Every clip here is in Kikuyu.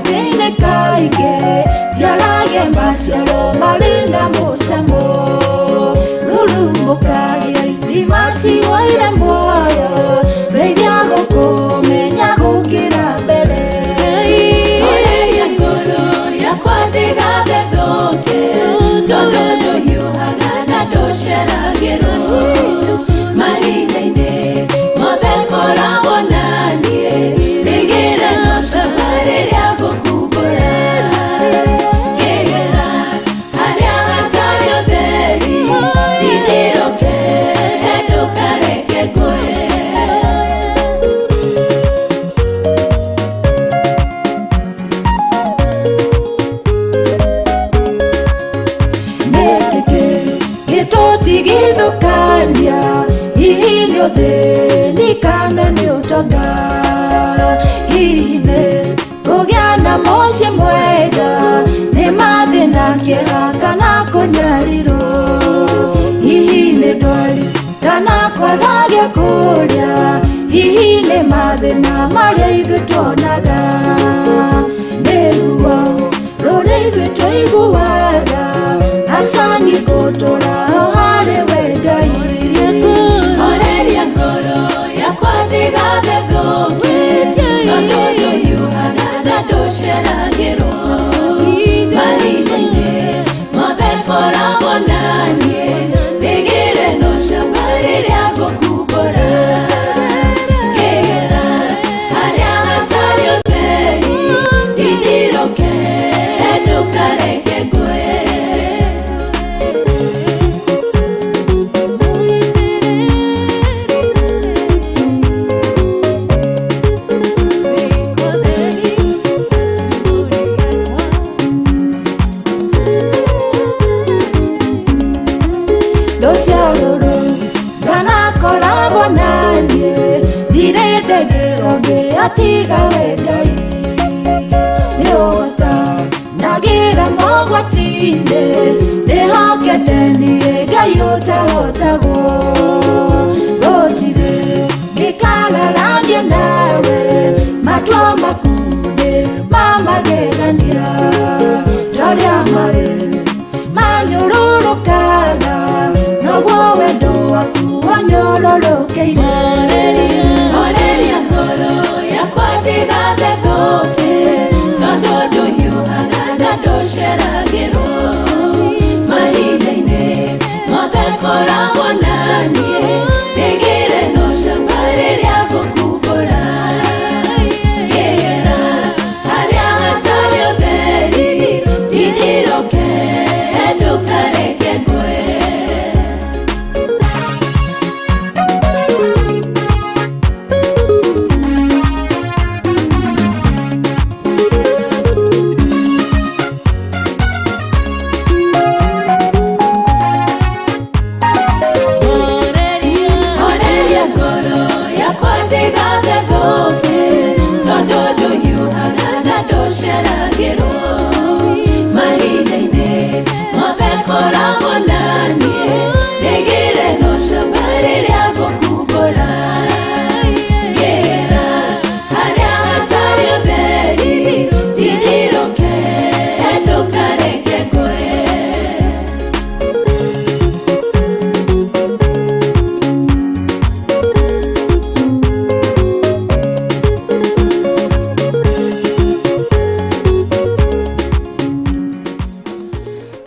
Mogwati-inĩ kaingĩ ciarage maciaro marĩ na mũcamo. Rurumũkagia ithima ciyũire muoyo, ndeithia gũkũmenya gũkĩra mbere. Horeria ngoro yakwa ndĩgathethũke, tondũ ndũhiũhaga na ndũceragĩrwo. Mahinda-inĩ mothe koragwo na niĩ, ndigĩre na ũcamba rĩrĩa ngũkumbũra. Ngĩgera harĩa hatarĩ ũtheri, ndindirũke, ndũkareke ngwe. Nĩkĩkĩ gĩtũtigithũkania, hihi nĩ ũthĩni kana nĩ ũtonga, hihi nĩ kũgĩa na mũciĩ mwega, nĩ mathĩna, kĩeha kana kũnyarirwo, hihi nĩ ndwari kana kwaga gĩa kũrĩa, hihi nĩ mathĩna marĩa ithuĩ tuonaga, nĩ ruo rũrĩa ithuĩ tũiguaga, aca niĩ ngũtũra o harĩ we Ngai. Horeria ngoro yakwa ndĩgathethũke, tondũ ndũhiũhaga na ndũceragĩrwo. Mahinda-inĩ mothe koragwo na niĩ, ndigĩre na ũcamba rĩrĩa ngũkumbũra. Ngĩgera harĩa hatarĩ ũtheri, ndindirũke, ndũkareke ngwe. Thũ cia rũrũ ndanakoragwo na niĩ, ndirĩ ndegĩrwo ngĩatiga we Ngai. Nĩ ũtanagĩra mogwati-inĩ, ndĩhokete niĩ Ngai ũtahotagwo. Gũtirĩ ngĩkararania nawe, matua maku nĩ ma magegania, torĩa maĩ manyũrũrũkaga, noguo wendo waku wanyororokeire. Horeria ngoro yakwa ndĩgathethũke, tondũ ndũhiũhaga na ndũceragĩrwo. Mahinda-inĩ mothe koragwo na niĩ, ndigĩre na ũcamba rĩrĩa ngũkumbũra. Ngĩgera harĩa hatarĩ ũtheri, ndindirũke, ndũkareke ngwe. Horeria ngoro yakwa ndĩgathethũke, tondũ ndũhiũhaga na ndũceragĩrwo. Mahinda-inĩ mothe koragwo na niĩ, ndigĩre na ũcamba rĩrĩa ngũkumbũra. Ngĩgera harĩa hatarĩ ũtheri, ndindirũke, ndũkareke ngwe.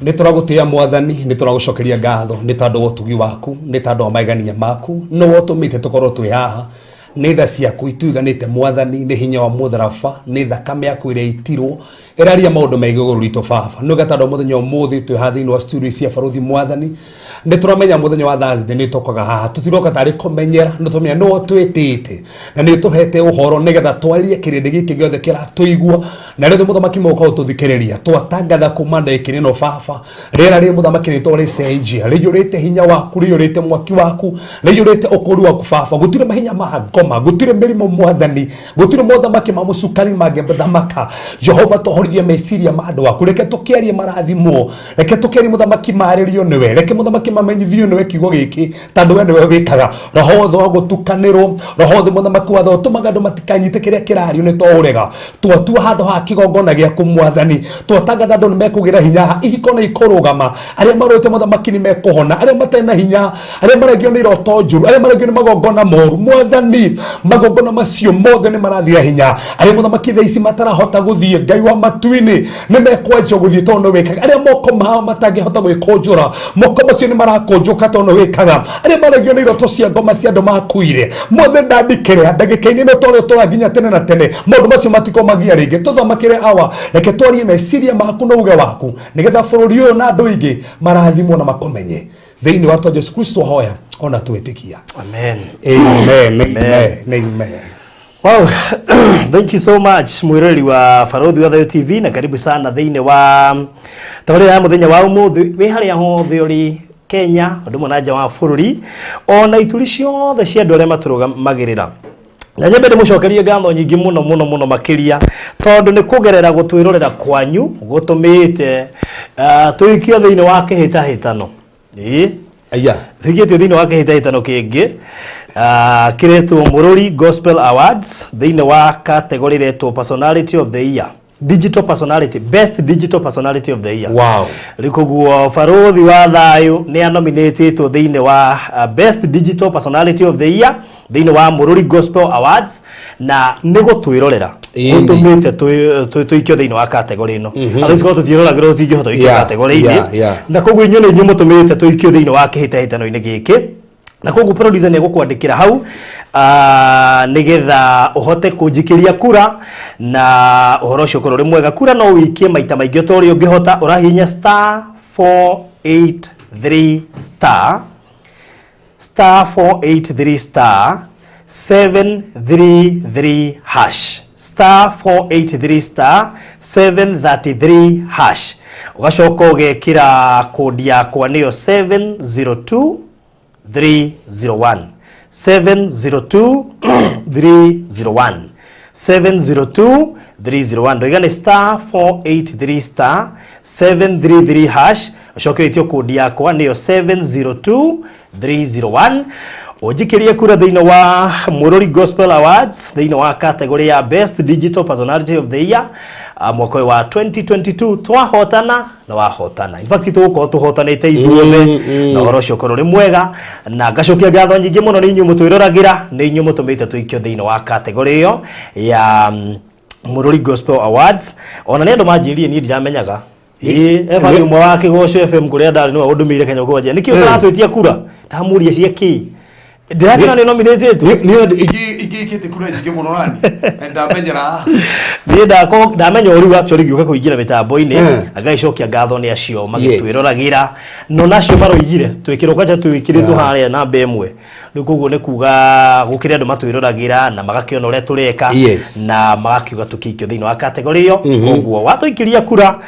Nä tå ragå tä a Mwathani, nä tå ragå cokeria ngatho nä tondå wa ũtugi waku, nä tondå wa maigania maku, nä wotå mä te tå korwo twä haha. Nä tha ciaku ituiganä te Mwathani, nä hinya wa mũtharaba, nä thakame yaku ĩrĩa itirwo ĩraria maũndũ maingĩ igũrũ ritũ. Baba, nĩ ũgetandũ mũthenya ũmũthĩ twĩ haha thĩinĩ wa studio cia Barũthi. Mwathani, nĩ tũramenya mũthenya wa Thursday nĩ tũkaga haha, tũtiroka tarĩ kũmenyera, nĩ tũmenya nĩwe twĩtĩte na nĩ tũhete ũhoro nĩgetha twarie kĩrĩndĩ gĩkĩ gĩothe kĩratũigua na rĩothe mũthamaki moka ũtũthikĩrĩria. Twatangatha kuma ndagĩka ĩno, Baba, rĩera rĩ mũthamaki nĩ twarĩcenjia, rĩiyũrĩte hinya waku, rĩiyũrĩte mwaki waku, rĩiyũrĩte ũkũũri waku. Baba, gũtirĩ mahinya ma ngoma, gũtirĩ mĩrimũ, Mwathani, gũtirĩ mothamaki ma mũcukani mangĩthamaka. Jehova, tũhorithie meciria ma andũ aku. Reke tũkĩarie marathimwo, reke tũkĩarie mũthamaki marĩrio nĩwe, reke mũthamaki. Mũthamaki mamenyithio nĩwe kiugo gĩkĩ, tondũ we nĩwe wĩkaga. Roho wothe wa gũtukanĩrwo, roho wothe mũthamaki watho ũtũmaga andũ matikanyite kĩrĩa kĩrario nĩ to ũrega. Twatua handũ ha kĩgongona gĩaku Mwathani, twatangatha andũ nĩ mekũgĩra hinya haha, ihiko nĩ ikũrũgama, arĩa marũĩte mũthamaki nĩ mekũhona, arĩa matarĩ na hinya, arĩa marengio nĩ iroto njũru, arĩa marengio nĩ magongona moru, Mwathani magongona macio mothe nĩ marathira hinya. Arĩa mũthamaki thaa ici matarahota gũthiĩ, Ngai wa matu-inĩ, nĩ mekwanjia gũthiĩ tondũ nĩ wĩkaga. Arĩa moko mao matangĩhota gwĩkũnjũra, moko macio nĩ marakũnjũka tondũ nĩ wĩkaga. Arĩa marengio nĩ iroto cia ngoma cia andũ makuire, mothe ndandikĩrĩa ndagĩka-inĩ ĩno tondũ tũra nginya tene na tene, maũndũ macio matikomagia rĩngĩ. Tũthamakĩre awa, reke twarie meciria maku na uge waku, nĩgetha bũrũri ũyũ na andũ aingĩ marathimwo na makũmenye. Thĩinĩ wa rĩtwa Jesu Kristo hoya ona twĩtĩkia. Amen. Amen. Amen. Amen. Wow. Thank you so much mwiroreri wa Barothi wa Thayo TV, na karibu sana thĩinĩ wa tabarĩra ya mũthenya wa ũmũthĩ. Wĩ harĩa hothe ũrĩ Kenya, ũndũ ũmwe na nja wa bũrũri, ona ituri ciothe cia andũ arĩa matũrũgamagĩrĩra, na nyambe ndĩmũcokerie ngatho nyingĩ mũno mũno mũno makĩria, tondũ nĩ kũgerera gũtwĩrorera kwanyu gũtũmĩte tũikio thĩinĩ wa kĩhĩtahĩtano. Ĩĩ. Aya. Tũikĩtio thĩinĩ wa kĩhĩtahĩtano kĩngĩ kĩretwo Mũrũri Gospel Awards, thĩinĩ wa category ĩretwo Personality of the Year, Digital Personality, Best Digital Personality of the Year. Rĩu koguo Barothi wa Thayũ nĩ anominĩtĩtwo thĩinĩ wa Best Digital Personality of the Year thĩinĩ wa Mũrũri Gospel Awards, na nĩ gũtwĩrorera gũtũmĩte tũikio thĩinĩ wa category ĩno. Atho ici tũtiĩroragĩrwo, tũtingĩhota gũikio category-inĩ. Na koguo inyuĩ nĩ inyuĩ mũtũmĩte tũikio thĩinĩ wa kĩhĩtahĩtano-inĩ gĩkĩ, na koguo producer nĩ egũkwandĩkĩra hau nĩgetha ũhote kũnjikĩria kura na ũhoro ũcio ũkorwo ũrĩ mwega. Kura no ũikie maita maingĩ o ta ũrĩa ũngĩhota. Ũrahihinya star 483 star, star 483 star 733 hash, star 483 star 733 hash, ũgacoka ũgekĩra kodi yakwa, nĩyo 702 301, 702 301, 702 301. Ndoiga nĩ star 483 star 733 hash, ũcoke wĩtio kodi yakwa, nĩyo 702 301, ũnjikĩrie kura thĩinĩ wa Mũrũri Gospel Awards, thĩinĩ wa category ya Best Digital Personality of the Year mwaka ũyũ wa 2022. Twahotana na wahotana, in fact tũgũkorwo tũhotanĩte ithuothe, na ũhoro ũcio ũkorwo ũrĩ mwega. Na ngacokia ngatho nyingĩ mũno nĩ inyuĩ mũtwĩroragĩra, nĩ inyuĩ mũtũmĩte tũikio thĩinĩ wa category ĩyo ya Mũrũri Gospel Awards. Ona nĩ andũ manjĩrire, niĩ ndiramenyaga. Ĩĩ, Evan ũmwe wa Kĩgoco FM kũrĩa ndarĩ nĩwe ũndũmĩire Kenya kwanja nĩkĩ ũtaratwĩtia kura. Ndamũria cia kĩ, ndĩrakĩona nĩ nominatĩtwo. Nĩ ingĩkĩte kura nyingĩ mũno nani ndamenyera. Niĩ ndako ndamenya o rĩu actually ngĩũka kũingĩra mĩtambo-inĩ. Na ngagĩcokia ngatho nĩ acio magĩtwĩroragĩra, no nacio maroigire twĩkĩrwo kwanja twĩkĩrĩtwo harĩa namba 1. Rĩu koguo nĩ kuga gũkĩrĩ andũ matwĩroragĩra na magakĩona ũrĩa tũreka na magakiuga tũkĩikio thĩinĩ wa category ĩyo. Koguo watũikĩria kura,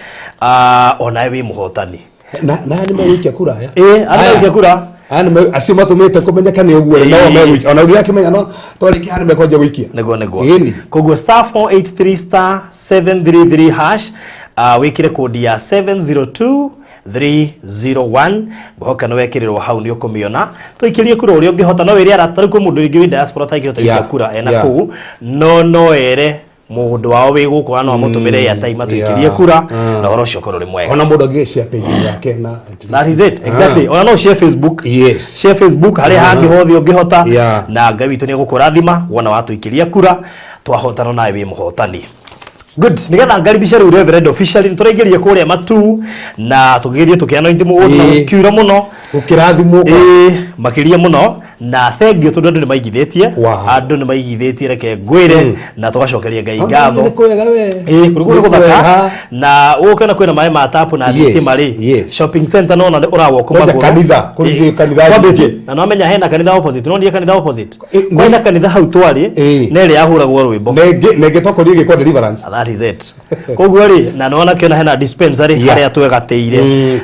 onawe wĩ mũhotani. Na nĩ megũikia kura aya? Ĩĩ, andũ megũikia kura. Aya nĩ acio matũmĩte kũmenyeka nĩ ũguo rĩ, no megũikia ona ũrĩa akĩmenya no twarĩkia haha nĩ mekwanjia gũikia. Nĩguo. Ĩni. Koguo star 483 star 733 hash, wĩkĩre kodi ya 702 301. Ngũhoka nĩ wekĩrĩrwo hau, nĩ ũkũmĩona. Tũikĩrie kura ũrĩa ũngĩhota. No wĩre arata. Rĩu kwĩ mũndũ rĩngĩ wĩ diaspora ũtangĩhota gũikia kura ena kũu, no ere mũndũ wao wĩ gũkũ, na no amũtũmĩre airtime atũikĩrie kura, na ũhoro ũcio ũkorwo ũrĩ mwega. Ona mũndũ angĩgĩcia page yake na That is it, exactly. Ona no share Facebook, share Facebook harĩa hangĩ hothe ũngĩhota, na Ngai witũ nĩ egũkũrathima wona watũikĩria kura. Twahotana, nawe wĩ mũhotani. Good. Nigetha ngaribisha rĩu Reverend officially, nĩ tũraingĩria kũrĩa matu na tũgĩthiĩ tũkĩanointi mũgũnda na gũkiura mũno. Gũkĩrathimwo. Ĩĩ, makĩria mũno, na thengiũ tondũ andũ nĩ maigithĩtie. Andũ nĩ maigithĩtie, reke ngwĩre, na tũgacokeria Ngai ngatho. Nĩ kwega we. Ĩĩ, kũrĩ kũrĩ Nĩ gũthaka kwega. Na ũkĩona kwĩna maĩ ma tapu na thitima rĩ, shopping center nona ũrawalk Kwanja magũrũ. kanitha, kũrĩ kanitha Kwambĩtie. nyingĩ. Na nomenya hena kanitha opposite, no ndiye kanitha opposite. Kwĩna kanitha hau twarĩ na ĩrĩa yahũragwo rwĩmbo. Na ĩngĩ tokorwo ĩgĩkwo deliverance. That is it. Koguo rĩ, na nĩwona kĩona hena dispensary harĩa twegatĩire.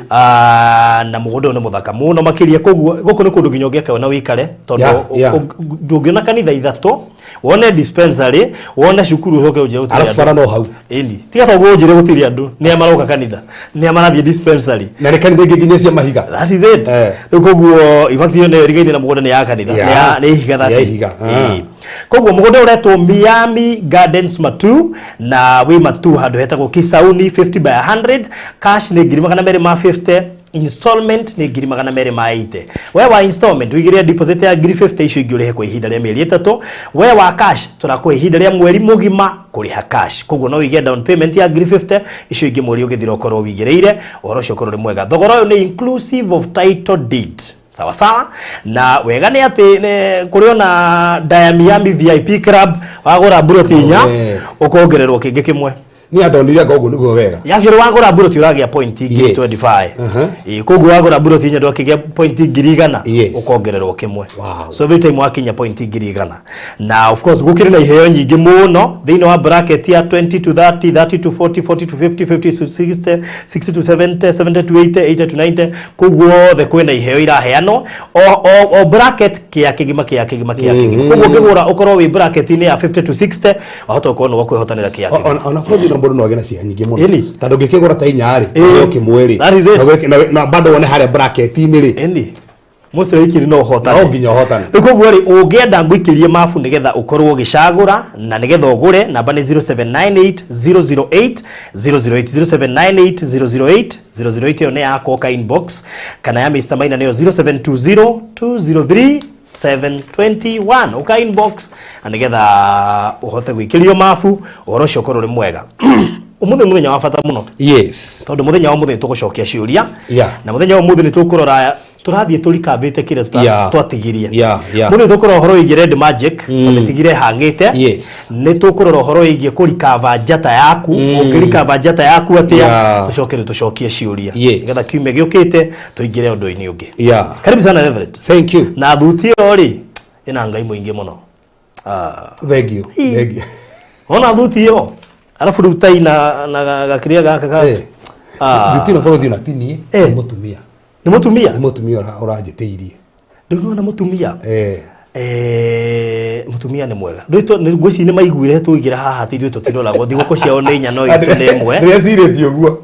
Na mũgũnda ũyũ nĩ mũthaka mũno makĩria. Koguo gũkũ nĩ kũndũ nginya ũngĩaka na wĩikare, tondũ ndũngĩona kanitha ithatũ. Wone dispensary, wone cukuru, ũcoke ũnjĩre gũtirĩ Arabu andũ. bara no hau. Ĩni tiga toguo ũnjĩre gũtirĩ andũ, nĩa maroka kanitha, nĩa marathiĩ dispensary? Na nĩ kanitha ingĩ nginya cia mahiga. That is it. Rĩu koguo in fact ĩyo nĩyo ĩrigaine na mũgũnda, nĩ ya kanitha. Nĩ ihiga, that Ya is. ihiga, ah. Ĩĩ. Koguo mũgũnda ũretwo Miami Gardens Matu, na wĩ Matu handũ hetagwo Kisauni, 50 by 100. Cash nĩ 250,000, installment nĩ 280,000. We wa installment wĩigĩre deposit ya 50,000, icio ingĩ ũrĩhe kwa ihinda rĩa mĩeri 3. We wa cash tũrakũhe ihinda rĩa mweri mũgima kũrĩha cash. Koguo no wĩige down payment ya 50,000, icio ingĩ mweri ũgĩthira ũkorwo wĩigĩrĩire. Ũhoro ũcio ũkorwo ũrĩ mwega. Thogora ũyũ nĩ inclusive of title deed. Sawa sawa. Na wega nĩ atĩ kũrĩ ona Daya Miami VIP Club, wagũra mburoti 4 ũkongererwo kĩngĩ kĩmwe. Niĩ andonire anga ũguo nĩguo wega. Actually wagũra mburoti ũragĩa point ngiri 25. Ĩĩ, koguo wagũra mburoti 4 ndwakĩgĩa point 100,000, ũkongererwo kĩmwe. So every time wakinya point 100,000. Na of course gũkĩrĩ na iheo nyingĩ mũno thĩinĩ wa bracket ya 20 to 30, 30 to 40, 40 to 50, 50 to 60, 60 to 70, 70 to 80, 80 to 90. Koguo othe kwĩna iheo iraheanwo o bracket, kĩa kĩgima, kĩa kĩgima, kĩa kĩgima. Koguo ũngĩgũra ũkorwo wĩ bracket-inĩ ya 50 to 60, wahota gũkorwo nĩ wakwĩhotanĩra kĩa kĩgima. Ona bũrũri na mũndũ no agĩe na ciĩha nyingĩ mũno, Ĩni. tondũ ũngĩkĩgũra ta 4 rĩ, Ĩĩ. ũheo kĩmwe rĩ, That is it. na bado wone harĩa bracket-inĩ rĩ. Ĩni mũciraikiri no ũhotane. No nginya ũhotane. Rĩu koguo rĩ, ũngĩenda ngũikĩrie mabu nĩgetha ũkorwo ũgĩcagũra na nĩgetha ũgũre, namba nĩ 0798 008 008, 0798 008 008. Ĩyo nĩ yakwa, ũka inbox, kana ya Mr. Maina nĩyo 0720 203 721, ũka inbox na nĩgetha ũhote gwĩkĩrio mabu. Ũhoro ũcio ũkorwo ũrĩ mwega. Ũmũthĩ nĩ mũthenya wa bata mũno, tondũ mũthenya wa ũmũthĩ nĩ tũgũcokia ciũria, na mũthenya wa ũmũthĩ nĩ tũkũrora, tũrathiĩ tũrikambĩte kĩrĩa twatigirie. Mũthĩ tũkũrora ũhoro wĩgiĩ red magic, tũmĩtigire hang'ĩte. Nĩ tũkũrora ũhoro wĩgiĩ kũrikava njata yaku, ũngĩrikava njata yaku atĩa. Tũcoke rĩu tũcokie ciũria, nĩgetha kiumia gĩũkĩte tũingĩre ũndũ-inĩ ũngĩ. Karibu sana, Reverend. Thank you. Na thuti ĩyo rĩ, ĩna ngai mũingĩ mũno. Ah. Thank you, thank you. Ona thuti ĩyo, arabu rĩu tai na gakĩrĩa gaka ka Ah. Thuti ĩno bũrũri ona ti niĩ, nĩ mũtumia. Nĩ mũtumia? Nĩ mũtumia ũranjĩtĩirie. Rĩu nĩwona mũtumia. Mũtumia nĩ mwega. Ngwĩciria nĩ maiguire tũigĩra haha atĩ ithuĩ tũtiroragwo, thigũkũ ciao nĩ 4 no itũ nĩ 1. Ndĩrecirĩtie ũguo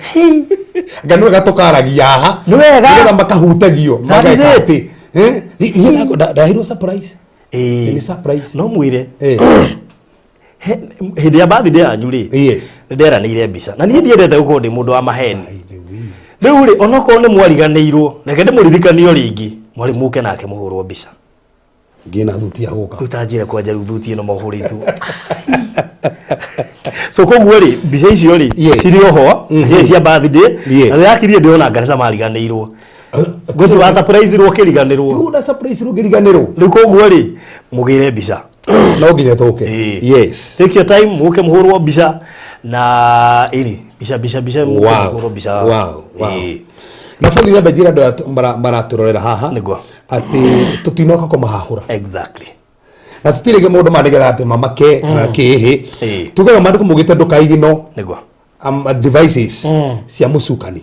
nga nĩ wega tũkaragia haha, Nĩ wega. nĩgetha makahutagio, That is mageka it. atĩ niĩ ndaheirwo surprise. Nĩ surprise. No mwĩre hĩndĩ ya birthday yanyu rĩ, nĩ nderanĩire mbica, na niĩ ndiendete gũkorwo ndĩ mũndũ wa maheni. Rĩu rĩ, onokorwo nĩ mwariganĩirwo, reke ndĩmũririkanie o rĩngĩ, mwarĩ mũke nake mũhũrwo mbica. Ngĩna thuti ya gũka. Rĩu ta njĩre kwanja, rĩu thuti ĩno mahũrĩtwo. So koguo rĩ, mbica icio rĩ, cirĩ oho, cirĩ cia birthday. Na ndĩrakirie ndĩrona ngari ta mariganĩirwo, ngwĩci wa surprise rwo ũkĩriganĩrwo. Rĩu na surprise rũngĩriganĩrwo. Rĩu koguo rĩ, mũgĩre mbica. No nginya tũke. Take your time, mũke mũhũrwo mbica, na ĩrĩ mbica, mbica, mbica, mũke mũhũrwo mbica. Na bũthi yambe njĩra andũ aya maratũrorera haha Nĩguo. atĩ tũtinoka kũmahahũra. Na tũtirĩ maũndũ ma nĩgetha atĩ mamake kana kĩhĩ. Tugaga maandĩko maugĩte ndũkaigino devices cia mũcukani,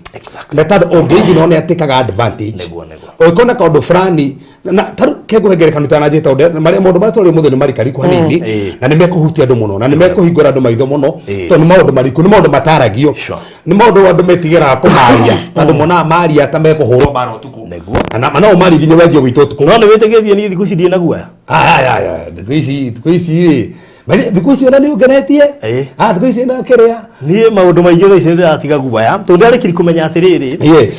na tondũ ũngĩigino nĩ atĩkaga advantage. Nĩguo, nĩguo. Ũngĩkona kaũndũ fulani na tarĩu kengũhe ngerekano itananjĩta ũndũ marĩa maũndũ marĩa tũrĩ ũmũthĩ nĩ marikariku hanini, na nĩ mekũhutia andũ mũno na nĩ mekũhingũra andũ maitho mũno, tondũ nĩ maũndũ mariku, nĩ maũndũ mataragio, nĩ maũndũ andũ metigĩraga kũmaria, tondũ monaga maria ta mekũhũrwo mara ũtukũ. Kana no ũmarie nginya wenjie gwitũ ũtukũ. No nĩ wĩtĩkĩtie niĩ thikũ ici ndirĩ na guoya? Aya, aya, thikũ ici rĩ, thikũ ici ona nĩ ũngenetie. Ah, thikũ ici na kĩrĩa. Niĩ maũndũ maingĩ thaa ici nĩ ndĩratiga guoya, tondũ ndarĩkiri kũmenya atĩrĩrĩ,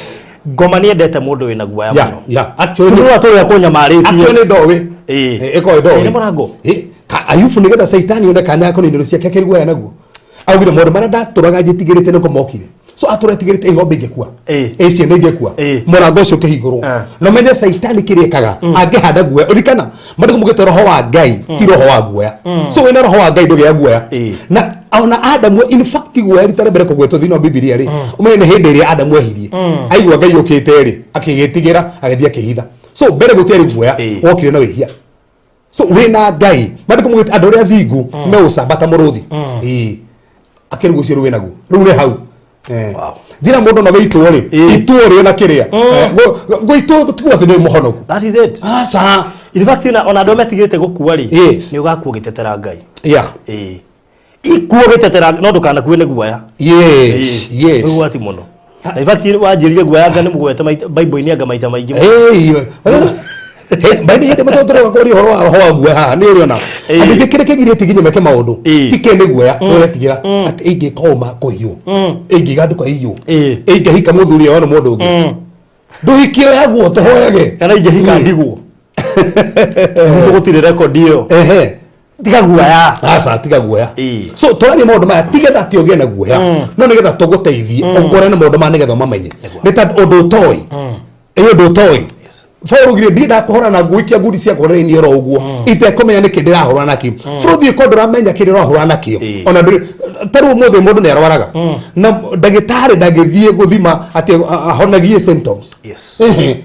ngoma nĩ endete mũndũ wĩna guoya mũno. Actually Tondũ atũrĩa kũnyamarĩtie. Actually ndoĩ. Ĩkorwo ndoĩ. Ĩ, nĩ mũrango. Ayubu nĩgetha Caitani one kanya kũninĩrwo ciake akĩrĩ guoya naguo. Augire maũndũ marĩa ndatũraga njĩtigĩrĩte nĩko mokire. So atũra etigĩrĩte ihombe ingĩkua. Ciana ingĩkua. Mũrango ũcio ũkĩhingũrwo. Na ũmenye Caitani kĩrĩa ekaga angĩhanda guoya. Ririkana maandĩko maugĩte roho wa Ngai ti roho wa guoya. So wĩna roho wa Ngai ndũgĩa guoya. Na ona Adamu, in fact guoya rita rĩa mbere kũgwetwo thĩinĩ wa Bibilia rĩ, ũmenye nĩ hĩndĩ ĩrĩa Adamu ehirie. Aigua Ngai ũkĩte rĩ, akĩgĩtigĩra, agĩthiĩ akĩhitha. So mbere gũtiarĩ guoya, wokire na wĩhia. So wĩna Ngai, maandĩko maugĩte andũ arĩa athingu meũcamba ta mũrũthi. Ĩĩ. Akĩrĩ guo rĩu wĩnaguo. Rĩu nĩ hau. Njĩra mũndũ no gĩitwo rĩ, itwo rĩ ona kĩrĩa. Gũitwo tiguo atĩ nĩ mũhonoku. That is it. Aca. In fact, ona andũ arĩa metigĩrĩte gũkua rĩ, nĩ ũgakua ũgĩtetera Ngai. Ĩĩ, ikuo ũgĩtetera, no ndũkanakue nĩ guoya. Nĩ ũgwati mũno. Na in fact, wanjĩrire guoya anga nĩ mũgwete Bible-inĩ anga maita maingĩ mũno. Hey, by the hĩndĩ mũtũ tũrĩ kũria ũhoro wa roho wa guoya haha nĩ ũrĩona andũ aingĩ kĩrĩa kĩgirĩtie nginya meke maũndũ ti kĩ nĩ guoya ũretigĩra atĩ ingĩka ũma kũiywo, ingĩiga nduka iywo, ingĩhika mũthuri ona mũndũ ũngĩ, ndũhikie yaguo tũhoyage. Kana ingĩhika ndigwo gũtirĩ rekondi ĩyo. Tiga guoya. Aca, tiga guoya. So tũraria maũndũ maya tigetha atĩ ũgĩe na guoya, no nĩgetha tũgũteithie ũkũrane maũndũ maya nĩgetha ũmamenye, nĩ tondũ ũndũ ũtoĩ, ĩ ũndũ ũtoĩ Paul ndiĩ ndakũhũra na ngũikia ngundi cia kũrĩra oro ũguo itekũmenya nĩkĩ ndĩrahũra nakĩo. Bũrũthi ĩkorwo ndũramenya kĩrĩa ũrahũra nakĩo, ona ndũrĩ ta rĩu ũmũthĩ mũndũ nĩ arwaraga na ndagĩtarĩ ndangĩthiĩ gũthima atĩ ahonagie symptoms.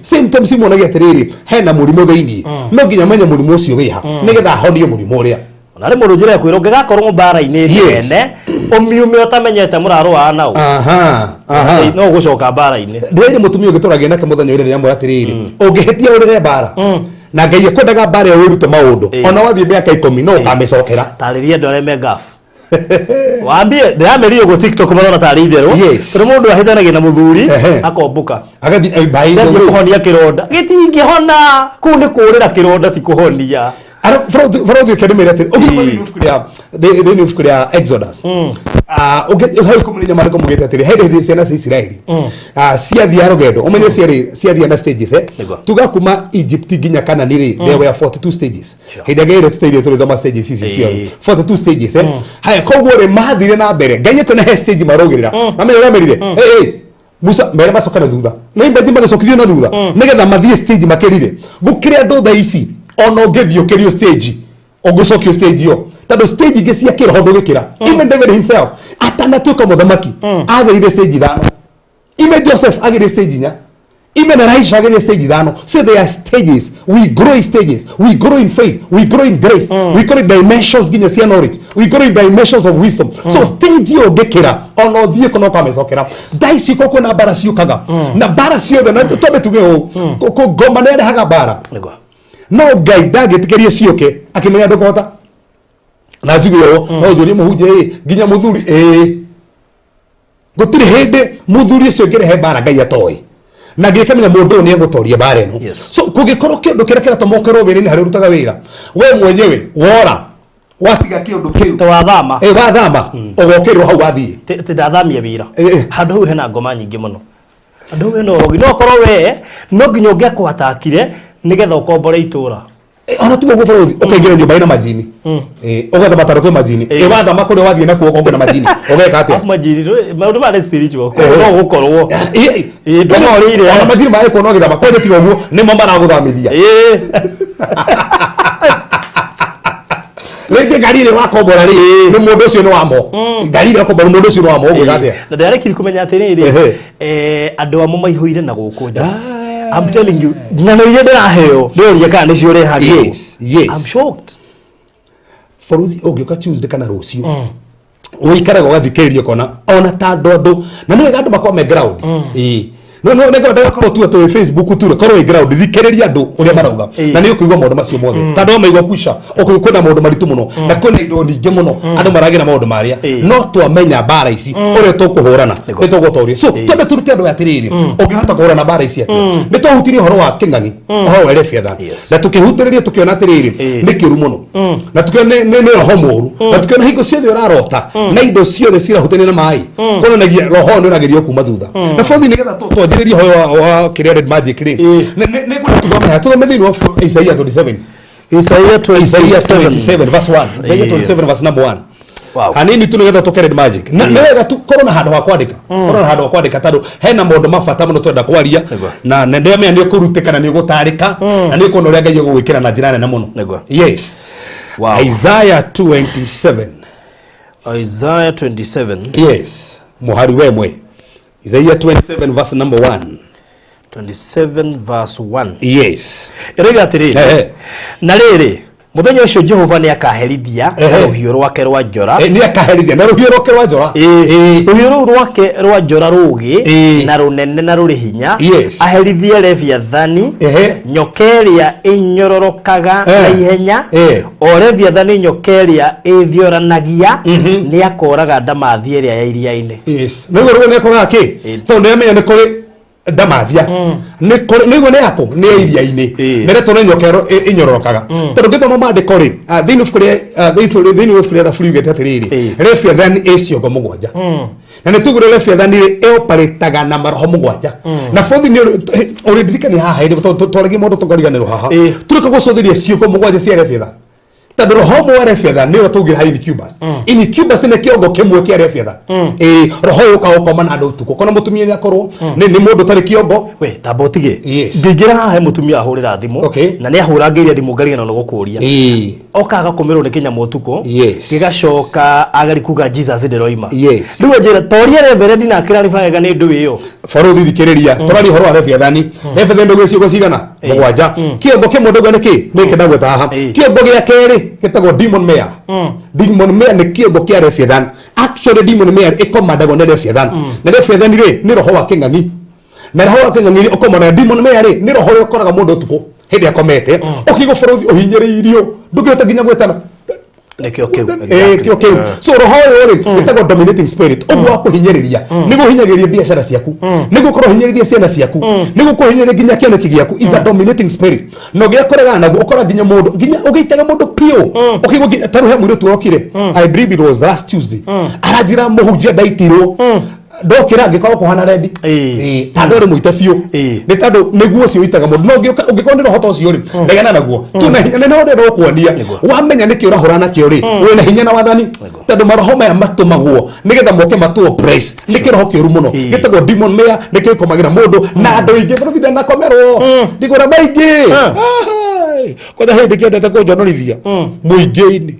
Symptoms imuonagia atĩrĩrĩ, hena mũrimũ thĩinĩ, no nginya menye mũrimũ ũcio wĩha nĩgetha ahonie mũrimũ ũrĩa. Ona rĩ mũndũ njĩra kwĩra ũngĩgakorwo mbara-inĩ nene ũmiume ũtamenyete mũrarũaga nao, aha aha no ũgũcoka mbara-inĩ. Ndĩrĩ mũtumia ũngĩ tũragia nake mũthenya ũrĩa ndĩramwĩra atĩrĩrĩ, ũngĩhĩtia ũrĩre mbara na Ngai ekwendaga mbara ĩyo wĩrute maũndũ, ona wathiĩ mĩaka 10 no ũkamĩcokera. Tarĩria andũ arĩa me gafu, wambie ndĩramerire ũguo TikTok marona tarĩ itherũ. Tondũ mũndũ ahĩtanagia na mũthuri, akombũka, agathiĩ mbaĩ. Ndathiĩ kũhonia kĩronda gĩtingĩhona, kũu nĩ kũũrĩra kĩronda, ti kũhonia. Bũrũthi ũkĩndĩmĩra atĩrĩ, ũngĩthoma thĩinĩ wa ibuku rĩa Exodus, hau 14 maandĩko maugĩte atĩrĩ, he hĩndĩ ciana cia Isiraeli ciathiaga rũgendo, ũmenye ciarĩ ciathia na stages, eh? Tuga kuma Egypt nginya Kanani rĩ, there were 42 stages. Hĩndĩ ĩrĩa Ngai tũteithie tũrĩthoma stages icio ciothe, 42 stages, eh? Haya, koguo rĩ, mathire na mbere, Ngai ekuona he stage marũgĩrĩra mamenya ũrĩa merire, "Hey, hey, Musa, mere macoka na thutha." Na imagine magĩcokithio na thutha nĩgetha mathiĩ stage makĩrire. Gũkĩrĩ andũ thaa ici ona ũngĩthiĩ ũkĩrio stage, ũngĩcokio stage ĩyo, tondũ stage ingĩ cia kĩroho ndũgĩkĩra. Even David himself atanatuĩka mũthamaki agereire stage ithano. Even Joseph agereire stage 4. Even Elisha agereire stage ithano. So there are stages. We grow in stages. We grow in faith, we grow in grace, we grow in dimensions nginya cia knowledge, we grow in dimensions of wisdom. So stage ĩyo ũngĩkĩra, ona ũthiĩ kũna ũkamĩcokera. Thaa ici ko kwĩna mbara ciũkaga na mbara ciothe, na twambe tuge ũũ, ngoma nĩ arehaga mbara, no Ngai ndangĩtĩkĩria ciũke akĩmenya ndũkũhota. Na njuge ũũ, no njũrie mũhunjia, ĩ nginya mũthuri? Ĩĩ, gũtirĩ hĩndĩ mũthuri ũcio ũngĩrehe mbara Ngai atoĩ na ngĩkamenya mũndũ ũyũ nĩ egũtoria mbara ĩno. So kũngĩkorwo kĩũndũ kĩrĩa kĩratũma ũkorwo wĩra-inĩ harĩa ũrutaga wĩra, we mwenyewe wora watiga kĩũndũ kĩu. Te wathama. Ĩ, wathama ũgokĩrwo hau wathiĩ. Ti ndathamia wĩra. Handũ hau hena ngoma nyingĩ mũno, handũ hau hena ũrogi, no ũkorwo we no nginya ũngĩakwatakire nĩgetha ũkombore itũra. Ona tuga ũguo bũrũri ũkaingĩra nyũmba ĩna majini, ũgatha mataro kwĩ majini. Wathama kũrĩa wathiĩ nakuo kwĩna majini, ũgeka atĩa? Afu majini, maũndũ maya nĩ spiritual, koguo no gũkorwo ndũmorĩire. Ona majini marĩ no gĩthama kwanja, tiga ũguo nĩmo maragũthamithia. Rĩngĩ ngari ĩrĩa wakombora rĩ, nĩ mũndũ ũcio nĩ wamo. Ngari ĩrĩa wakombora mũndũ ũcio nĩ wamo, ũgwĩka atĩa? Na ndĩrarekiri kũmenya atĩrĩrĩ, andũ amwe maihũire na gũkũ nja. I'm telling you, ng'ano iria ndĩraheo ndĩroria kana nĩcio ũrehagĩrwo. Yes. I'm shocked. Bũrũri ũngĩũka Tuesday kana rũciũ, ũikaraga ũgathikĩrĩria ũkona ona ta andũ na nĩ wega andũ makorwo me ground. Ĩĩ, no nĩ ndagakorwo tu atĩ wĩ Facebook tu, korwo wĩ ground, thikĩrĩria andũ ũrĩa marauga, na nĩ ũkũigua maũndũ macio mothe, tondũ maigua kwisha ũkũigua kwĩna maũndũ maritũ mũno na kwĩna indo nyingĩ mũno andũ maragĩra maũndũ marĩa. No twamenya mbara ici ũrĩa tũkũhũrana, nĩ tũgũtoria. So twambe tũrute andũ aya atĩrĩrĩ, ũngĩhota kũhũrana mbara ici atĩa? Nĩ twahutirie ũhoro wa kĩng'ang'i, ũhoro wa Leviathan, na tũkĩhutĩrĩria tũkĩona atĩrĩrĩ, nĩ kĩũru mũno, na tũkĩona nĩ roho mũũru, na tũkĩona hingo ciothe ũrarota na indo ciothe cirahutania na maĩ, kuonanagia roho nĩ ũragerio kuma thutha. Na bothi nĩgetha twanjĩrĩrie ũhoro wa kĩrĩa red magic rĩ, nĩ ngwenda tũthome haha, tũthome thĩinĩ wa Isaiah 27. Isaia Isaiah 27. 27 verse 1, Isaiah 27 verse number 1. Hanini tu nĩgetha tũke red magic, na nĩ wega tu korwo na handũ ha kwandĩka, korwo na handũ ha kwandĩka, tondũ hena maũndũ ma bata mũno twenda kwaria, na ndĩramenya nĩ ũkũrutĩka na nĩ ũgũtarĩka na nĩ ũkuona ũrĩa Ngai ũgũgwĩkĩra na njĩra nene mũno. Yes. Isaiah 27. Isaiah 27. Yes, mũhari wemwe, Isaiah 27 verse number 1. 27 verse 1. Yes. Ĩroiga atĩrĩrĩ, na rĩrĩ Muthenya ucio Jehova nĩ akaherithia na rũhiũ rwake rwa njora. Nĩ akaherithia na rũhiũ rwake rwa njora. Rũhiũ rũu rwake rwa njora rũũgĩ na rũnene na rũrĩ hinya, aherithie Leviathani, nyoka ĩrĩa ĩnyororokaga na ihenya, o Leviathani nyoka ĩrĩa ĩthioranagia, nĩ akooraga ndamathia ĩrĩa ya iria-inĩ. Yes, nĩguo rũĩ nĩkoraga kĩ, tondũ nĩamenya nĩ kũrĩ ndamathia, nĩ kũrĩ, nĩguo nĩ yakũ nĩ ya iria-inĩ, nĩretwo nĩ nyoka ĩro- ĩnyororokaga. Tondũ ngĩthoma maandĩko rĩ, thĩinĩ wa ibuku rĩa thĩinĩ wa ibuku rĩa Thaburi yugĩte atĩrĩrĩ, Leviathan ĩ ciongo mũgwanja, na nĩ tugire Leviathan rĩ ĩoparĩtaga na maroho mũgwanja. Na bothi nĩ ũrĩndirikania haha hĩndĩ tondũ twaragia maũndũ tũkariganĩrwo haha. Tũrĩka gũcũthĩria ciongo mũgwanja cia Leviathan, tondũ roho ũmwe wa Leviathan nĩ ũrĩa tũugire ha incubus. Incubus nĩ kĩongo kĩmwe kĩa Leviathan. Roho ũyũ ũkaga ũkoma na andũ ũtukũ, kona mũtumia nĩ akorwo nĩ mũndũ ũtarĩ kĩongo. We tamba ũtige. Yes. Ngĩingĩra haha he mũtumia ahũrĩra thimũ, na nĩ ahũrangĩire thimũ ngarigana na gũkũria. Oka agakomerwo nĩ kĩnyamũ ũtukũ, gĩgacoka agari kuga Jesus ndĩroima. Rĩu anjĩra toria reverend na akĩrariba wega nĩ ndũĩ ĩyo. Barũthi, thikĩrĩria, tũraria ũhoro wa Leviathan. Leviathan ndũgĩ ciũgo cigana? Mũgwanja. Kĩongo kĩmwe ndũgĩ nĩ kĩ nĩ kĩndagweta haha. Kĩongo gĩa kerĩ gĩtagwo demon mare. Demon mare nĩ kĩongo kĩa Leviathan. Actually demon mare ĩkomandagwo nĩ Leviathan, na Leviathan rĩ nĩ roho wa kĩng'ang'i, na roho wa kĩng'ang'i rĩ ũkomana demon mare rĩ nĩ roho ũrĩa ũkoraga mũndũ ũtukũ hĩndĩ akomete, ũkĩigua bũrũthi ũhinyĩrĩirio, ndũngĩhota nginya gwĩtana. Nĩkĩo kĩu. Kĩo kĩu. So roho ũyũ rĩ wĩtagwo dominating spirit, ũguo wa kũhinyĩrĩria, nĩguo ũhinyagĩrĩria biacara ciaku, nĩguo ũkorwo ũhinyĩrĩria ciana ciaku, nĩguo kũhinyĩrĩria nginya kĩoneki gĩaku, is a dominating spirit. Na ũgĩkoregana naguo ũkora nginya mũndũ, nginya ũgĩitaga mũndũ piũ, ũkĩigua nginya tarĩu he mũirĩtu ũrokire, I believe it was last Tuesday, aranjĩra, "Mũhunjia, ndaitirwo, ndokĩra ngĩkorwo kũhana rendi." Tondũ ũrĩ mũite biũ. Nĩ tondũ nĩguo ũcio ũitaga mũndũ. No ũngĩkorwo nĩ roho ta ũcio rĩ, regana naguo. Tuna hinya na nĩ ũrenda gũkuonia, wamenya nĩkĩ ũrahũrana nakĩo rĩ, wĩna hinya na wathani, tondũ maroho maya matũmagwo nĩgetha moke matũ oppress. Nĩ kĩroho kĩũru mũno gĩtagwo demon mare, nĩkĩo gĩkomagĩra mũndũ na andũ aingĩ. Bũrũri ndanakomerwo ndigũra maingĩ. Ahai. Kwanja hĩndĩ kĩendete kũnjonorithia mũingĩ-inĩ,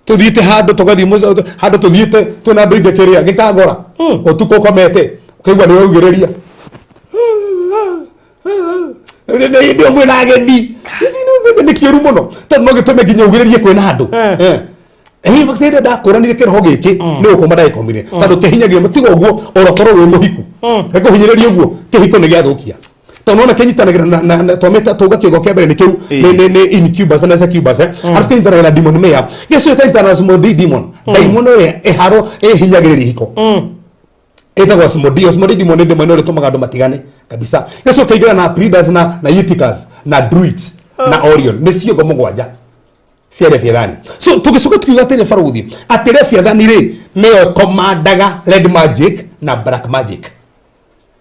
tuthiĩte handũ, tũgathiĩ handũ tũthiĩte twĩna andũ aingĩ, kĩrĩa gĩkangora ũtukũ ũkomete, ũkaigua nĩ waugĩrĩria nĩ hĩndĩ ĩyo mwĩna ageni. Ici nĩ kĩũru mũno, tondũ no gĩtũme nginya ugĩrĩrie kwĩna andũ. Ĩĩ, hĩndĩ ndakũranire kĩroho gĩkĩ nĩ gũkoma ndagĩkomire, tondũ kĩhinyagia tiga ũguo orokorwo wĩ mũhiku, gĩkũhinyĩrĩria ũguo kĩhiko nĩ gĩathũkia, tondũ nona kĩnyitanagĩra na twamĩta tũga kĩongo kĩa mbere nĩ kĩu, nĩ incubus na succubus, arabu kĩnyitanagĩra na demon mare, gĩcoka kĩnyitana na Asmodee demon, demon ĩrĩa ĩharo ĩhinyagĩrĩria ihiko ĩtagwo Asmodee. Asmodee demon nĩ demon ĩrĩa ĩtũmaga andũ matigane kabisa. Gĩcoka kĩingĩra na Pleiades na Eutychus na Druids na Orion, nĩ ciongo mũgwanja cia Leviathan. So tũgĩcoka tukiuga atĩrĩ, barũthi, atĩ Leviathan rĩ nĩyo ĩkomandaga red magic na black magic.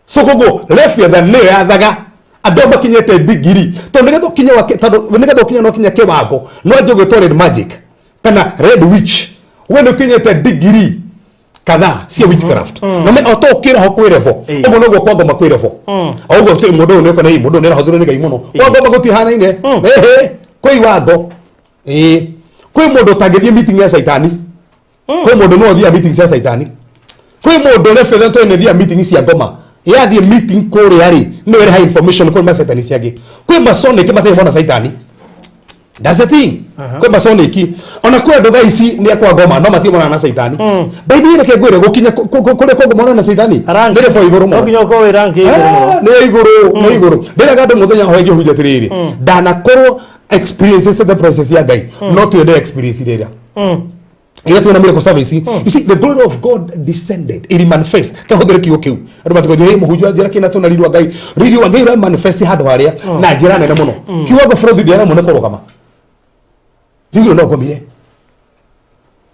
So koguo Leviathan nĩyo yathaga andũ arĩa makinyĩte ndigiri, tondũ nĩgetha ũkinye tondũ nĩgetha ũkinye no kinya kĩwango no anjie gwĩtwo red magic kana red witch, we nĩ ũkinyĩte ndigiri kadhaa cia witchcraft. Na me oto kĩroho kwĩ level, ũguo noguo kwa ngoma kwĩ level. O ũguo mũndũ ũyũ nĩũkona mũndũ ũyũ nĩarahũthĩrwo nĩ Ngai mũno. Kwa ngoma gũtihanaine. Ĩhĩ, kwĩ iwango. Ĩĩ, kwĩ mũndũ ũtangĩthiĩ meeting ya caitani, kwĩ mũndũ no athiaga meeting cia caitani, kwĩ mũndũ referent nĩ thiaga meeting cia ngoma. Yathiĩ meeting kũrĩa rĩ, nĩ ĩreha information kũrĩ macaitani ciangĩ. Kwĩ masonic matarĩ mona caitani. That's the thing. Kwĩ masonic, ona kwĩ andũ thaa ici nĩ akwa ngoma no matirĩ monana na caitani. By the way, reke ngwĩre, gũkinya kũrĩa kwa ngoma na caitani Rank. nĩ level igũrũ No mũno. nginya ũkorwo wĩ rank igũrũ mũno. Ah, nĩ igũrũ, nĩ igũrũ. Ndĩraga andũ mũthenya ho ngĩhunjia atĩrĩrĩ, ndanakorwo experiences the process ya Ngai, no twende experience rĩrĩa ĩrĩa twĩna miracle service. You see, the glory of God descended, it manifest. Kahũthĩre kiugo kĩu, andũ matikũnjia, "Hey, mũhunjia, njĩra kĩna tũna riri wa Ngai." Riri wa Ngai ũra manifest handũ harĩa na njĩra nene mũno, kiwango bũrũthi ndĩaremwo nĩ kũrũgama. Ndigũrũ no ngomire,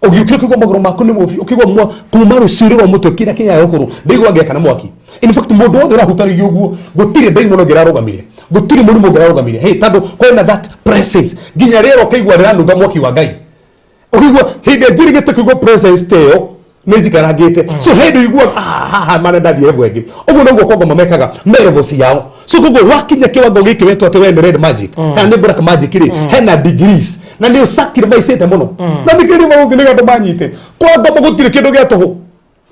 ũgĩũkĩra ũkĩigua magũrũ maku nĩ mũbi, ũkĩigua kuma rũcuĩrĩ rwa mũtwe kinya kinya gũkũrũ, ndĩigua ngĩaka na mwaki. In fact, mũndũ wothe ũrahutanĩrio ũguo, gũtirĩ ndaimono ĩngĩrarũgamire, gũtirĩ mũrimũ ũngĩrarũgamire. Hey, tondũ kwĩna that presence, nginya rĩera ũkĩigua rĩranunga mwaki wa Ngai, ũkĩigua hĩndĩ ĩrĩa njĩrĩgĩte kũigua presence ta ĩyo nĩ njikarangĩte. So hĩndĩ ũiguaga, "Ah, haha mana ndathiĩ level ĩngĩ." Ũguo noguo kwa ngoma mekaga me level ciao. So koguo wakinya kĩwango gĩkĩ wetwo atĩ we nĩ red magic kana nĩ black magic rĩ, hena degrees na nĩ ũsacrificĩte mũno. Na thikĩrĩria maũthĩ nĩgetha andũ manyite, kwa ngoma gũtirĩ kĩndũ gĩa tũhũ.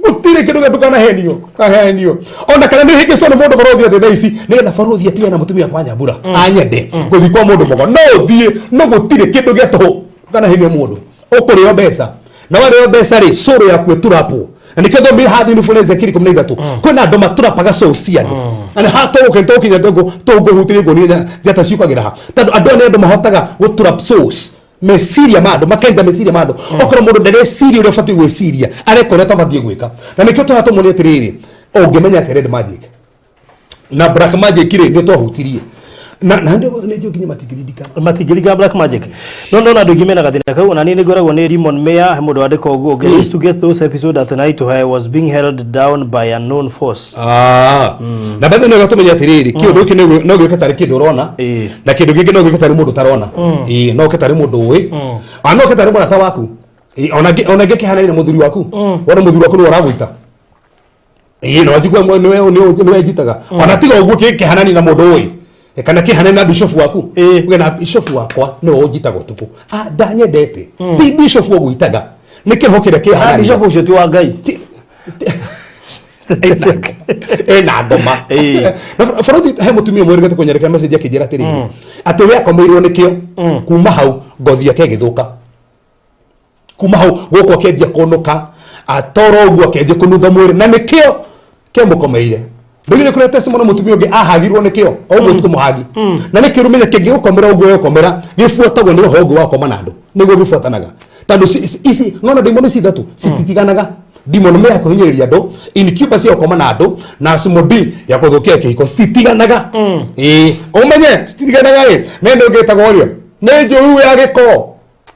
Gũtirĩ kĩndũ gĩa ndũkanahenio kahenio ona kana nĩ hĩngĩcwo nĩ mũndũ barothi atĩ thaa ici nĩgetha barothi atigane na mũtumia kwa nyambura anyende gũthiĩ kwa mũndũ mũgo no ũthiĩ, no gũtirĩ kĩndũ gĩa tũhũ. Ndũkanahenio mũndũ ũkũrĩo mbeca na warĩo mbeca rĩ cũrũ yaku ĩturapwo, na nĩkĩo thomire haha thĩinĩ bũrũri Ezekieli 13 kwĩna andũ maturapaga cũũ cia andũ, na nĩ haha tũgũke tũgũkinya tũngũhutĩria nguonia njata ciũkagĩra ha, tondũ andũ aya nĩ andũ mahotaga gũturap souls, meciria ma andũ, makenja meciria ma andũ. Okorwo mũndũ ndareciria ũrĩa ũbatiĩ gwĩciria, areka ũrĩa atabatiĩ gwĩka. Na nĩkĩo tũhaha tũmuonie atĩrĩrĩ, ũngĩmenya atĩ red magic na black magic rĩ, nĩ twahutirie na nĩ njũĩ nginya matingĩririkana. Matingĩrika black magic, no ndona andũ aingĩ mena gathĩna kau. Ona niĩ nĩ ngoragwo nĩ Rimon Mayor, he mũndũ wandĩka ũguo ũngĩ. "I used to get those episodes at night where I was being held down by a known force." Ah. Na bethe no gatũmenya atĩrĩrĩ, kĩũndũ gĩkĩ no gĩũke tarĩ kĩndũ ũrona, na kĩndũ kĩngĩ no gĩũke tarĩ mũndũ ũtarona. Ĩĩ, no ũke tarĩ mũndũ ũĩ, ona no ũke tarĩ mũrata waku. Ĩĩ, ona ngĩkĩhanania na mũthuri waku, wona mũthuri waku nĩwe ũragũita. Ĩĩ, no njigua nĩwe njitaga. Ona tiga ũguo, kĩhanania na mũndũ ũĩ kana kĩhanania na bishop waku, uge na bishop wakwa nĩwe ũnjitaga ũtukũ. Ah, ndanyendete. Ti bishop ũgũitaga, nĩ kĩroho kĩrĩa Ah, kĩhanania. Bishop ũcio ti wa Ngai. Ĩna ngoma. Na barothi, he mũtumia ũmwe ũrĩgete kũnyerekera message akĩnjĩra atĩrĩrĩ, atĩ we akomeirwo nĩkĩo, kuma hau ngothi yake ĩgĩthũka, kuma hau gũkũ akĩanjia kũnũka, atoro ũguo akĩanjia kũnunga mwĩrĩ, na nĩkĩo kĩamũkomeire. Ndũgire kũrĩa testimony, mũtumia ũngĩ ahagirwo nĩkĩo o ũguo ũtukũ mũhagi, na nĩkĩo rũmenya kĩngĩgũkomera ũguo gũkomera gĩbuatagwo nĩ roho ũngĩ wa gũkoma na andũ, nĩguo gĩbuatanaga, tondũ ici nona ndimoni ici ithatũ cititiganaga: demon me ya kũhinyĩrĩria andũ, incubus ya gũkoma na andũ, na asmodi ya kũthũkia kĩhiko. Cititiganaga. Ĩĩ, ũmenye cititiganaga. Ĩ nĩ ndũ ĩngĩ ĩtagwo rĩo nĩ njũru ya gĩko.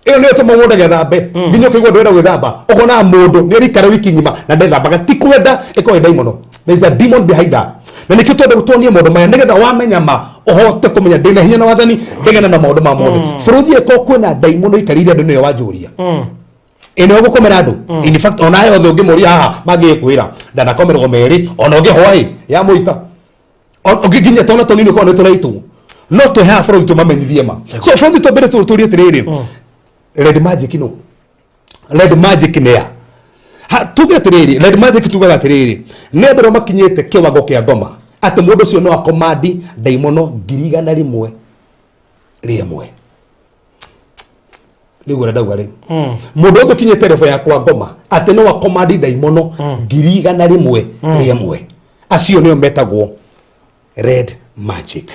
Ĩyo nĩyo ĩtũma mũndũ agethambe nginya ũkaigua ndũrenda gwĩthamba, ũkona mũndũ nĩ arikara wiki ng'ima na ndethambaga, ti kwenda, ĩkorwo ĩ ndaimono. There is a demon behind that. Na nĩkĩo twenda tuonie maũndũ maya, nĩgetha wamenya ma ũhote kũmenya ndĩna hinya na wathani ndegana na maũndũ ma mothe. Bũrũri ĩkorwo kwĩna ndaimono ikarĩire andũ, nĩyo wanjũria ĩno ĩgũkomera andũ. In fact, ona aya othe ũngĩmũria haha mangĩkwĩra ndanakomerwo merĩ, ona ũngĩ hwaĩ ya mũita nginya twana tũnini ũkorwo nĩ tũraitwo, no twĩ haha bũrũri tũmamenyithie ma. So bũrũri twambere tũrie atĩrĩrĩ, red magic no red magic nĩ ya ha? Tuge atĩrĩrĩ, red magic tugaga atĩrĩrĩ, nĩ andũ arĩa makinyĩte kĩwango kĩa ngoma atĩ mũndũ ũcio no akomandi ndaimono 101,000. Rĩu ũrĩa ndauga rĩu, mũndũ ũngĩ ũkinyĩte level ya kwa ngoma atĩ no akomandi ndaimono 101,000, acio nĩo metagwo red magic.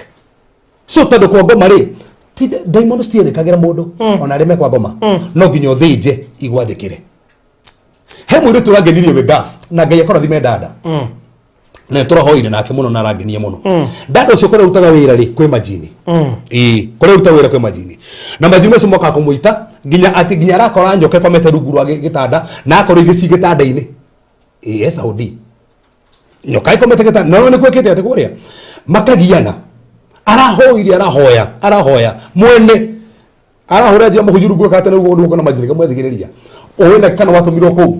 So tondũ kwa ngoma rĩ, ti ndaimono citiethĩkagĩra mũndũ, ona arĩa me kwa ngoma no nginya ũthĩnje igwathĩkĩre. He mũirĩtu ũrangenirie wĩ gaf, na Ngai akũrathime dada, na tũrahoire nake mũno na arangenia mũno dada ũcio. Kũrĩa ũrutaga wĩra rĩ, kwĩ majini. Ĩĩ, kũrĩa ũrutaga wĩra kwĩ majini, na majini macio mokaga kũmũita nginya atĩ nginya arakora nyoka ĩkomete rungu rwa gĩtanda, na akorwo ingĩ ci gĩtanda-inĩ. Ĩĩ, e Saudi nyoka ĩkomete gĩtanda, no nĩ gwĩkĩte atĩ kũrĩa makagiana. Arahoire, arahoya, arahoya mwene, arahũra njia mũhunjuru gwĩka atĩ nĩguo nĩguo na majini kamwethigĩrĩria ũĩ na kana watũmirwo kũu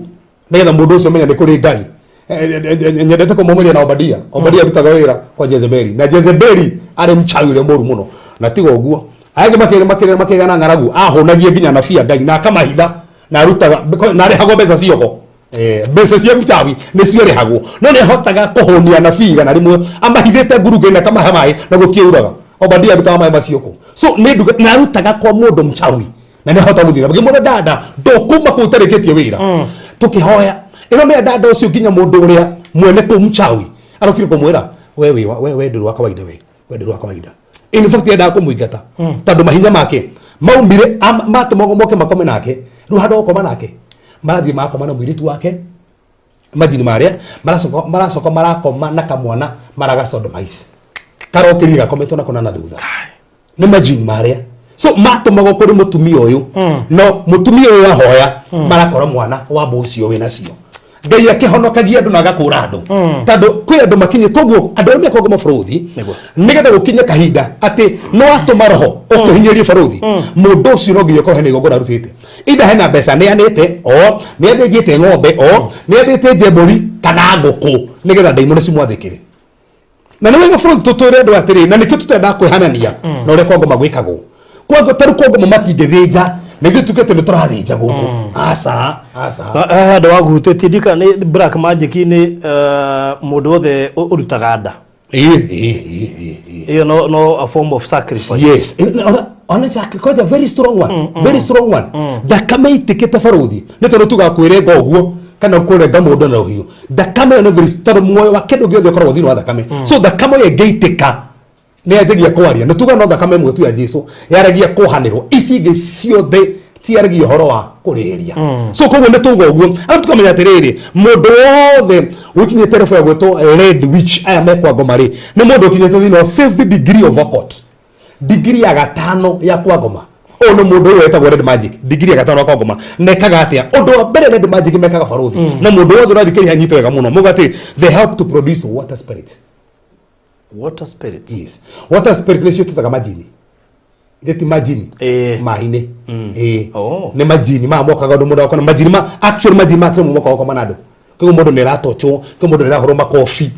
nĩgetha mũndũ ũcio menye nĩ kũrĩ Ngai. Nyendete kũmũmĩria na Obadia. Obadia arutaga wĩra kwa Jezebeli, na Jezebeli arĩ mchawi ũrĩa mũru mũno, na tiga ũguo angĩ makĩrĩ makĩrĩ makĩgana na ng'aragu, ahũnagie nginya nabii a Ngai na akamahitha, na arutaga na arĩhagwo mbeca cioko. Mbeca cia mchawi nĩcio rĩhagwo, no nĩ ahotaga kũhũnia nabii 100 amahithĩte ngurunga-inĩ, akamahe maĩ na gũtiuraga. Obadia arutaga maĩ macio kũ? So nĩ nduga na arutaga kwa mũndũ mchawi, na nĩ ahota gũthiĩ ngĩmwĩra, "Dada, ndũkuma kũu ũtarĩkĩtie wĩra." Tũkĩhoya ĩno mĩa dada ũcio nginya mũndũ ũrĩa mwene kũu mchawi arokire kũmwĩra, "We wĩ we ndũrĩ wa kawaida, we ndũrĩ wa kawaida." In fact, endaga kũmũingata tondũ mahinya make maumire matũmagwo moke makome nake. Rĩu handũ ha gũkoma nake, marathiĩ makoma na mũirĩtu wake, majini marĩa maracoka marakoma na kamwana, maraga sodomize, karokĩrire gakometwo nako na thutha nĩ majini marĩa. So matũmagwo kũrĩ mũtumia ũyũ, no mũtumia ũyũ ahoya marakora mwana wa mbũ ũcio wĩ nacio. Ngai akĩhonokagia andũ na agakũra andũ, tondũ kwĩ andũ makinye koguo andũ arĩa mekongoma bũrũthi, nĩgetha gũkinye kahinda atĩ no atũma roho ũkĩhinyĩrie bũrũthi, mũndũ ũcio no nginya ũkorwo hena igongona arutĩte, either hena mbeca neanĩte, o nĩ athĩnjĩte ng'ombe, o nĩ athĩnjĩte mbũri kana ngũkũ, nĩgetha ndaimono cimwathĩkĩre. Na nĩ wega bũrũri tũtwĩre andũ atĩrĩ, na nĩkĩo tũtendaga kwĩhanania na ũrĩa kwa ngoma gwĩkagwo. Kwa tarĩu kwa ngoma matingĩthĩnja Nä ithuä tuke atä nä tå rathä nja gå kå aca aca. Handå waguhutĩtie ndika nĩ black magic nĩ mũndũ wothe ũrutaga nda. Ĩ, ĩ, ĩ, ĩ, ĩ. Ĩyo no a form of sacrifice. Yes. Ona quite a very strong one, very strong one. Thakame itikite baruthi nä tondå tuga kwä ũguo kana kũrenga mũndũ na rũhiũ, thakame ĩyo nĩ very, tondũ muoyo wa kĩndũ gĩothe ũkoragwo thĩinĩ wa thakame. So thakame ĩyo ĩngĩitĩka nĩ yanjagia kwaria. Nĩ tuga no thakame ĩmwe tu ya Jesu yaragia kũhanĩrwo, ici ingĩ ciothe tiaragia ũhoro wa kũrĩhĩria. So koguo nĩ tuga ũguo, arabu tukamenya atĩrĩrĩ, mũndũ wothe ũkinyĩte level ya gwĩtwo red witch, aya mekwa ngoma rĩ, nĩ mũndũ ũkinyĩte thĩinĩ wa fifth degree of occult, digiri ya gatano ya kwa ngoma. Ũyũ nĩ mũndũ ũyũ wetagwo red magic, digiri ya gatano ya kwa ngoma. Mekaga atĩa? Ũndũ wa mbere red magic mekaga, baruthi, na mũndũ wothe ũrathikĩrĩria anyite wega mũno, muga atĩ they help to produce water spirit. Water spirit. Yes, water spirit nĩcio tũtaga majini. Ithe ti majini maĩ-inĩ. Ĩĩ. Nĩ majini maya mokaga ũndũ mũndũ akona majini ma actual majini ma kĩrĩa mokaga gũkoma na andũ. Koguo mũndũ nĩ aratochwo, koguo mũndũ nĩ arahũrwo makobi.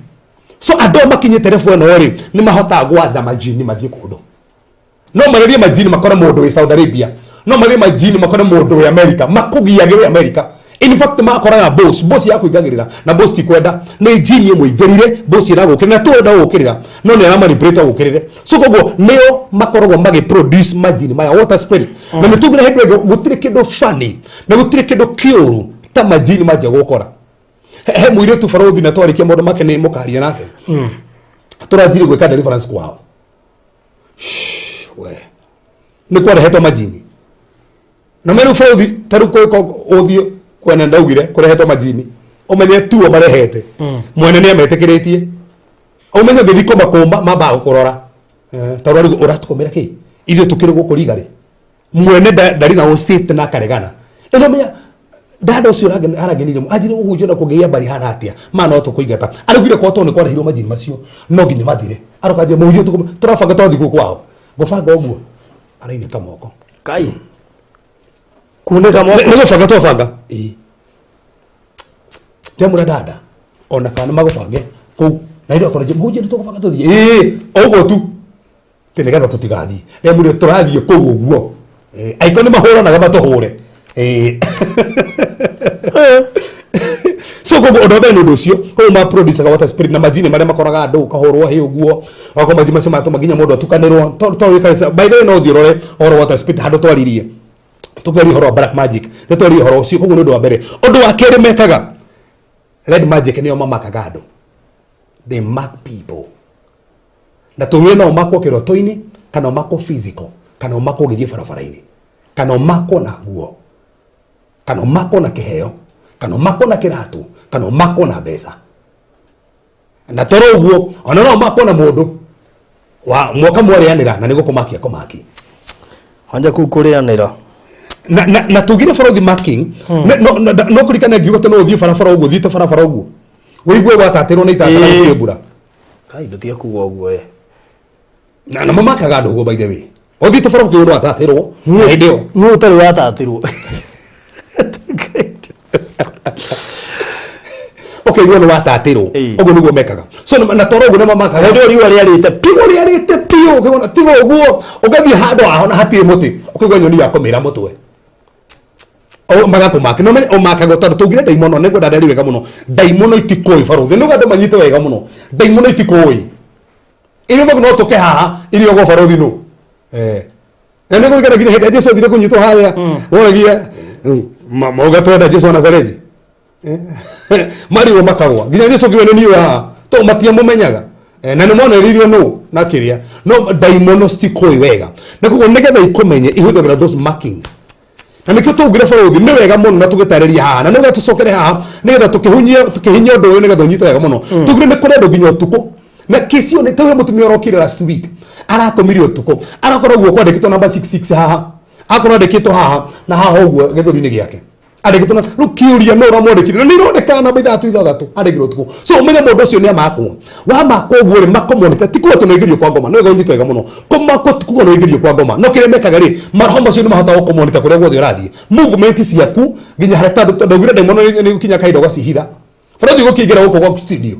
So andũ aya makinyĩte level ĩno rĩ, nĩ mahotaga gwatha majini mathiĩ kũndũ. No marĩrie majini makore mũndũ wĩ Saudi Arabia, no marĩrie majini makore mũndũ wĩ America, makũgiage wĩ America. In fact, makoraga boss, boss yakuingagĩrĩra na boss ti kwenda, nĩ jini ĩmũingĩrire, boss ĩragũkĩrĩra na tũrenda gũkĩrĩra, no nĩ aramanipulate gũkĩrĩre. So koguo nĩo makoragwo magĩproduce majini maya, water spirit. Na nĩ tugire hĩndĩ ĩngĩ gũtirĩ kĩndũ funny na gũtirĩ kĩndũ kĩũru ta majini manjia gũkora. He mũirĩtu barothi, na twarĩkia maũndũ make nĩ mũkaria nake, tũranjirie gwĩka deliverance kwao. Shh, we nĩ kwarehetwo majini na meru barothi ta rĩu ũthiĩ kwene ndaugire kũrehetwo majini, ũmenye tuo marehete, mwene nĩ ametĩkĩrĩtie. Ũmenye ũngĩthiĩ kũmakũma mambaga gũkũrora. Tondũ rĩu ũratũkũmĩra kĩ ithuĩ tũkĩrĩ gũkũ riga rĩ, mwene ndarĩ na ũcĩte na akaregana. Ĩno menya dada ũcio arangenirie mũno, anjire gũhunjia na kũngĩgĩa mbari hana atĩa ma no tũkũingata. Araugire kwa tondũ nĩ kwarehirwo majini macio no nginya mathire. Aroka anjire mũhunjia tũrabanga twathiĩ kũu kwao ngũbanga ũguo arainĩka moko. Kai kunĩka moko. Nĩ gũbanga twabanga, ĩĩ, ndemũra dada ona kana magũbange kũu na hĩndĩ akorwo mũhunjia nĩ tũgũbanga tũthiĩ, ĩĩ, ũguo tu tĩ nĩgetha tũtigathiĩ. Ndemũrire tũrathiĩ kũu ũguo. Angĩkorwo nĩ mahũranaga matũhũre. Ĩĩ. So koguo ũndũ wa mbere nĩ ũndũ ũcio, koguo ma produce water spirit na majini marĩa makoraga andũ, ũkahũrwo hĩ ũguo, ũgakorwo majini macio matũma nginya mũndũ atukanĩrwo. To wĩka, by the way, no ũthiĩ ũrore ũhoro wa water spirit handũ twaririe, tũkĩaria ũhoro wa black magic, nĩ twaririe ũhoro ũcio. Koguo nĩ ũndũ wa mbere. Ũndũ wa kerĩ mekaga red magic nĩo mamakaga andũ, they mark people. Na tũgĩre no ũmakwo kĩroto-inĩ, kana ũmakwo physical, kana ũmakwo ũgĩthiĩ barabara-inĩ, kana ũmakwo na nguo, kana ũmakwo na kĩheo, kana ũmakwo na kĩratũ, kana ũmakwo na mbeca. Na toro ũguo ona no ũmakwo na mũndũ wa mwaka mwarĩanĩra na nĩ gũkũmakia kũmaki. Wanja kuu kũrĩanĩra. Na tugire barothi marking no kũrikana ngiuga atĩ no ũthiĩ barabara ũguo, ũthiĩte barabara ũguo wĩigue watatĩrwo nĩ itata na gũtirĩ mbura. Kai, ndũtige kuga ũguo we. Na mamakaga andũ ũguo, by the way, ũthiĩte barabara ũkĩigua watatĩrwo na hĩndĩ ĩyo. Nũ ũtarĩ watatĩrwo? Ũkaigua nĩ watatĩrwo. Ũguo nĩguo mekaga. So na toro ũguo nĩ mamakaga. Hĩndĩ ĩyo riũa rĩarĩte. Piũ, rĩarĩte piũ, ũkĩona tiga ũguo ũgathiĩ handũ haho na hatirĩ mũtĩ, ũkaigua nyoni yakũmĩra mũtwe. O magakũmaka no menye ũmakaga tondũ tũngire ndaimono. Nĩ ngwenda ndari wega mũno, ndaimono itikũĩ barothi, nĩguo andũ manyite wega mũno, ndaimono itikũĩ iria magu no tũke haha iria ũguo barothi nũ. Na nĩ kũringana nginya hĩndĩ ya Jesu athire kũnyitwo harĩa woragia mauga twenda Jesu wa Nazarethi, marigwo makagwa nginya Jesu ngiwe nĩ niĩ haha to matiamũmenyaga. Na nĩ monereirio nũ na kĩrĩa no ndaimono citikũĩ wega, na koguo nĩgetha ikũmenye ihũthagĩra those markings. Na nĩkĩo tũngire bũrũri nĩ wega mũno na tũgĩtarĩria haha, na nĩgetha tũcokere haha nĩgetha tũkĩhunyie tũkĩhinyia ũndũ ũyũ nĩgetha ũnyite wega mũno. Tugire nĩ kũrĩ andũ nginya ũtukũ na kĩcio nĩ tawe mũtumia ũrokire last week, arakomire ũtukũ, arakorwo guoko andĩkĩtwo namba 66 haha, akorwo andĩkĩtwo haha na haha ũguo gĩthũri-inĩ gĩake andĩkĩtwo na rĩu kĩũria no ũramwandĩkire na nĩ ironekana namba ithatũ ithathatũ andĩkirwo ũtukũ. So ũmenye mũndũ ũcio nĩ amakwo. Wamakwo ũguo rĩ, makũmonete ti kuga atĩ nĩ kwa ngoma. No wega ũnyite wega mũno, kũmakwo ti kuga nĩ ũingĩrio kwa ngoma. No kĩrĩa mekaga rĩ, maroho macio nĩ mahotaga gũkũmonita kũrĩa guothe ũrathiĩ, movement ciaku, nginya harĩa tondũ ndaugire ndaimono nĩ gũkinya kahinda ũgacihitha. Bũrũri gũkĩingĩra gũkũ gwaku studio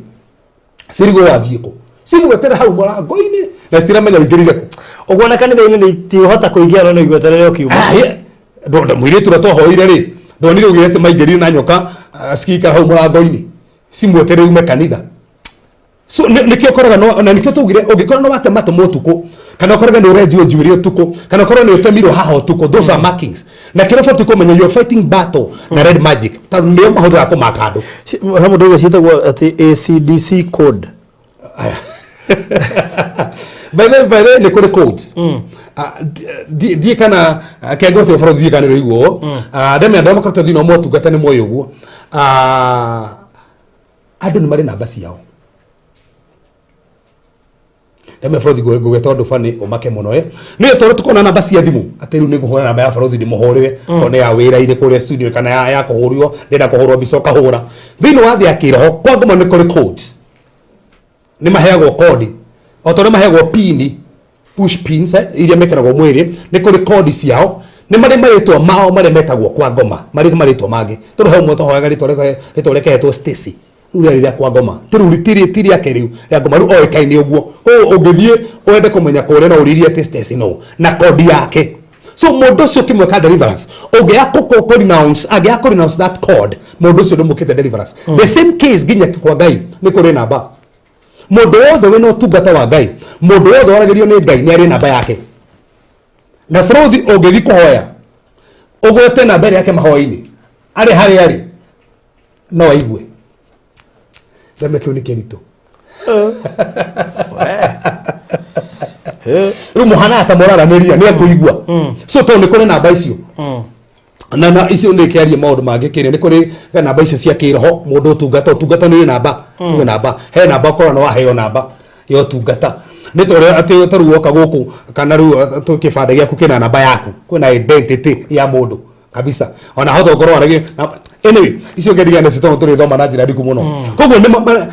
cirigwo wathiĩ kũ, cigwetere hau mũrango-inĩ na citiramenya ũingĩrire kũ. Ũguo na kanitha-inĩ nĩ itihota kũingĩra no nĩ igweterere ũkiuma. Ah, yeah. Mũirĩtu ũrĩa twahoire rĩ, ndonire ugire atĩ maingĩrire na nyoka, cigĩikara hau mũrango-inĩ cimweterere ume kanitha. So nĩkĩo ũkoraga na nĩkĩo twaugire ũngĩkorwo nĩ wate matũ ũtukũ, kana ũkorage nĩ ũrenjwo njuĩrĩ ũtukũ, kana ũkorwo nĩ ũtemirwo haha ũtukũ, those are markings. Na kĩrĩa ũbatiĩ kũmenya, you are fighting battle na red magic, tondũ nĩo mahũthĩraga kũmaka andũ. He mũndũ ũguo ciĩtagwo atĩ ACDC code. By the way, nĩ kũrĩ codes. Ndiĩ kana kengo atĩ ũboro thiĩ kana nĩ ũiguo. Ndemenya andũ arĩa makoretwo thĩinĩ wa motungata nĩ moĩ ũguo. Andũ nĩ marĩ namba ciao. Ndemenya bũrũthi ngũgweta ũndũ bani ũmake mũno, nĩ tondũ tũkona namba cia thimũ atĩ rĩu nĩ ngũhũra namba ya bũrũthi ndĩmũhũrĩre, korwo nĩ ya wĩra-inĩ kũrĩa studio kana ya kũhũrwo, ndĩrenda kũhũrwo mbica ũkahũra. Thĩinĩ wa thĩ ya kĩroho kwa ngoma nĩ kũrĩ codes, nĩ maheagwo kodi o ta ũrĩa maheagwo pini, push pins, iria mekĩragwo mwĩrĩ. Nĩ kũrĩ kodi ciao, nĩ marĩ marĩtwa mao marĩa metagwo kwa ngoma, marĩ marĩtwa mangĩ, tondũ he ũmwe tũhoyaga rĩtwa rĩkehetwo Stacy, rĩu rĩarĩ rĩa kwa ngoma, ti rĩu ti rĩake, rĩu rĩa ngoma, rĩu oĩkaine ũguo. Koguo ũngĩthiĩ wende kũmenya kũrĩa, no ũririe atĩ Stacy no na kodi yake. So mũndũ ũcio ũkĩmwĩka deliverance, ũngĩaga kũ renounce, angĩaga kũ renounce that code, mũndũ ũcio ndũmũkĩte deliverance. The same case nginya kwa Ngai nĩ kũrĩ namba. Mũndũ wothe wĩna ũtungata wa Ngai, mũndũ wothe waragĩrio nĩ Ngai, nĩ arĩ namba yake. Na bũrũthi ũngĩthiĩ kũhoya ũgwete namba ĩrĩa yake mahoya-inĩ, arĩ harĩa arĩ no aigue. Sema kĩu nĩ kĩritũ. Rĩu mũhanaga ta mũraranĩria, nĩ ekũigua. So tondũ nĩ kũrĩ namba icio na icio nĩ kĩaria maũndũ mangĩ kĩrĩa nĩ kũrĩ namba icio cia kĩroho, mũndũ ũtungata nĩ namba, tuge namba, he namba ũkorwo nĩ waheo namba ya ũtungata, nĩ tondũ atĩ ta rĩu woka gũkũ kana rĩu kĩbandĩ gĩaku kĩna namba yaku, kwĩna identity ya mũndũ kabisa, ona hota ũkorwo arĩ anyway icio ngĩndigana nacio tondũ tũrĩthoma na njĩra ndiku mũno. Koguo nĩ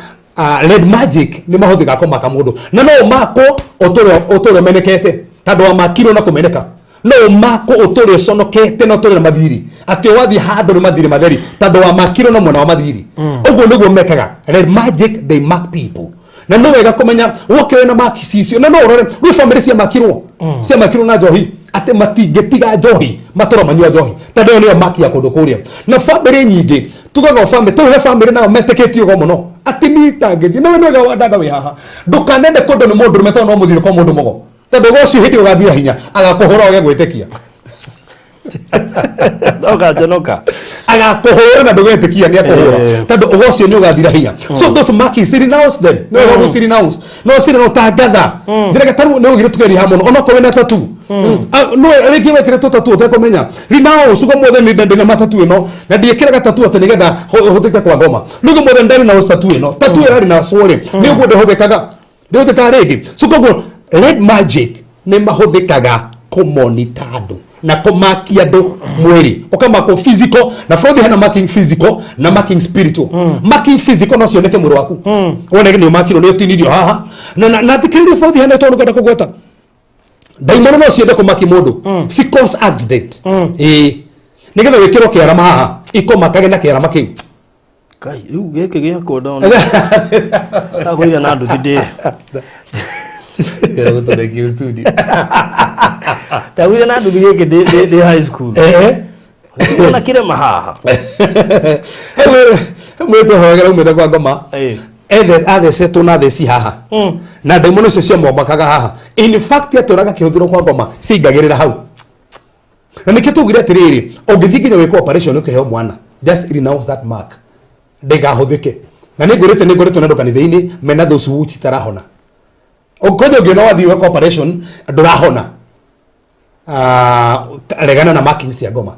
red magic nĩ mahũthĩkaga kũmaka mũndũ, na no ũmakwo ũtũre ũmenekete tondũ wamakirwo na kũmeneka, no ũmakwo ũtũre ũconokete na ũtũre na mathiri, atĩ wathiĩ handũ nĩ mathiri matheri tondũ wamakirwo na mwena wa mathiri. Ũguo nĩguo mekaga red magic, they mark people. Na no wega kũmenya woke wĩna marks icio, na no ũrore gwĩ family ciamakirwo na njohi, atĩ matingĩtiga njohi, matũra manyua njohi, tondũ ĩyo nĩyo mark ya kũndũ kũrĩa. Na family nyingĩ tugaga o family tũhe family nao metĩkĩtie ũguo mũno atĩ niĩ itangĩthiĩ nawe nĩwega wandanda wĩ haha, ndũkanende kũndũ nĩ mũndũ rũme tondũ no mũthiĩ kwa mũndũ mũgo, tondũ ũgo ũcio hĩndĩ ũgathira hinya agakũhũra wage gwĩtĩkia. No gaconoka. Agakũhũra na ndũgetĩkia nĩ akũhũra, tondũ ũgo ũcio nĩ ũgathira hinya. So those markings, renounce them. No mm. Renounce, no si no tangatha njĩra taru nĩ ũgire tugeria ha mũno onokorwo wĩna tattoo. No rĩngĩ wekĩrĩtwo tattoo ũtekũmenya, renounce uga mothe nĩ ndĩna matatu ĩno na ndiĩkĩraga tattoo atĩ nĩgetha hũthĩke kwa ngoma. Rĩu mothe ndarĩ na tattoo ĩno, tattoo ĩrarĩ na cũrĩ nĩ ũguo ndĩhũthĩkaga, ndĩhũthĩkaga rĩngĩ. So koguo red magic nĩ mahũthĩkaga kũmonita andũ na kũmakia andũ mwĩrĩ, ũkamakwo physical na bũrũthi. Hena marking physical na marking spiritual. Marking physical no cioneke mwĩrĩ waku, woneke nĩ ũmakirwo, nĩ ũtinirio haha na thikĩrĩria bũrũthi, hena tondũ ngwenda kũgweta ndaimono no ciende kũmaki mũndũ, ci cause accident, ĩĩ, nĩgetha wĩkĩrwo kĩarama haha ikomakage na kĩarama kĩu. Ngai, rĩu gĩkĩ gĩakwa ndona ndagũire na nduthi ndĩ studio. Ndagũire na nduthi gĩkĩ ndĩ high school. Ona kĩrema haha. Mwĩtũ hoyagĩra umĩte kwa ngoma. Ethe athecetwo na theci haha na ndaimono icio ciamwambakaga haha. In fact atũraga kĩhũthĩrwo kwa ngoma ciaingagĩrĩra hau, na nĩkĩo tugire atĩrĩrĩ, ũngĩthiĩ nginya wĩkwo operation ũkĩheo mwana, just renounce that mark ndĩgahũthĩke. Na nĩ ngũrĩte, nĩ ngoretwo na andũ kanitha-inĩ mena those wounds itarahona. Ũkwanja ũngĩona wathiĩ weka operation ndũrahona, regana na markings cia ngoma,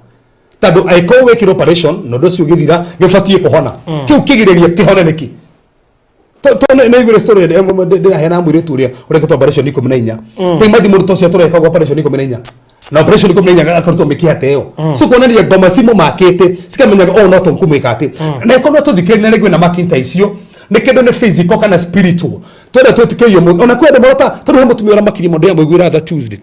tondũ angĩkorwo wĩkĩrwo operation na ũndũ ũcio ũgĩthira gĩbatiĩ kũhona, kĩu kĩgirĩria kĩhone nĩkĩ? Nĩ iguire story ndĩraheana mũirĩtu ũrĩa ũrekĩtwo operation 14. Ta imagine mũndũ ta ũcio tũrekagwo operation 14, na operation 14 akarutwo mĩkiha ta ĩyo. So kuonania ngoma cimũmakĩte, cikamenyaga ũũ no tũkũmwĩka atĩ na ĩkorwo no tũthikĩrĩrie na rĩngĩ na marking ta icio nĩ kĩndũ nĩ physical kana spiritual twenda twĩtĩkĩrio mũno. Ona kwĩ andũ marota, tondũ he mũtumia ũramakirie mũndũ yamũiguĩra tha Tuesday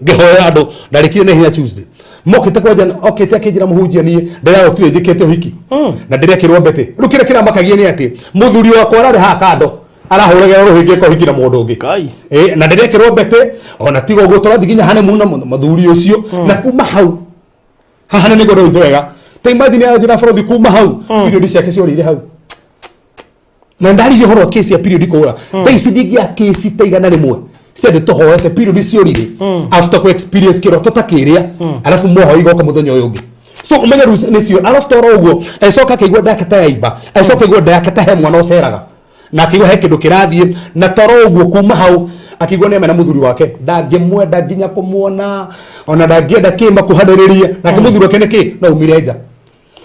ngĩhoya andũ ndarĩkire na ihenya Tuesday mokĩte kwanja, okĩte akĩnjĩra, "Mũhunjia, niĩ ndĩrarotire njĩkĩte ũhiki na ndĩrekĩrwo mbete. Rĩu kĩrĩa kĩramakagia nĩ atĩ mũthuri wakwa ararĩ haha kando arahũragĩra rũhĩ ngĩka ũhiki na mũndũ ũngĩ." Ngai. Na ndĩrekĩrwo mbete ona tiga ũguo tũrathiĩ nginya honeymoon na mũthuri ũcio na kuma hau. Haha nĩ ngwenda ũnyite wega. Ta imagine anjĩra bũrũthi kuma hau period ciake ciorĩire hau. Na ndaririe ũhoro wa kesi ya period kũra. Thaa ici ndingĩa kesi ta 100 cia andũ tũhoete period ciorire after ku experience kĩroto ta kĩrĩa, alafu mohoi igoka mũthenya ũyũ ũngĩ. So ũmenye rĩu nĩcio alafu toro ũguo agĩcoka akĩigua nda yake ta yaimba, agĩcoka akĩigua nda yake ta he mwana ũceraga na akĩigua he kĩndũ kĩrathiĩ na toro ũguo. Kuma hau akĩigua nĩ amena mũthuri wake, ndangĩmwenda nginya kũmuona, ona ndangĩenda kĩ makuhanĩrĩrie nake mũthuri wake nĩkĩ no umire nja.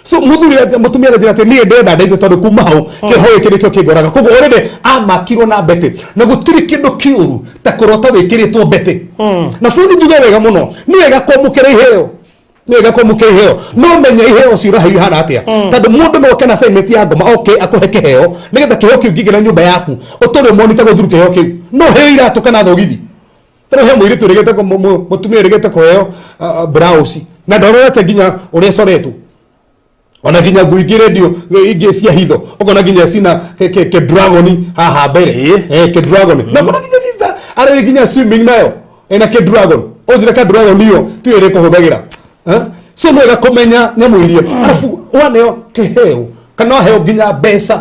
So mũthuri mũtumia aranjĩra atĩ niĩ ndĩrenda ndeithio tondũ kuma hau kĩroho gĩkĩ nĩkĩo kĩngoraga. Koguo already amakirwo na mbete, na gũtirĩ kĩndũ kĩũru ta kũrota wĩkĩrĩtwo mbete. Na bũrũri njuge wega mũno, nĩ wega kwamũkĩra iheo, nĩ wega kwamũkĩra iheo, no menya iheo ũcio ũraheio ihana atĩa, tondũ mũndũ no oke na assignment ya ngoma, oke akũhe kĩheo nĩgetha kĩheo kĩu kĩingĩre nyũmba yaku, ũtũre ũmonita gũthuru kĩheo kĩu. No heo iratũ kana thogithi. Tondũ he mũirĩtu ũrĩgĩte mũtumia ũrĩgĩte kũheo blouse na ndororete nginya ũrĩa ĩcoretwo, ona nginya nguo ingĩ rendio ingĩ cia hitho, ũkona nginya cina ke dragon haha mbere. Ke dragon, na ũkona nginya sister arĩ nginya swimming nayo ĩna ke dragon. Ũnjĩre ka dragon iyo tiyo ĩrĩ kũhũthagĩra. Eh? So nĩ wega kũmenya nyamũ iria arabu waneo kĩheo kana waheo nginya mbeca.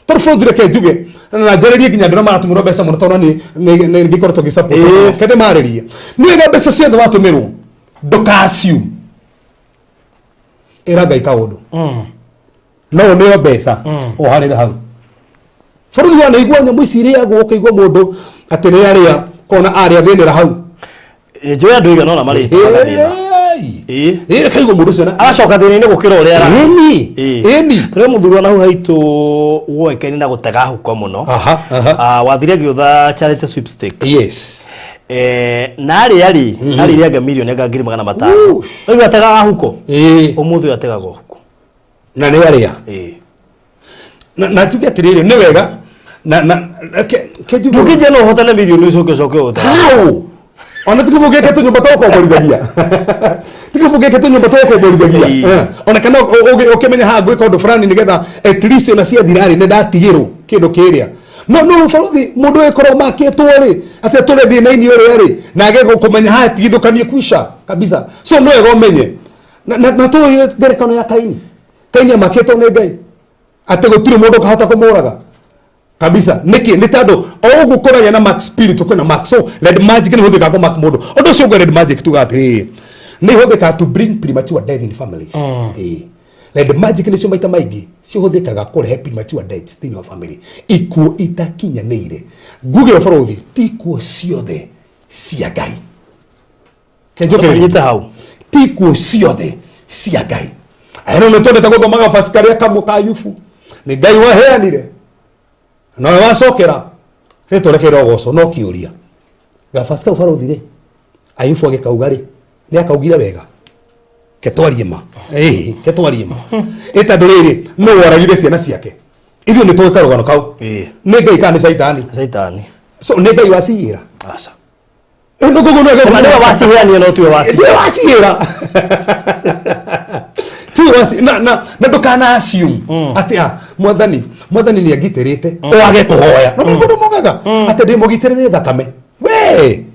Tondũ bũrũri, reke njuge na njarĩrie nginya andũ arĩa maratũmĩrwo mbeca mũno, tondũ nĩ ngĩkoretwo ngĩ-support. Kende marĩrie, nĩ wega mbeca ciothe watũmĩrwo ndũka assume. Ĩra Ngai kaũndũ no ũneo mbeca oharĩre hau. Bũrũri wanaigua nyamũ ici irĩagwo, ũkaigua mũndũ atĩ nĩ arĩa kona arĩa thĩnĩra hau. Njũĩ andũ igana ona marĩte magathĩna. Ĩĩ, kaigua mũndũ ũcio Agacoka thĩna-inĩ gũkĩra ũrĩa ara. Ĩni. Ĩni. Tũrĩ mũthuri ona hau haitũ woĩkaine na gũtega huko mũno. aha aha Ah, wathire agĩũtha charity sweepstake. Na arĩa rĩ arĩire anga mirioni anga 500,000. Whoosh. Rĩu ategaga huko. Ũmũthĩ ũyũ ategaga huko. Na nĩ arĩa na njuge atĩrĩrĩ, nĩ wega na ke njuge. Ndũngĩnjia no ũhotane mirioni ũcoke ũcoke ũtega. How? Ona tikibũngĩke tũnyũmba twa gũkomborithagia, tikibũngĩke tũnyũmba twa gũkomborithagia. Ona kana ũkĩmenya haha ngwĩka ũndũ fulani nĩgetha at least ona ciathira rĩ, nĩ ndatigĩrwo kĩndũ kĩrĩa. No bũrũri mũndũ ĩkorwo makĩtwo rĩ atĩ atũre thĩna-inĩ ũrĩa rĩ na age kũmenya haha tigithũkanie kwisha kabisa. So no wega ũmenye na tũĩ ngerekano ya Kaini. Kaini amakĩtwo nĩ Ngai atĩ gũtirĩ mũndũ ũkahota kũmũraga kabisa. Nĩkĩ? Nĩ tondũ o ũguo kũragĩa na mark spirit, kwĩna mark. So red magic nĩ hũthĩkaga kũ mark mũndũ. Ũndũ ũcio ũngĩ, red magic tuga atĩrĩrĩ, nĩ ihũthĩkaga to bring premature death in families. Ĩĩ, red magic nĩcio maita maingĩ cihũthĩkaga kũrehe premature death thĩinĩ wa family, ikuũ itakinyanĩire. Nguge ũbũrũthi ti ikuũ ciothe cia Ngai. Kenjokererie. Nyite hau. Ti ikuũ ciothe cia Ngai. Eno nĩ twendete gũthomaga basi karĩa kamwe ka Ayubu, nĩ Ngai waheanire nowe wacokera, rĩtwa rĩake rĩrogocwo. No kĩũria gabasi kau barũthi rĩ, Ayubu agĩkauga rĩ, nĩ akaugire wega? Ketwarie ma, ĩĩ, ketwarie ma. Ĩ tondũ rĩrĩ, no waragire ciana ciake, ithuĩ nĩ tũĩ karũgano kau. Nĩ Ngai kana nĩ Caitani? Caitani. So nĩ Ngai waciyĩra? Aca. Koguo nĩ Ona nĩwe waciheanire no tiwe waci. Ndiwe waciyĩra, tiwe waci na ndũkana assume atĩ ah, mwathani nĩ angitĩrĩte, wage kũhoya. No nĩ ũndũ mogaga atĩ ndĩ mũgitĩre nĩ thakame. We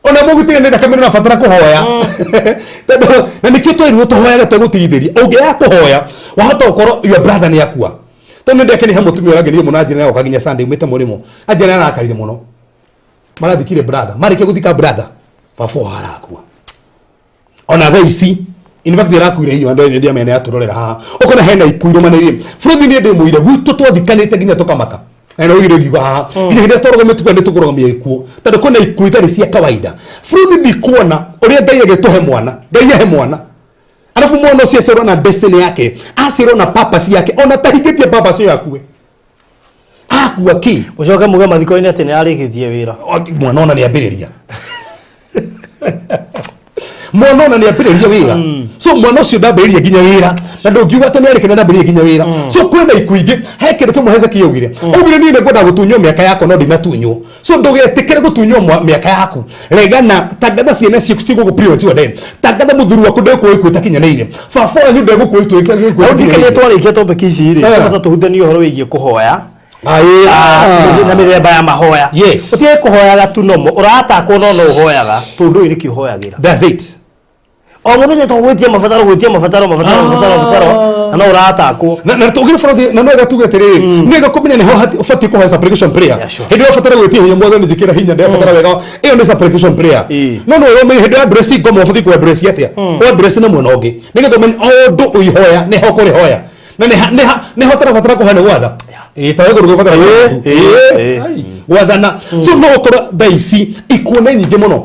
ona mũgitĩre nĩ thakame, nĩ ũrabatara kũhoya, tondũ na nĩkĩo twerirwo tũhoyage tũgũtigithĩria. Ũngĩaga kũhoya, wahota gũkorwo your brother nĩ akua. Tondũ nĩ ndekenia he mũtumia ũrangenirie mũno, anjĩra oka nginya Sunday umĩte mũrĩmo, anjĩra arakarire mũno marathikire brother, marĩkia gũthika brother, baba wao arakua. Ona thaa ici in fact ĩrakuire iyo andũ ĩndĩ amene atũrorera haha, ũkona hena ikuũ irũmanĩrĩire. Bũrũri niĩ ndĩ mũire gwitũ twathikanĩte nginya tũkamaka na no ugire ngiuga haha nginya hĩndĩ ĩrĩa twarũgamĩte tuga nĩ tũkũrũgamia ikuũ, tondũ kwĩna ikuũ itarĩ cia kawaida. Bũrũri ndikuona ũrĩa Ngai agĩtũhe mwana, Ngai ahe mwana, arabu mwana ũcio aciarwo na destiny yake, aciarwo na purpose yake, ona tahingĩtie purpose ĩyo akue, akua kĩ? Ũcoke muge mathiko-inĩ atĩ nĩ arĩkĩtie wĩra. Mwana ona nĩ ambĩrĩria, mwana ona nĩ ambĩrĩria wĩra. So mwana ũcio ndambĩrĩria nginya wĩra, na ndũngiuga atĩ nĩ arĩkenia, ndambĩrĩria nginya wĩra. So kwĩna ikuũ ingĩ. He kĩndũ kĩmwe Hezekia augire, augire niĩ nĩngwenda gũtunywo mĩaka yakwa no ndinatunywo. So ndũgetĩkĩre gũtunywo mĩaka yaku. Regana, tangatha ciana ciaku cigũgũ premature death, tangatha mũthuri waku ndegũkua ikuũ itakinyanĩire, baba wanyu ndegũkua ikuũ Ndikanie itakinyanĩire. Twarĩkia topic ici rĩ, tũbata tũhutanie ũhoro wĩgiĩ kũhoya. Aĩ. Na mĩthemba ya mahoya. Ũtige kũhoyaga tu nomo ũratakwo, no no ũhoyaga tondũ ũyũ nĩkĩo ũhoyagĩra. That's it. O mũthenya to gwĩtia mabataro, gwĩtia mabataro, mabataro, mabataro, mabataro, na no ũratakwo. Na tũgire bũrũri na no wega tuge atĩrĩrĩ, nĩ wega kũmenya nĩho ũbatiĩ kũhoya supplication prayer. Sure. Hĩndĩ ĩrĩa ũbatara gwĩtia hinya, Mwathani njĩkĩra hinya, ndĩrabatara wega, ĩyo nĩ supplication prayer. No no ũmenye hĩndĩ ya address ngoma ũbatiĩ kũ address atĩa, ũ address na mwena ũngĩ, nĩgetha ũmenye o ũndũ ũihoya nĩho kũrĩhoya na nĩho ũtarabatara kũhoya nĩ gwatha. Ĩĩ, ta wega ũbatara gwathana. So no ũkorwo thaa ici ikuũ nĩ nyingĩ mũno,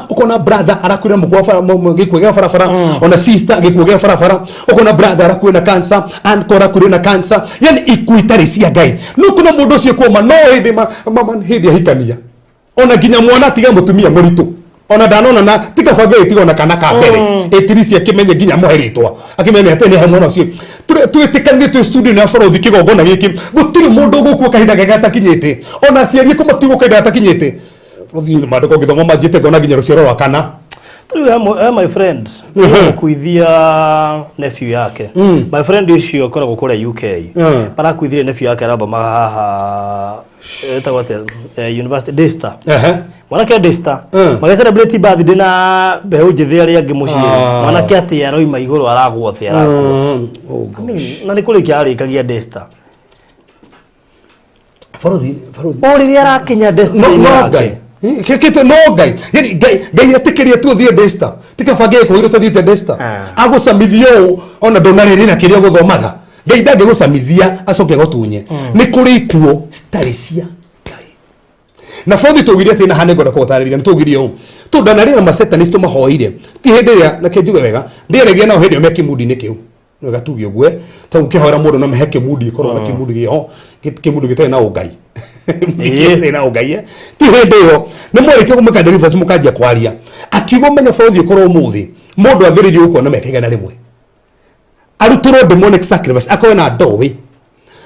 ũkona brother arakuire mũkwa wa gĩkuũ gĩa barabara, ona sister gĩkuũ gĩa barabara, ũkona brother arakuire na cancer, uncle arakuire na cancer, yani ikuũ itarĩ cia Ngai. No kuna mũndũ ũcio kuoma no hĩndĩ hĩndĩ ahikania, ona nginya mwana tiga mũtumia mũritũ, ona ndanona na tiga bange ĩtiga ona kana ka mbere ĩtirisi akĩmenye nginya mũhe rĩtwa, akĩmenye atĩ nĩ he mwana ũcio. Twĩtĩkanire twĩ studio na borothi kĩgongona gĩkĩ, gũtirĩ mũndũ ũgũkua kahinda gake gatakinyĩte, ona aciari akwa matigũka kahinda gatakinyĩte. Borothi nĩ mandĩko ngĩthoma manjĩte ngona nginya rũciaro rwa kana. Rĩu he my friend mũkuithia nephew yake. My friend ũcio akoragwo kũrĩa UK. Arakuithirie nephew yake, arathomaga haha, ĩtagwo atĩa, university, Daystar. Mwanake Daystar magĩcelebrate birthday na mbeũ njĩthĩ arĩa angĩ mũciĩ. Mwanake atĩ aroima igũrũ, aragwa thĩ, aragwa. Oh. I mean, na nĩ kũrĩkia arĩkagia Daystar. Borothi, borothi. O rĩrĩa arakinya Daystar No, no. yake. Ngai kĩkĩte no Ngai, yani Ngai etĩkĩria tu ũthiĩ Daystar, tikabange kwĩrwo tũthiĩte Daystar. Agũcamithia ũũ ona ndũnarĩrĩra kĩrĩa ũgũthomaga. Ngai ndangĩgũcamithia acoke agũtunye. Nĩ kũrĩ ikuũ citarĩ cia Ngai. Na bothi tũgire atĩ na hane ngwenda kũgũtarĩria nĩ tũgire ũũ tondũ ndanarĩra masetanist tũmahoire ti hĩndĩ ĩrĩa na kĩnjuge wega ndĩaragia nao hĩndĩ ĩyo me kĩmundi-inĩ kĩu. Nĩ wega tuge ũguo tondũ ũkĩhoera mũndũ no mehe kĩmundi ĩkorwo na kĩmundi gĩho, kĩmundi gĩtarĩ na ũngai, gĩtarĩ na ũngai, eh. Ti hĩndĩ ĩyo nĩ mwarĩkia kũmĩka deliverance mũkanjia kwaria akiuga ũmenye bothi ũkorwo ũmũthĩ mũndũ athĩrĩirio gũkua na mĩaka 100, arutĩrwo demonic sacrifice, akorwo na ndoĩ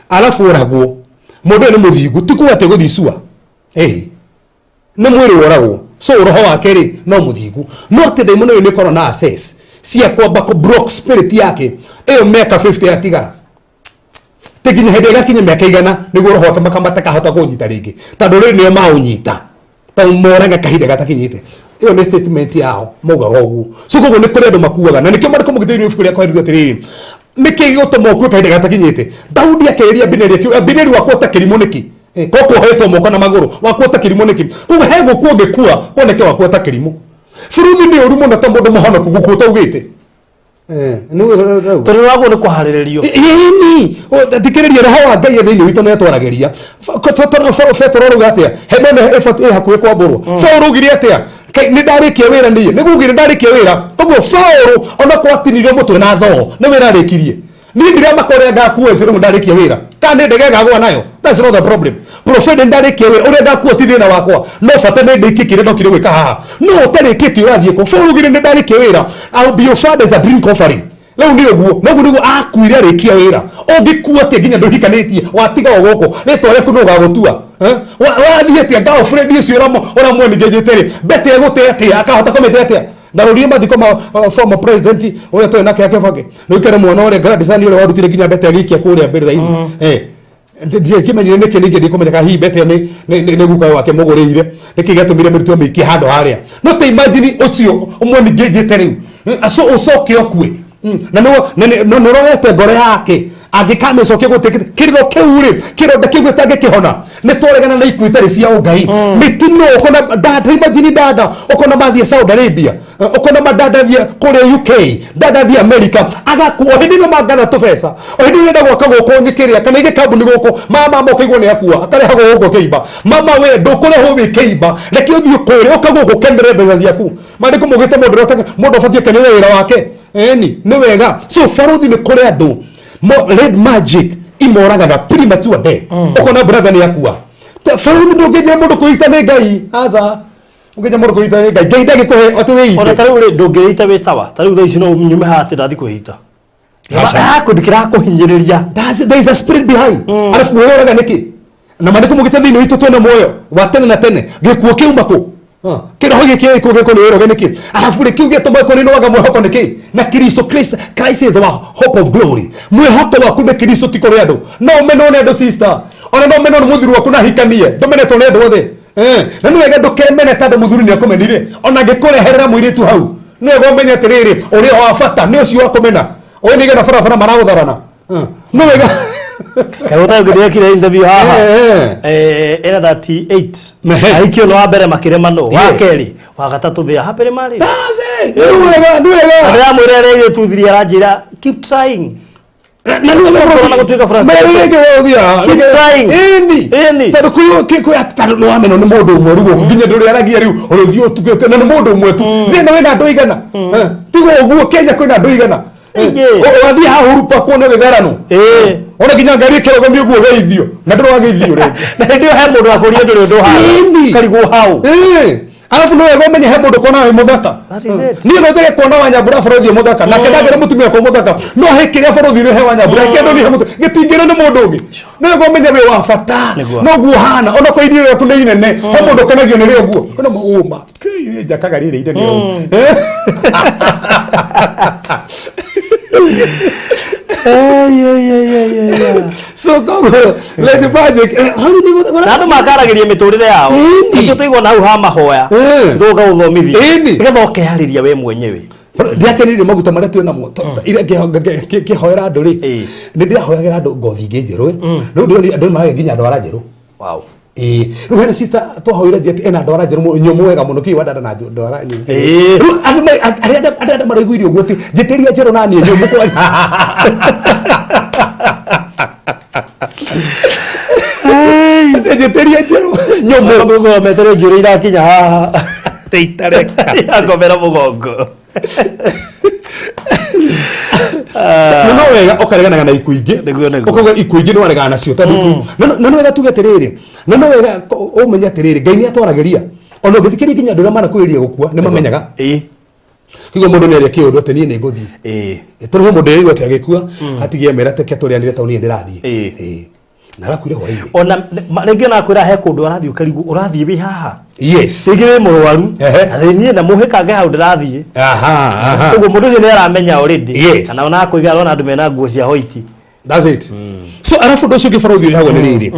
arabu oragwo. Mũndũ ũyũ nĩ mũthingu, ti kuga atĩ gũthiĩ cua ĩĩ nĩ mwĩrĩ woragwo, so roho wake rĩ no mũthingu, no atĩ ndaimono ĩyo nĩ ĩkorwo na access cia kwamba kũ block spirit yake ĩyo mĩaka 50 yatigara, ti nginya hĩndĩ ĩgakinya mĩaka 100 nĩguo roho wake makamakahota kũnyita rĩngĩ, tondũ rĩrĩ nĩo maũnyita tondũ moraga kahinda gatakinyĩte. Ĩyo nĩ statement yao maugaga ũguo. So koguo nĩ kũrĩ andũ makuaga, na nĩkĩo marĩko mũgĩthĩinĩ ibuku rĩa kũherithio atĩrĩrĩ, nĩkĩ gĩgũtũma ũkue kahinda gatakinyĩte? Daudi akĩrĩria Abineri akiuga, "Abineri, wakua ta kĩrimũ nĩkĩ? Ko kuohetwo moko na magũrũ, wakua ta kĩrimũ nĩkĩ?" Koguo he gũkua ũngĩkua kuoneke wakua ta kĩrimũ. Buruthi nĩ ũru mũno ta mũndũ mũhonoku gũkua ũtaugĩte. Tondũ wagwo nĩ kũharĩrĩrio. Ĩni thikĩrĩria, roho wa Ngai thĩinĩ witũ nĩ atwaragĩria. Petero rauga atĩa? Hema ĩno ĩbatiĩ ĩ hakuhĩ kwambũrwo. Paũlũ augire atĩa? Kai, nĩ ndarĩkia wĩra niĩ, nĩ gugire ndarĩkia wĩra. Koguo Paũlũ ona kwatinirio mũtwe na thoo nĩ wĩra arĩkirie. Niĩ ndiramaka ũrĩa ngakua ũcio, rĩu ndarĩkia wĩra kana nĩ ndege ngagũa nayo, that's not the problem. Provided ndarĩkia wĩra, ũrĩa ngakua ti thĩna wakwa, no bata nĩ ndĩkie kĩrĩa ndokire gwĩka haha. No ũtarĩkĩtie ũrathiĩ kũ? Paũlũ augire nĩ ndarĩkia wĩra, I will be offered as a drink offering. Rĩu nĩ ũguo noguo nĩguo akuire arĩkia wĩra. Ũngĩkua atĩa nginya ndũhikanĩtie watiga o gũkũ rĩtwa rĩaku nũ ũgagũtua? Eh? Wathiĩ atĩa girlfriend ũcio ũramweningĩnjĩte rĩ mbete egũte atĩa, akahota kũmĩte atĩa? Ndarorire mathiko ma former president ũrĩa tũrĩ nake Kibaki, nĩ ũkere mwana ũrĩa grandson ũrĩa warutire nginya mbete agĩikia kũrĩa mbĩrĩra-inĩ. Ndiakĩmenyire nĩkĩ, ningĩ ndikũmenya kana hihi mbete ĩyo nĩ guka wake mũgũrĩire, nĩkĩ gĩatũmire mĩrutwo mĩikie handũ harĩa. No ta imagine ũcio ũmweningĩnjĩte rĩu, aco ũcoke ũkue. Na nĩ ũrorete ngoro yake angĩkamĩcokia gũtĩkĩte kĩrĩro kĩu rĩ, kĩronda kĩu gĩtangĩkĩhona. Nĩ twaregana na ikuũ itarĩ cia ũngai, mĩtino. Ũkona dada, imagine dada, ũkona mathiĩ Saudi Arabia, ũkona madada thiĩ kũrĩa UK, dada thiĩ America, agakua o hĩndĩ ĩno mangana tũbeca, o hĩndĩ ĩrĩa enda gwaka gũkũ nyĩkĩrĩa kana ige kambuni gũkũ, mama ũkaigua nĩ akua akarehagwo gũkũ kĩimba. Mama we ndũkũrehwo wĩ kĩimba, reke ũthiĩ kũrĩa ũka gũkũ kenere mbeca ciaku. Maandĩko maugĩte mũndũ ũrĩa mũndũ abatiĩ kenere wĩra wake. Eni nĩ wega. So barothi nĩ kũrĩ andũ red magic imoragaga premature death, ũkona brother nĩ akua. Barothi ndũngĩnjĩra mũndũ kwĩita nĩ Ngai, aca, ũngĩnjĩra mũndũ kwĩita nĩ Ngai, Ngai ndangĩkũhe atĩ Ona wĩite. ta rĩu rĩ, ndũngĩĩita wĩ sawa, ta rĩu thaa ici no nyume haha atĩ ndathi kwĩita? Aca. Kũndũ kĩrakũhinyĩrĩria. There is a spirit behind. Arabu wĩyoraga nĩkĩ? Na maandĩko mũgĩte thĩinĩ witũ twĩna muoyo wa tene na tene. Gĩkuũ kĩuma kũ? Kĩroho gĩkĩ gĩkuũ gĩkũ nĩ wĩroge nĩkĩ? Arabu rĩ kĩu gĩatũma kũrĩ nĩwaga mwĩhoko nĩkĩ? Na Kristo, Christ is our hope of glory. Mwĩhoko waku nĩ Kristo, ti kũrĩ andũ. No ũmenwo nĩ andũ, sister, ona no ũmenwo nĩ mũthuri waku na ahikanie, ndũmenetwo nĩ andũ othe. Na nĩ wega ndũkemene tondũ mũthuri nĩ akũmenire, ona angĩkũreherera mũirĩtu hau. Nĩ wega ũmenye atĩrĩrĩ, ũrĩa wa bata nĩ ũcio wa kũmena. Ũyũ nĩ getha barabara maragũtharana. Nĩ wega. Kaĩ ũtarĩ ndĩrekire interview haha? Eh, Eh, ena 38. Ehe. Ahikio no wa mbere makĩremanwo, wa Yes. kerĩ, wa gatatũ, they are happily married. That's it. Nĩ wega, nĩ wega. Ndĩramwĩra rĩrĩ tuthirie aranjĩra keep trying. Na nĩ wega. Corona gũtuĩka frustrated. Merĩ rĩngĩ we ũthiaga. Keep trying. Ĩni. Ĩni. Tondũ kwĩ atĩ tondũ nĩ wamenwo nĩ mũndũ ũmwe rĩu gũkũ nginya ndũrĩaragia rĩu ũrĩthiĩ ũtukĩte na nĩ mũndũ ũmwe tu. Thĩna wĩna andũ aigana? Eh, tiga ũguo Kenya kwĩna andũ aigana? Aingĩ. Wathiĩ haha Uhuru Park kuona gĩtharano. Ona nginya ngari ĩkĩrũgamio ũguo ũgeithio na ndũrĩ wageithio rĩngĩ. Na hĩndĩ ĩyo he mũndũ akũria ndũrĩ ũndũ hau. Ĩni. Karigwo hau. Ĩĩ. Arabu no wega ũmenye he mũndũ kuona wĩ mũthaka. That is it. Niĩ no njage kuona Wanyambura bũrũthi mũthaka nake ndangĩra mũtumia kwa mũthaka, no he kĩrĩa bũrũthi he Wanyambura kĩndũ nĩ he mũtu gĩtingĩrwo nĩ mũndũ ũngĩ. No wega ũmenye wĩ wa bata. Nĩguo. Noguo hana ona kwa irio yaku nĩ inene, he mũndũ ũkenagio nĩ rĩo guo kwĩna maũma kĩ njakaga rĩrĩ inene ũũ. So koguo Lady Magic, hau nĩ Na andũ makaragĩria mĩtũrĩre yao. Ĩni. Nĩkĩo tũigua na hau ha mahoya. Tũgoka gũthomithia. Ĩni. Nĩgetha ũkeharĩria we mwenyewe. Ndiakenirio maguta marĩa twĩ namo iria ngĩhoera andũ rĩ, nĩ ndĩrahoyagĩra andũ ngothi ingĩ njerũ. Rĩu ndĩronire andũ nĩ maragĩa nginya ndwara njerũ. Ĩĩ, rĩu hena sister twahoire njeti ena ndwara njerũ mũno, nyũmũ wega mũno kĩ wandanda na ndwara nyingĩ. Rĩu andũ arĩa andũ maraiguire ũguo atĩ njĩtĩria njerũ na niĩ nyũmũ kwa atĩ njĩtĩria njerũ nyũmũ. Mũgongo metere njuĩrĩ irakinya haha. Teitareka. Yakomera mũgongo. Na no wega ũkareganaga na ikuũ ingĩ. Nĩguo, nĩguo. Ũkauga ikuũ ingĩ nĩ waregana nacio tondũ na no wega tuge atĩrĩrĩ, na no wega ũmenye atĩrĩrĩ, Ngai nĩ atwaragĩria ona ũngĩthikĩrĩria nginya andũ arĩa manakuhĩrĩria gũkua nĩ mamenyaga. Koguo mũndũ nĩ aria kĩũndũ atĩ niĩ nĩ ngũthiĩ. Tondũ he mũndũ ĩrĩigua atĩ agĩkua atigie mera teke tũrĩanĩre tondũ niĩ ndĩrathiĩ. Ĩĩ. Na arakuire hwainĩ. Ona rĩngĩ ona akwĩra he kũndũ arathiĩ ũkarigwo ũrathiĩ wĩ haha. Rĩngĩ wĩ mũrwaru. Atĩ niĩ na mũhĩkange hau ndĩrathiĩ. Aha, aha. Ũguo mũndũ ũcio nĩ aramenya already. Yes. Kana ona akũiga arona andũ mena nguo cia hoiti. That's it. So alafu ũndũ ũcio ũngĩ barũthi ũrĩ hau nĩ rĩrĩ.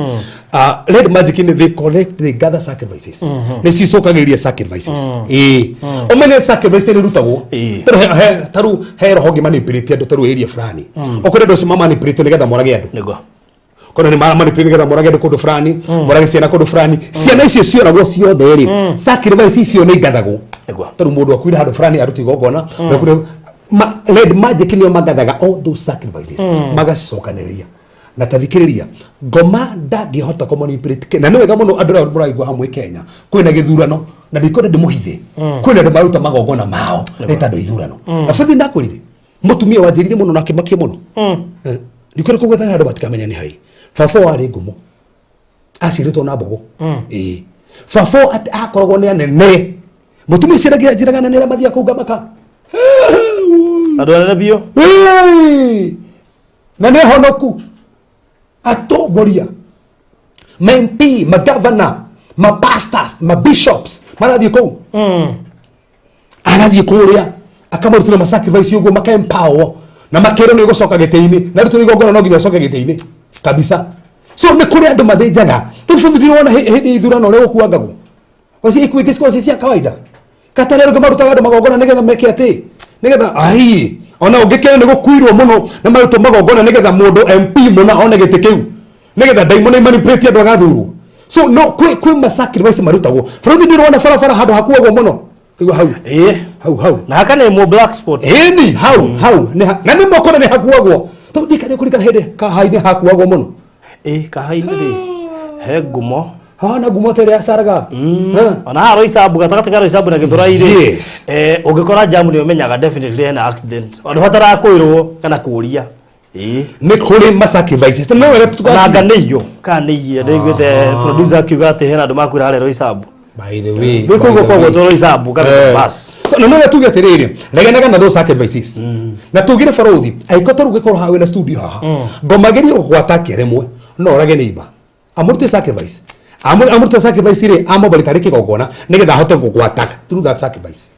Red Magic nĩ they collect, they gather sacrifices. Nĩ cicokagĩrĩria sacrifices. Ĩĩ. Ũmenye sacrifice nĩ irutagwo. Tarĩu tarĩu he roho ũngĩ manipulate andũ tarĩu area fulani. Okorwo andũ acio mamanipulate nĩgetha morage andũ. Kona nĩ manipulate nĩgetha morage andũ kũndũ fulani, morage ciana kũndũ fulani. Ciana icio cioragwo ciothe rĩ, sacrifice icio nĩ ingathagwo. Tarĩu mũndũ akuire handũ fulani aruta igongona, akuire red magic nĩo magathaga all those sacrifices, magacicokanĩrĩria. Na tathikĩrĩria ngoma ndangĩhota kũmanipulate na nĩ wega mũno andũ arĩa mũraigua hamwe Kenya kwĩna gĩthurano na ndikwenda ndĩmũhithe, kwĩna andũ maruta magongona mao nĩ tondũ ithurano na bathi ndakwĩrire mũtumia wanjĩrire mũno na akĩmakia mũno. Ndikwenda kũgwetana andũ matikamenya nĩ hai baba warĩ ngumo aciarĩtwo na mbogo. Ĩĩ, baba atĩ akoragwo nĩ anene mũtumia ũcio njĩraga anene arĩa mathiaga kũu ngamaka. Andũ anene biũ. Ĩĩ! Na nĩ honoku atongoria ma MP, ma governor, ma pastors, ma bishops marathiĩ kũu, agathiĩ kũrĩa akamarutĩra ma sacrifice ũguo maka empower na makerwo nĩ gũcoka gĩtĩ-inĩ na rutĩrwo igongona no nginya ũcoke gĩtĩ-inĩ kabisa. So nĩ kũrĩ andũ mathĩnjaga tũbũthi ndĩrona hĩndĩ ya ithurano ũrĩa gũkuangagwo waci ikuũ ingĩ cikoragwo ci cia kawaida katarĩ andũ marutaga andũ magongona nĩgetha meke atĩ nĩgetha ai ona ũngĩkĩona nĩ gũkuirwo mũno na marutwo magongona nĩgetha mũndũ MP mũna one gĩtĩ kĩu nĩgetha ndaimono imanipulate andũ agathurwo. So no kwĩ ma sacrifice marutagwo bũrũri ndĩrona barabara handũ hakuagwo mũno Igua hau. Hau hau. Na haka nĩ mo black spot. Ĩni hau hau nĩ na nĩ moko nĩ hakuagwo tondũ ndikane kũrikana hĩndĩ kahainĩ hakuagwo mũno. Ĩĩ, kahainĩ rĩ he ngumo. Hana ngumo ta ĩrĩa acaraga. Ona haha Roysambu, gatagatĩ ka Roysambu na Gĩthũrai rĩ, Yes. Ũngĩkora jam nĩ ũmenyaga definitely hena accident handũ hatarakwĩrwo kana kũria. Ĩĩ. Nĩ kũrĩ ma sacrifices no wega Na anga nĩ iyo kana nĩ iye ndaiguĩte producer akiuga atĩ hena andũ makuĩra harĩa Roysambu. By the way, Gwĩ by kũu the gũkoragwo way. to Roysambu kana bus. So na no tuge atiriri, reganaga na those sacrifices na tugire barothi angĩkorwo tarĩu ũngĩkorwo haha wĩna studio haha ngomagerie gũgwata kĩremwe no orage neighbor amũrute sacrifice. Amũrute sacrifice rĩ amobari tarĩ kĩgongona nĩgetha ahote gũgwata through that sacrifice.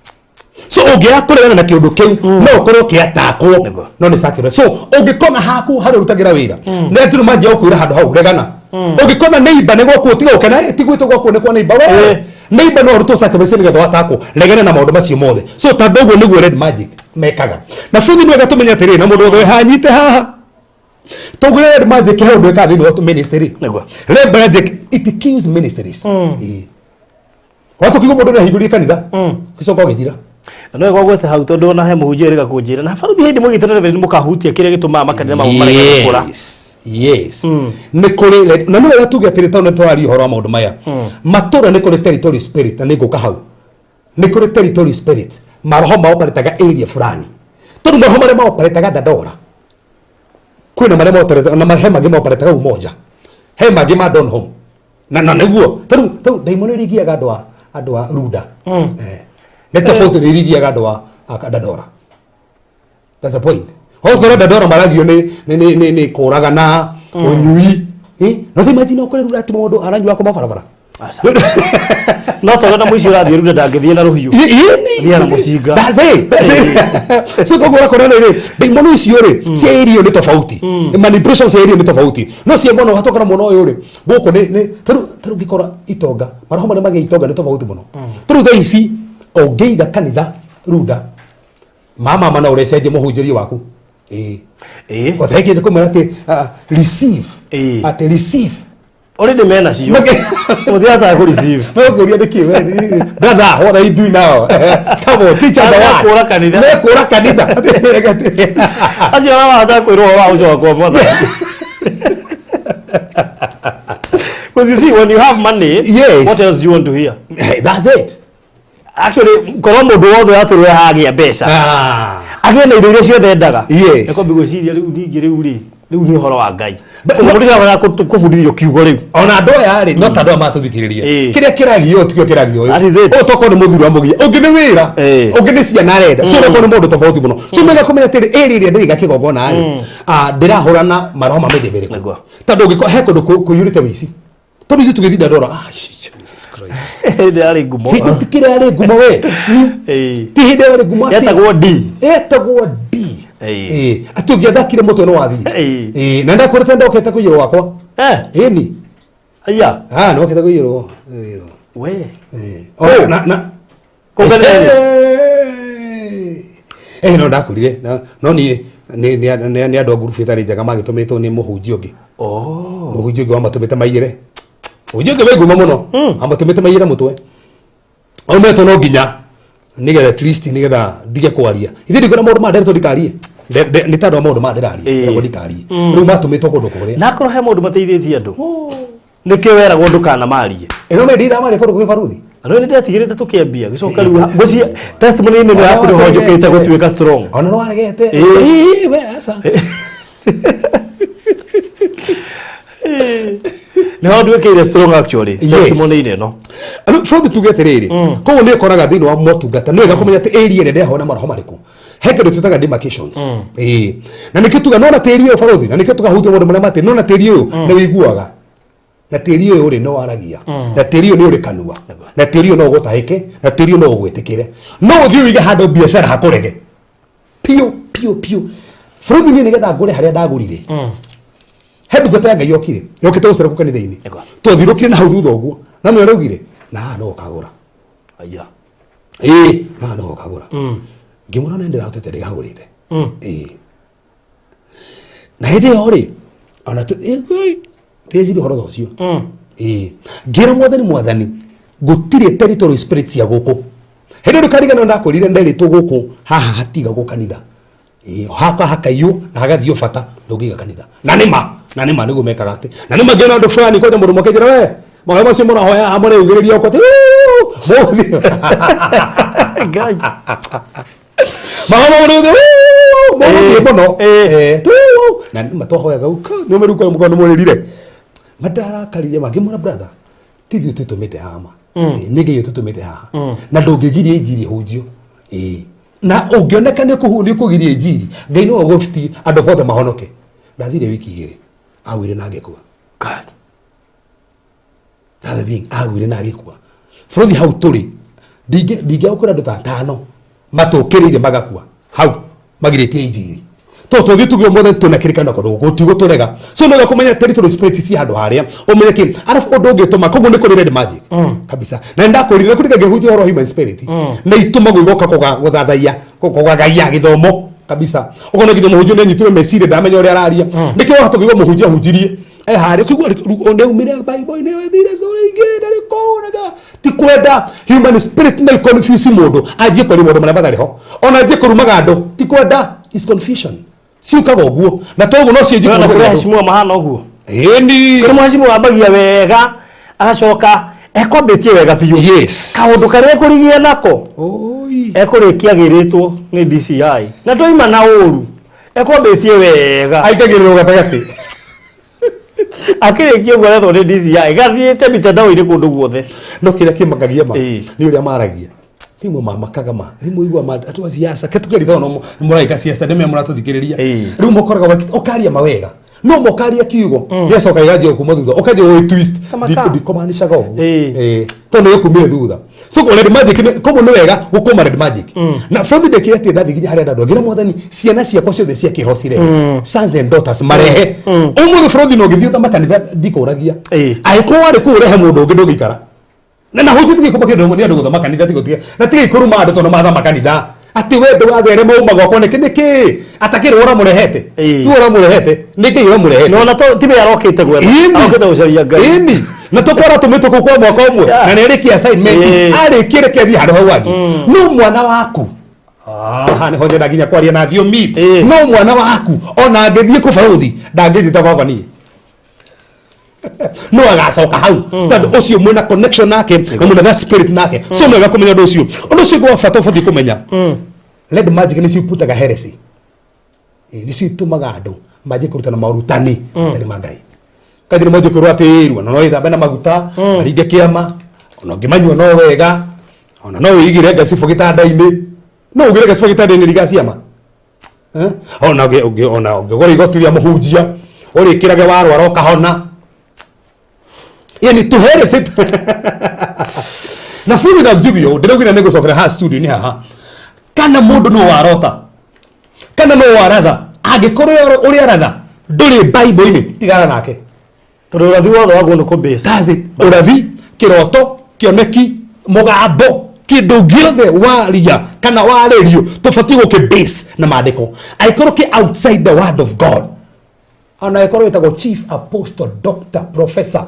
So ũngĩaga kũregana na kĩũndũ kĩu no ũkorwo ũkĩatakwo. No nĩ sacrifice. So ũngĩkona haku harĩa ũrutagĩra wĩra nĩ atĩ manjia gũkwĩra handũ hau regana. Ũngĩkona neighbor nĩ gwaku tiga gũkena, "Eh, ti gwitũ gwaku nĩ kwa neighbor we." Neighbor no arutwo sacrifice nĩgetha watakwo. Regana na maũndũ macio mothe. So tondũ ũguo nĩguo red magic mekaga. Na bũthi nĩ wega tũmenye atĩrĩrĩ, na mũndũ wothe hanyite haha, tondũ red magic he ũndũ ĩkaga thĩinĩ wa ministry. Nĩguo. Red magic, it kills ministries. Ĩĩ. Watukiuga mũndũ nĩ ahingũrire kanitha, gĩcoka ũgĩthira. Na no gwagwete hau, tondũ ona he mũhunjia ĩrĩga kũnjĩra na baruthi hĩndĩ mũgĩte na reverend mũkahutia kĩrĩa gĩtũmaga makanitha mamwe marege gũkũra. Yes, nĩ kũrĩ na nĩ wega tuge atĩrĩ, tondũ nĩ tũraria ũhoro wa maũndũ maya matũra, nĩ kũrĩ territory spirit, na nĩ ngũka hau. Nĩ kũrĩ territory spirit, maroho maoparetaga area fulani, tondũ maroho marĩa maoparetaga Dandora, kwĩna marĩa maoparetaga na he mangĩ maoparetaga Umoja, he mangĩ ma Donholm, na nĩguo tarĩu ndaimono iringiaga andũ a Runda. Nĩ tofauti nĩ iringiaga andũ a Dandora. That's the point. Okorwo Dandora maragio nĩ kũragana, ũnyui. No ti imagine ũkore Runda atĩ mũndũ aranyua kuma barabara. Aca. No tondũ na mũici ũrathiĩ Runda ndangĩthiĩ na rũhiũ. Thiĩ na mũcinga. That's it. That's it. So koguo ũrakora rĩrĩ, ndaimono icio rĩ cia irio nĩ tofauti, manipulation cia irio nĩ tofauti, no cia mwena watokana mwena ũyũ rĩ, gũkũ nĩ tarĩu ngĩkora itonga, maroho marĩa magĩa itonga nĩ tofauti mũno. Tarĩu thaa ici ũngĩiga kanitha Runda, mama no ũrecenjie mũhunjĩrie waku. Ĩĩ. Gwathekete kũmwĩra atĩ receive. Atĩ receive. Already mena cio. Mũthiataga kũ receive. Mekũria nĩkĩ we, brother, what are you doing now? Come on, teach us the word. Mekũra kanitha. Mekũra kanitha. Acio arĩa marahota kwĩrwo ũhoro wa ũcio wakwa mwathani. Because you see, when you have money, what else do you want to hear? Hey, that's it. Actually, korwo mũndũ wothe atũrwe hagĩa mbeca, agĩe na indo iria ciothe endaga, ekwambia gwĩciria rĩu ningĩ rĩu rĩ, rĩu nĩ ũhoro wa Ngai. Mũndũ ũcio kũbundithio kiugo rĩu. Ona andũ aya rĩ, no ta andũ aya matũthikĩrĩria, kĩrĩa kĩragio tikĩo kĩragio. That is it. Ũyũ tokorwo nĩ mũthuri wa mũgia, ũngĩ nĩ wĩra, ũngĩ nĩ ciana arenda. So okorwo nĩ mũndũ tofauti mũno, so mega kũmenya atĩrĩ, ĩrĩ ĩrĩa ndĩrĩga kĩgongona rĩ, ndĩrahũrana maroho ma mĩthemba ĩrĩkũ? Tondũ ũngĩkorwo he kũndũ kũiyũrĩte wĩici, tondũ ithuĩ tũgĩthiĩ Dandora, Jesus Christ. Hĩndĩ yarĩ ngumo. Hĩndĩ ti kĩrĩa yarĩ ngumo we. Ti hĩndĩ yarĩ ngumo atĩ Yetagwo D. Etagwo D. Atĩ ũngĩathakire mũtwe nĩ wathiĩ. Na ndakwĩrĩte ndokete kũiyĩrwo gwakwa. Ĩni. Aya. Ah, nokete kũiyĩrwo. Kũiyĩrwo. We. Oh, na Kũu kanitha-inĩ? No ndakurire. No niĩ nĩ andũ a ngurubu ĩtarĩ njega magĩtũmĩtwo nĩ mũhunjia ũngĩ. Mũhunjia ũngĩ wamatũmĩte maiyĩre. Mũhunjia ũngĩ wĩ ngumo mũno. Amatũmĩte maiyĩre mũtwe. Aumetwo no nginya nĩgetha at least nĩgetha ndige kwaria. Ithuĩ ndikuona maũndũ maya nderetwo ndikarie. Nĩ tondũ wa maũndũ maya ndĩraria. Nderetwo ndikarie. Rĩu matũmĩtwo kũndũ kũrĩa. Na akorwo he maũndũ mateithĩtie andũ, nĩkĩo weragwo ndũkanamarie? Ĩno nĩ ndiramarĩa kũndũ kwĩ baruthi. Na nĩ ndĩretigĩrĩte tũkĩambia gĩcoka rĩu ngwĩciria testimony-inĩ ĩno yaku nĩho njũkĩte gũtuĩka strong. Ona no waregete. Ĩĩ, we aca. Nĩho nduĩkĩire strong actually. Testimony-inĩ ĩno. Rĩu bũthi tuge atĩrĩrĩ, koguo nĩ ũkoraga thĩinĩ wa motungata nĩ wega kũmenya atĩ area ĩrĩa ndĩrahona maroho marĩkũ, he kĩndũ twĩtaga demarcations. Ĩĩ, na nĩkĩo tuga nona tĩri ũyũ barothi, na nĩkĩo tũkahutia maũndũ marĩa matĩ nona tĩri ũyũ nĩ wĩiguaga, na tĩri ũyũ rĩ no waragia, na tĩri ũyũ nĩ ũrĩ kanua, na tĩri ũyũ no ũgũtahĩke, na tĩri ũyũ no ũgwĩtĩkĩre, no ũthiĩ ũige handũ biacara hakũrege piũ piũ piũ. Bũrũri niĩ nĩgetha ngũre harĩa ndagũrire, he ndungata ya Ngai yokire yokĩte gũcera kũ kanitha-inĩ. Twathirũkire na hau thutha ũguo, na nĩ araugire na haha no ũkagũra. Aya. Ĩĩ, na haha no ũkagũra. Ngĩmwĩra nĩ ndĩrahotete ndĩgagũrĩte. Ĩĩ, na hĩndĩ ĩyo rĩ, ona tĩcirie ũhoro ta ũcio. Ĩĩ, ngĩra Mwathani, Mwathani, gũtirĩ territory spirit cia gũkũ. Hĩndĩ ĩyo ndũkariganĩrwo ndakwĩrire nderĩtwo gũkũ haha hatigagwo kanitha. Ĩĩ, hakwa hakaiywo na hagathio bata ndũngĩiga kanitha. Na nĩma, na nĩma nĩguo mekaga atĩ na nĩma ngĩona andũ fulani kwanja mũndũ mũkĩnjĩra we mahoya macio mũrahoya haha mũreugĩrĩria ũkwa atĩ mũthiĩ. Ngai. Mahoya mũrĩugĩ mũgũthiĩ mũno. Na nĩma twahoyaga ũka nĩ ũmeruka mũkorwo nĩ mũrĩrire mandarakarire mangĩmwĩra, brother, ti ithuĩ twĩtũmĩte haha ma. Nĩ Ngai ũtũtũmĩte haha, na ndũngĩgiria injiri ĩhunjio. Na ũngĩoneka nĩ ũkũgiria injiri, Ngai no agũbutie andũ bothe mahonoke. Ndathire wiki 2, agwire na ngĩkua. God. That's the thing, agwire na agĩkua. Bũrũri hau tũrĩ, ndingĩaga kwĩra andũ ta atano matũkĩrĩire magakua hau magirĩtie injiri. To tũthiĩ tuge ũmũthĩ twĩna kĩrĩkanĩro kũndũ gũkũ tigũtũrega. So no kũmenya territory spirits ci handũ harĩa ũmenye kĩ arabu ũndũ ũngĩ tũma koguo nĩ kũrĩ red magic kabisa. Na nĩ ndakwĩrire kũrĩ ngĩhunjia ũhoro wa human spirit nĩ itũmagwo igoka gũthathaiya kũgagaia gĩthomo kabisa. Ũkona nginya mũhunjia nĩ anyitirwo meciria, ndamenya ũrĩa araria. Nĩkĩo wahota kũigua mũhunjia ahunjirie e harĩa ũkĩigua nĩaumire Bible-inĩ, wethire story ingĩ ndarĩ kũũraga. Ti kwenda, human spirit no confuse mũndũ, anjie kwaria maũndũ marĩa matarĩ ho, ona anjie kũrumaga andũ. Ti kwenda, is confusion ciũkaga ũguo, na toguo no cianjie na kũrumaga kũrĩ andũ. Heshimiwa mahana ũguo. Ĩni. Kũrĩ mheshimiwa wambagia wega, agacoka ekwambĩtie wega biũ. Kaũndũ karĩa ekũrigia nako, Oi. ekũrĩkia agĩrĩtwo nĩ DCI na ndoima na ũru. Ekwambĩtie wega, Aingagĩrĩrwo gatagatĩ. Akĩrĩkia ũguo aretwo nĩ DCI, gathiĩte mitandao-inĩ kũndũ guothe. No kĩrĩa kĩmakagia ma nĩ ũrĩa maragia, rĩmwe mamakaga ma rĩmwe igua ma andũ a siasa ketukerithao no mũraika siasa nĩme mũratũthikĩrĩria. Rĩu mokoraga ũkaria mawega, no mokaria kiugo gĩacoka gĩganjia kuma thutha, ũkanjia gũgĩ twist. Kamaka. Ndikomanishaga ũguo. Tondũ nĩ gĩkumire thutha. So red magic koguo nĩ wega gũkũma red magic na bũrũri ndĩkĩre atĩ ndathiĩ nginya harĩa andũ ngĩra Mwathani ciana ciakwa ciothe cia kĩroho cirehe sons and daughters marehe ũmũthĩ. Bũrũri no ngĩthiĩ ũtama kanitha ndikũragia, angĩkorwo warĩ kũu ũrehe mũndũ ũngĩ ndũngĩikara na hujia. Tige kuma kĩndũ nĩ andũ gũthoma kanitha tiga na tiga ikũruma andũ tondũ mathoma kanitha atĩ wendo watherema uma gwakwa nĩkĩ nĩkĩ atakĩrĩ ũramũrehete. Tu ũramũrehete nĩkĩ ũramũrehete? No na to ti we arokĩte gwetha, arokĩte gũcaria Ngai. Ĩni, na tũkwara tũmĩtwo kũu kwa mwaka ũmwe na nĩ arĩkia assignment, arĩkie reke athiĩ handũ hau hangĩ. No mwana waku aha nĩho nyenda nginya kwaria na thiomi. No mwana waku ona angĩthiĩ kũ barũthi ndangĩnjĩta baba niĩ, no agacoka hau tondũ ũcio mwĩna connection nake na mwĩna that spirit nake. So mwega kũmenya ũndũ ũcio. Ũndũ ũcio ũngĩ wa bata ũbatiĩ kũmenya, red magic nĩcio iputaga heresy. Nĩcio itũmaga andũ manjie kũrutana maũrutani matarĩ ma Ngai. Kaji nĩ mwanjie kwĩrwo atĩ ona no wĩthambe na maguta, maringe kĩama, ona ũngĩmanyua no wega, ona no wĩigĩre ngacibũ gĩtanda-inĩ. No ũigĩre ngacibũ gĩtanda-inĩ riga ciama. Eh? Ona ona ũngĩgũra igoti rĩa mũhunjia ũrĩkĩrage warwara ũkahona, yani tuheresy na buri na njugio. Ndĩraugire nĩ ngũcokera haha studio nĩ haha kana mũndũ no warota kana no waratha, angĩkorwo ũrĩa aratha ndũrĩ Bible-inĩ, tigana nake. Tondũ ũrathi wothe waguo nĩ kũ-base. That's it. Ũrathi, kĩroto, kĩoneki, mũgambo, kĩndũ gĩothe waria kana warĩrio tũbatiĩ gũkĩ base na maandĩko. Angĩkorwo kĩ outside the word of God, ona ĩkorwo ĩtagwo chief apostle, doctor, professor,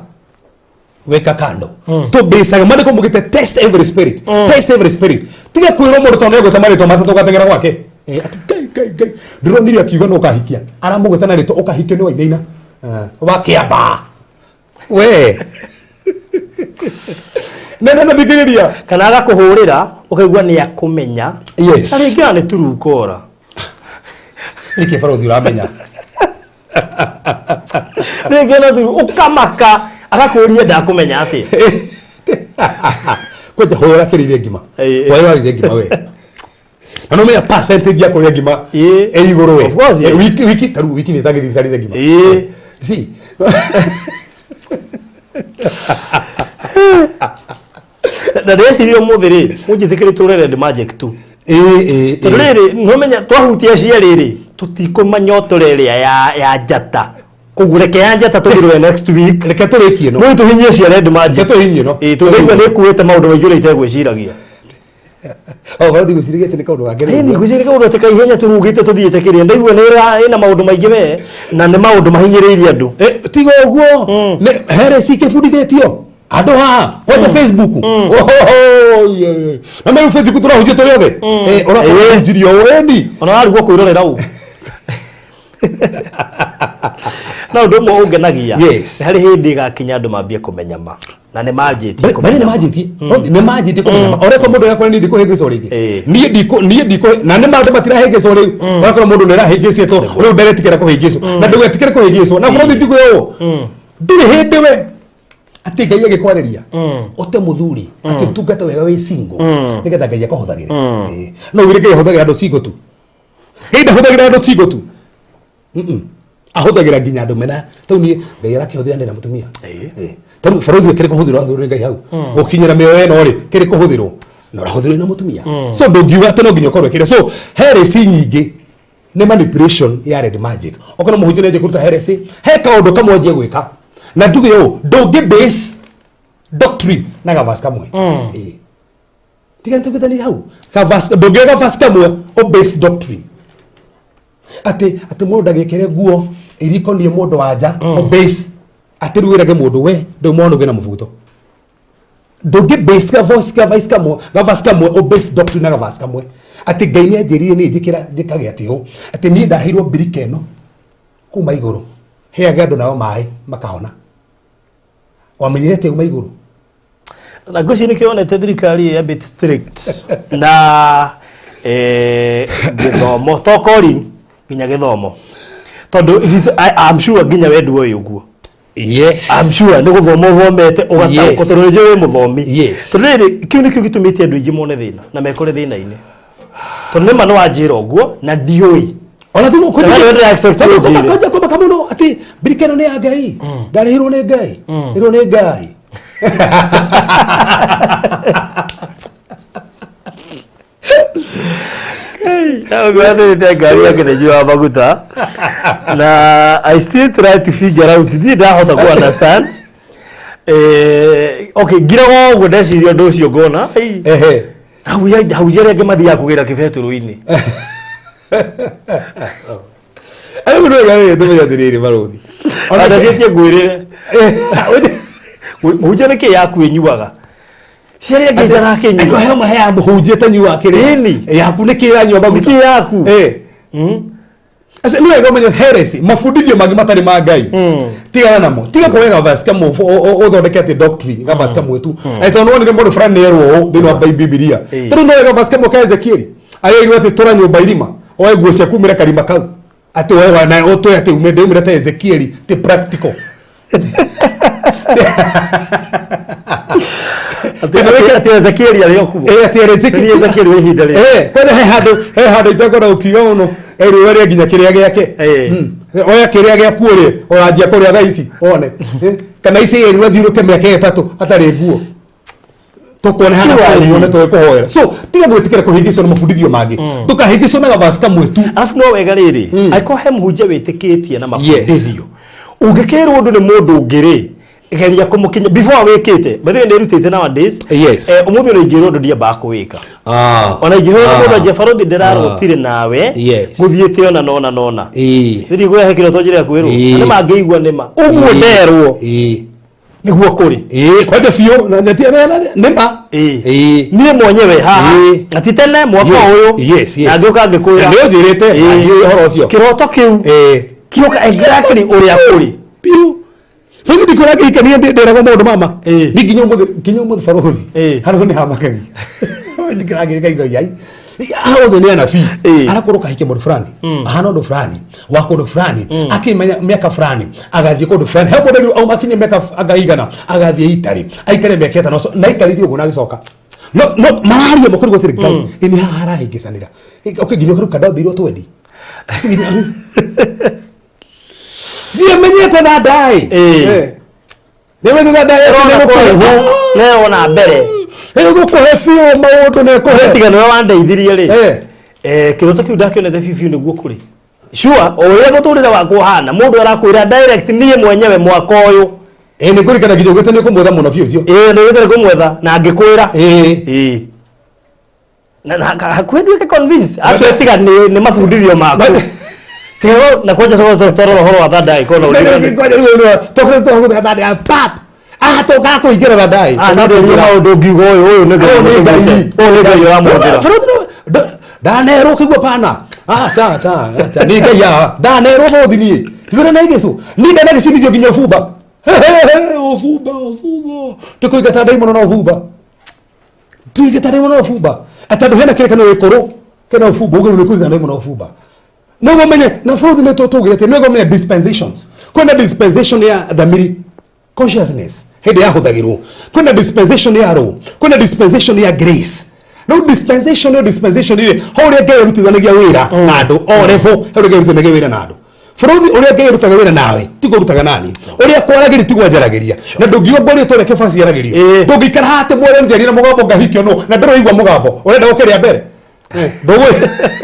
weka kando. Tũbĩcaga maandĩko mugĩte test every spirit, test every spirit. Tiga kwĩrwo mũndũ tondũ nĩegwĩta marĩtwa matatũ ũgateng'era gwake. Ati Ngai, Ngai, Ngai, ndĩronire akiuga no ũkahikia, aramũgwĩta na rĩtwa ũkahikio nĩ Wainaina wa Kĩambaa we nene na thikĩrĩria. Kana agakũhũrĩra ũkaigua nĩ akũmenya. Na rĩngĩ ona nĩ turukora. Nĩkĩ barũthi ũramenya? Rĩngĩ ona turu ũkamaka, agakũria ndakũmenya atĩa. Kwanja hũra kĩrĩire ngima. Hũra ngima we na no menya percentage ya kũrĩa ngima ĩ igũrũ we. Of course, yeah. Wiki taru wiki nĩ tagĩthiĩ tarĩte ngima. Si Na ndĩreciria ũmũthĩ rĩ, mũnjĩtĩkĩre tũre red magic tu. Ĩ. Tondũ rĩrĩ nomenya twahutia cia rĩrĩ tũtikũmanya ũtũre ĩrĩa ya njata, koguo reke ya njata tũthirwe next week. Reke tũrĩkie no. No tũhinyie cia red magic. Reke tũhinyie no. Ĩĩ, tũraigua nĩ ĩkuĩte maũndũ maingĩ ũrĩa itegwĩciragia. O barũthi gwĩciragia atĩ nĩ kaũndũ gake. Ĩni ngwĩciria kaũndũ atĩ kaihenya tũrugĩte tũthiĩte kĩrĩa ndaigua nĩ ĩna maũndũ maingĩ we na nĩ maũndũ mahinyĩrĩirie andũ. Tiga ũguo nĩ heresi kĩbundithĩtio andũ haha kwanja Facebook. Ohoho, ye. Na rĩu Facebook tũrahunjia tũrĩ othe. Ũrahunjirio ĩni. Ona warigwo kwĩrorera ũ na ũndũ ũmwe ũngenagia, nĩ harĩ hĩndĩ ĩgakinya andũ mambie kũmenya ma na nĩ manjĩtie Barĩ kũmenya nĩ ma. Manjĩtie nĩ manjĩtie kũmenya ma orekwo mũndũ ũrĩa niĩ ndikũhĩngĩcwo rĩngĩ. Niĩ ndikũ na nĩ maũndũ matirahĩngĩcwo rĩu, ũrakora mũndũ nĩ arahĩngĩcĩtwo rĩu nderetikĩra kũhĩngĩcwo na ndũgetikĩre kũhĩngĩcwo na bũrũri njigue ũũ ndũrĩ hĩndĩ we atĩ Ngai agĩkwarĩria ũte mũthuri atĩ ũtungate wega wĩ single nĩgetha Ngai akũhũthagĩre. No wĩre Ngai ahũthagĩra andũ single tu? Ngai ndahũthagĩra andũ single tu. Ahũthagĩra nginya andũ mena tau niĩ Ngai arakĩhũthĩra ndĩ na mũtumia. Tarĩu barũthi kĩrĩ kũhũthĩrwo ahũthĩrwo nĩ Ngai hau gũkinyĩra mĩoyo ĩno rĩ kĩrĩ kũhũthĩrwo na ũrahũthĩrwo na mũtumia, so ndũngiuga atĩ no nginya ũkorwo ĩkĩre. So heresi nyingĩ Nĩ manipulation ya red magic. Okorwo mũhunjia nĩ kũruta heresy, he kaũndũ kamwe anjie gwĩka na njuge ũũ, ndũngĩ base doctrine na gavasi kamwe. Ĩĩ. Tiga nĩtũgĩthanire hau gavasi, ndũngĩoya gavasi kamwe o base doctrine atĩ mũndũ ndagekĩre nguo iria ikoniĩ mũndũ wa nja, o base atĩ rĩu wĩrage mũndũ we ndũ mwana ũngĩ na mũbuto. Ndũngĩ base gavasi kamwe o base doctrine na gavasi kamwe atĩ Ngai nĩ anjĩrire niĩ njĩkĩra njĩkage atĩ ũũ, atĩ niĩ ndaheirwo mbirika ĩno kuma igũrũ, heage andũ nao maĩ makahona. Wamenyire atĩ uma igũrũ? Na ngwĩciria nĩkĩo yonete thirikari ĩ a bit strict na gĩthomo, to calling, nginya gĩthomo, tondũ I'm sure nginya we nduoĩ ũguo. Yes. I'm sure nĩ gũthoma ũthomete ũgataũkwo, tondũ nĩ njũĩ wĩ mũthomi. Tondũ rĩrĩ, kĩu nĩkĩo gĩtũmĩte andũ aingĩ mone thĩna na mekore thĩna-inĩ, tondũ nĩma nĩ wanjĩra ũguo na ndiũĩ. Ona tu Na wewe ndĩra expect ũnjĩre. Kwanjia kũmaka mũno atĩ mbirika ĩno nĩ ya Ngai, ndarĩhirwo nĩ Ngai, ĩrwo nĩ Ngai. Ũgwatĩrĩte ngari yake nĩ njũa maguta na I still try to figure out, ndirĩ ndahota ku understand. Okay, ngiraga ũguo ndeciria ũndũ ũcio ngona ai, hau arĩa angĩ mathiaga kũgĩra kĩbetũrũ-inĩ. Rĩu nĩ wega rĩrĩ tũmenye atĩrĩrĩ, barũthi. Ona ndaciĩtie ngwĩrĩre mũhunjia nĩkĩ yaku ĩnyuaga, ci arĩa angĩ Andũ itarakĩnyua. Heo maheaga mũhunjia tanyua kĩrĩa. Ĩni. Yaku nĩ kĩ ĩranyua maguta? Nĩkĩ yaku? Aca, nĩ wega ũmenye heresy, mabundithio mangĩ matarĩ ma Ngai, tigana namo. Tiga kuoya gavasi kamwe ũthondeke atĩ doctrine gavasi kamwe tu, atĩ tondũ nĩwonire mũndũ fulani nĩerwo ũũ thĩinĩ wa Bibilia. Tondũ no gavasi kamwe ka Ezekieli arĩirwo atĩ tũra nyũmba irima, oe nguo ciaku umĩre karima kau, atĩ oe na ũtũe atĩ ume ndĩumĩre ta Ezekieli ti practical. Atĩ Ezekieli arĩ o kuo? Atĩ Ezekieli. Nĩ Ezekieli wa ihinda rĩrĩ. Kwanja he handũ itakwenda gũkiuga mũno, erwo arĩa nginya kĩrĩa gĩake. Oya kĩrĩa gĩaku ũrĩe, ũranjia kũrĩa thaa ici wone. Kana ici ĩrwo athiũrũke mĩaka 3 atarĩ nguo, tũkuone hana. Surely. Wone tũgĩkũhoera. So tiga gwĩtĩkĩra kũhĩngĩcwo nĩ mabundithio mangĩ, ndũkahĩngĩcwo na gavasi kamwe tu. Arabu no wega rĩrĩ, angĩkorwo he mũhunjia wĩtĩkĩtie na mabundithio, ũngĩkĩrwo ũndũ nĩ mũndũ ũngĩ rĩ, geria kũmũkinya before awĩkĩte. By the way, nĩrutĩte nowadays. Ũmũthĩ ũrĩa ingĩrwo ũndũ ndiambaga kũwĩka. Ona ingĩhũra mũndũ anjia, "Barũthi, ndĩrarotire nawe gũthiĩte ona nona nona." Thiĩ ngũrehe kĩroto njĩra ya kwĩrwo. Na nĩ mangĩigua nĩma ũguo nderwo nĩguo kũrĩ. Ĩĩ, kwanja biũ nĩma. Niĩ mwenyewe haha na ti tene mwaka ũyũ na ngĩũka ngĩkwĩra. Nĩ ũnjĩrĩte na ndiũĩ ũhoro ũcio. Kĩroto kĩu kĩoka exactly ũrĩa kũrĩ. Biũ. Bũrũri ndikũra ngĩhikania ndĩragwo maũndũ mama. Ni nginya ũmũthĩ barũthi harĩa nĩ hamakagia ndikĩrangĩka yai haha othe nĩ anabii. Arakorwo kahike mũndũ fulani ahana ũndũ fulani wa kũndũ fulani, akĩmenya mĩaka fulani agathiĩ kũndũ fulani, he mũndũ rĩu auma akinye mĩaka anga igana agathiĩ itarĩ aikare mĩaka 5 na aikarire ũguo na agĩcoka no mararia makũrĩ gũtirĩ Ngai ĩni haha harahĩngĩcanĩra. Okay, nginya ũkaruka ndambĩirwo twendi ndiamenyete na ndaĩ. Nĩmenyete na ndaĩ. Ĩrona kũraihu na ĩrona mbere. Ĩgũkũhe biũ maũndũ na ĩkũhe. Tiga nĩwe wandeithirie rĩ, kĩroto kĩu ndakĩonete biũ biũ nĩguo kũrĩ sure o ũrĩa mũtũrĩre wakwa ũhana, mũndũ arakwĩra direct, niĩ mwenyewe mwaka ũyũ. Ĩ, nĩ ngũrikana nginya ũgĩte nĩ ũkũmwetha mũno biũ ũcio. Ĩĩ, nĩgĩte kũmwetha na ngĩkwĩra. Ĩĩ, na hakuhĩ nduĩke convince atĩ tiga nĩ mabundithio maku, tiga na kwanja twarora ũhoro wa thandai kona ũririkane. Pap tũkaga kũingĩra thandai. Ah, nĩ ndĩrĩ maũndũ ngiuga ũyũ nĩ Ngai. Ũyũ nĩ Ngai. Ũyũ nĩ Ngai ũramũhũthĩra. Ndanerwo kĩguo pana aca aca aca nĩ Ngai haha ndanerwo bũthi niĩ igũrũ na igĩcu niĩ ndanagĩcinithio nginya ũbumba ũbumba ũbumba tũkũingata ndaimono na ũbumba, tuingata ndaimono na ũbumba, atĩ andũ hena kĩrĩa kana gĩkũrũ kena ũbumba ũgĩrwo nĩ kũingata ndaimono na ũbumba. Nĩguo menye na bũrũri nĩ tũgĩte atĩ nĩguo menye dispensations, kwĩna dispensation ya thamiri, consciousness, hĩndĩ yahũthagĩrwo, kwĩna dispensation ya roho, kwĩna dispensation ya grace. No dispensation yo dispensation rĩ, ho ũrĩa Ngai arutithanagia wĩra na andũ o level, he ũrĩa Ngai arutithanagia wĩra na andũ. Bũrũri ũrĩa Ngai arutaga wĩra nawe tiguo ũrutaga nani, ũrĩa kwaragĩria tiguo njaragĩria, na ndũngiuga ngwaria ta ũrĩa Kĩbaci aragĩrio. Ndũngĩikara haha atĩ mwere njarie na mũgambo ngahikio no na ndũraigua mũgambo ũrenda gũkĩrĩa mbere. Ndũgũ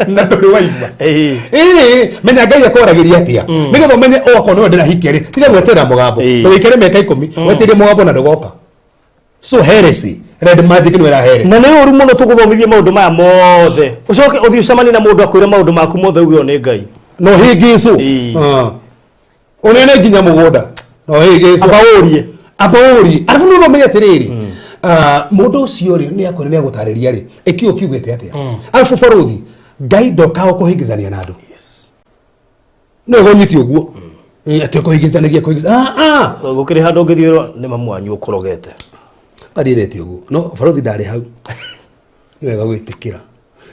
na ndũrĩ waigua. Ĩĩ. Ĩĩ, menya Ngai akwaragĩria atĩa nĩgetha ũmenye o akorwo nĩwe ndĩrahikia rĩ, tiga gweterera mũgambo. Ndũgĩikare mĩaka 10 wetereire mũgambo na ndũgoka. So heresy, red magic nĩ wĩra heresy. Na nĩ ũru mũno tũgũthomithie maũndũ maya mothe, ũcoke ũthiĩ ũcemanie na mũndũ akwĩre maũndũ maku mothe uge nĩ Ngai. No hĩngĩcwo. Ĩĩ. Ũnene nginya mũgũnda no hĩngĩcwo. Amba ũrie. Amba ũrie, arabu nĩ ũmenye atĩrĩrĩ, mũndũ ũcio rĩ, nĩ akwĩra, nĩ agũtarĩria rĩ, ĩkĩo kiugĩte atĩa. Arabu barũthi, Ngai ndokaga kũhĩngĩcania na andũ. No ĩgũnyiti ũguo. Ĩ, atĩ kũhĩngĩcanagia kũhĩngĩca, ah ah. Gũkĩrĩ handũ ũngĩthiĩ nĩ mamu wanyu ũkũrogete. Ndirĩte ũguo no barũthi ndarĩ hau. Nĩ wega gwĩtĩkĩra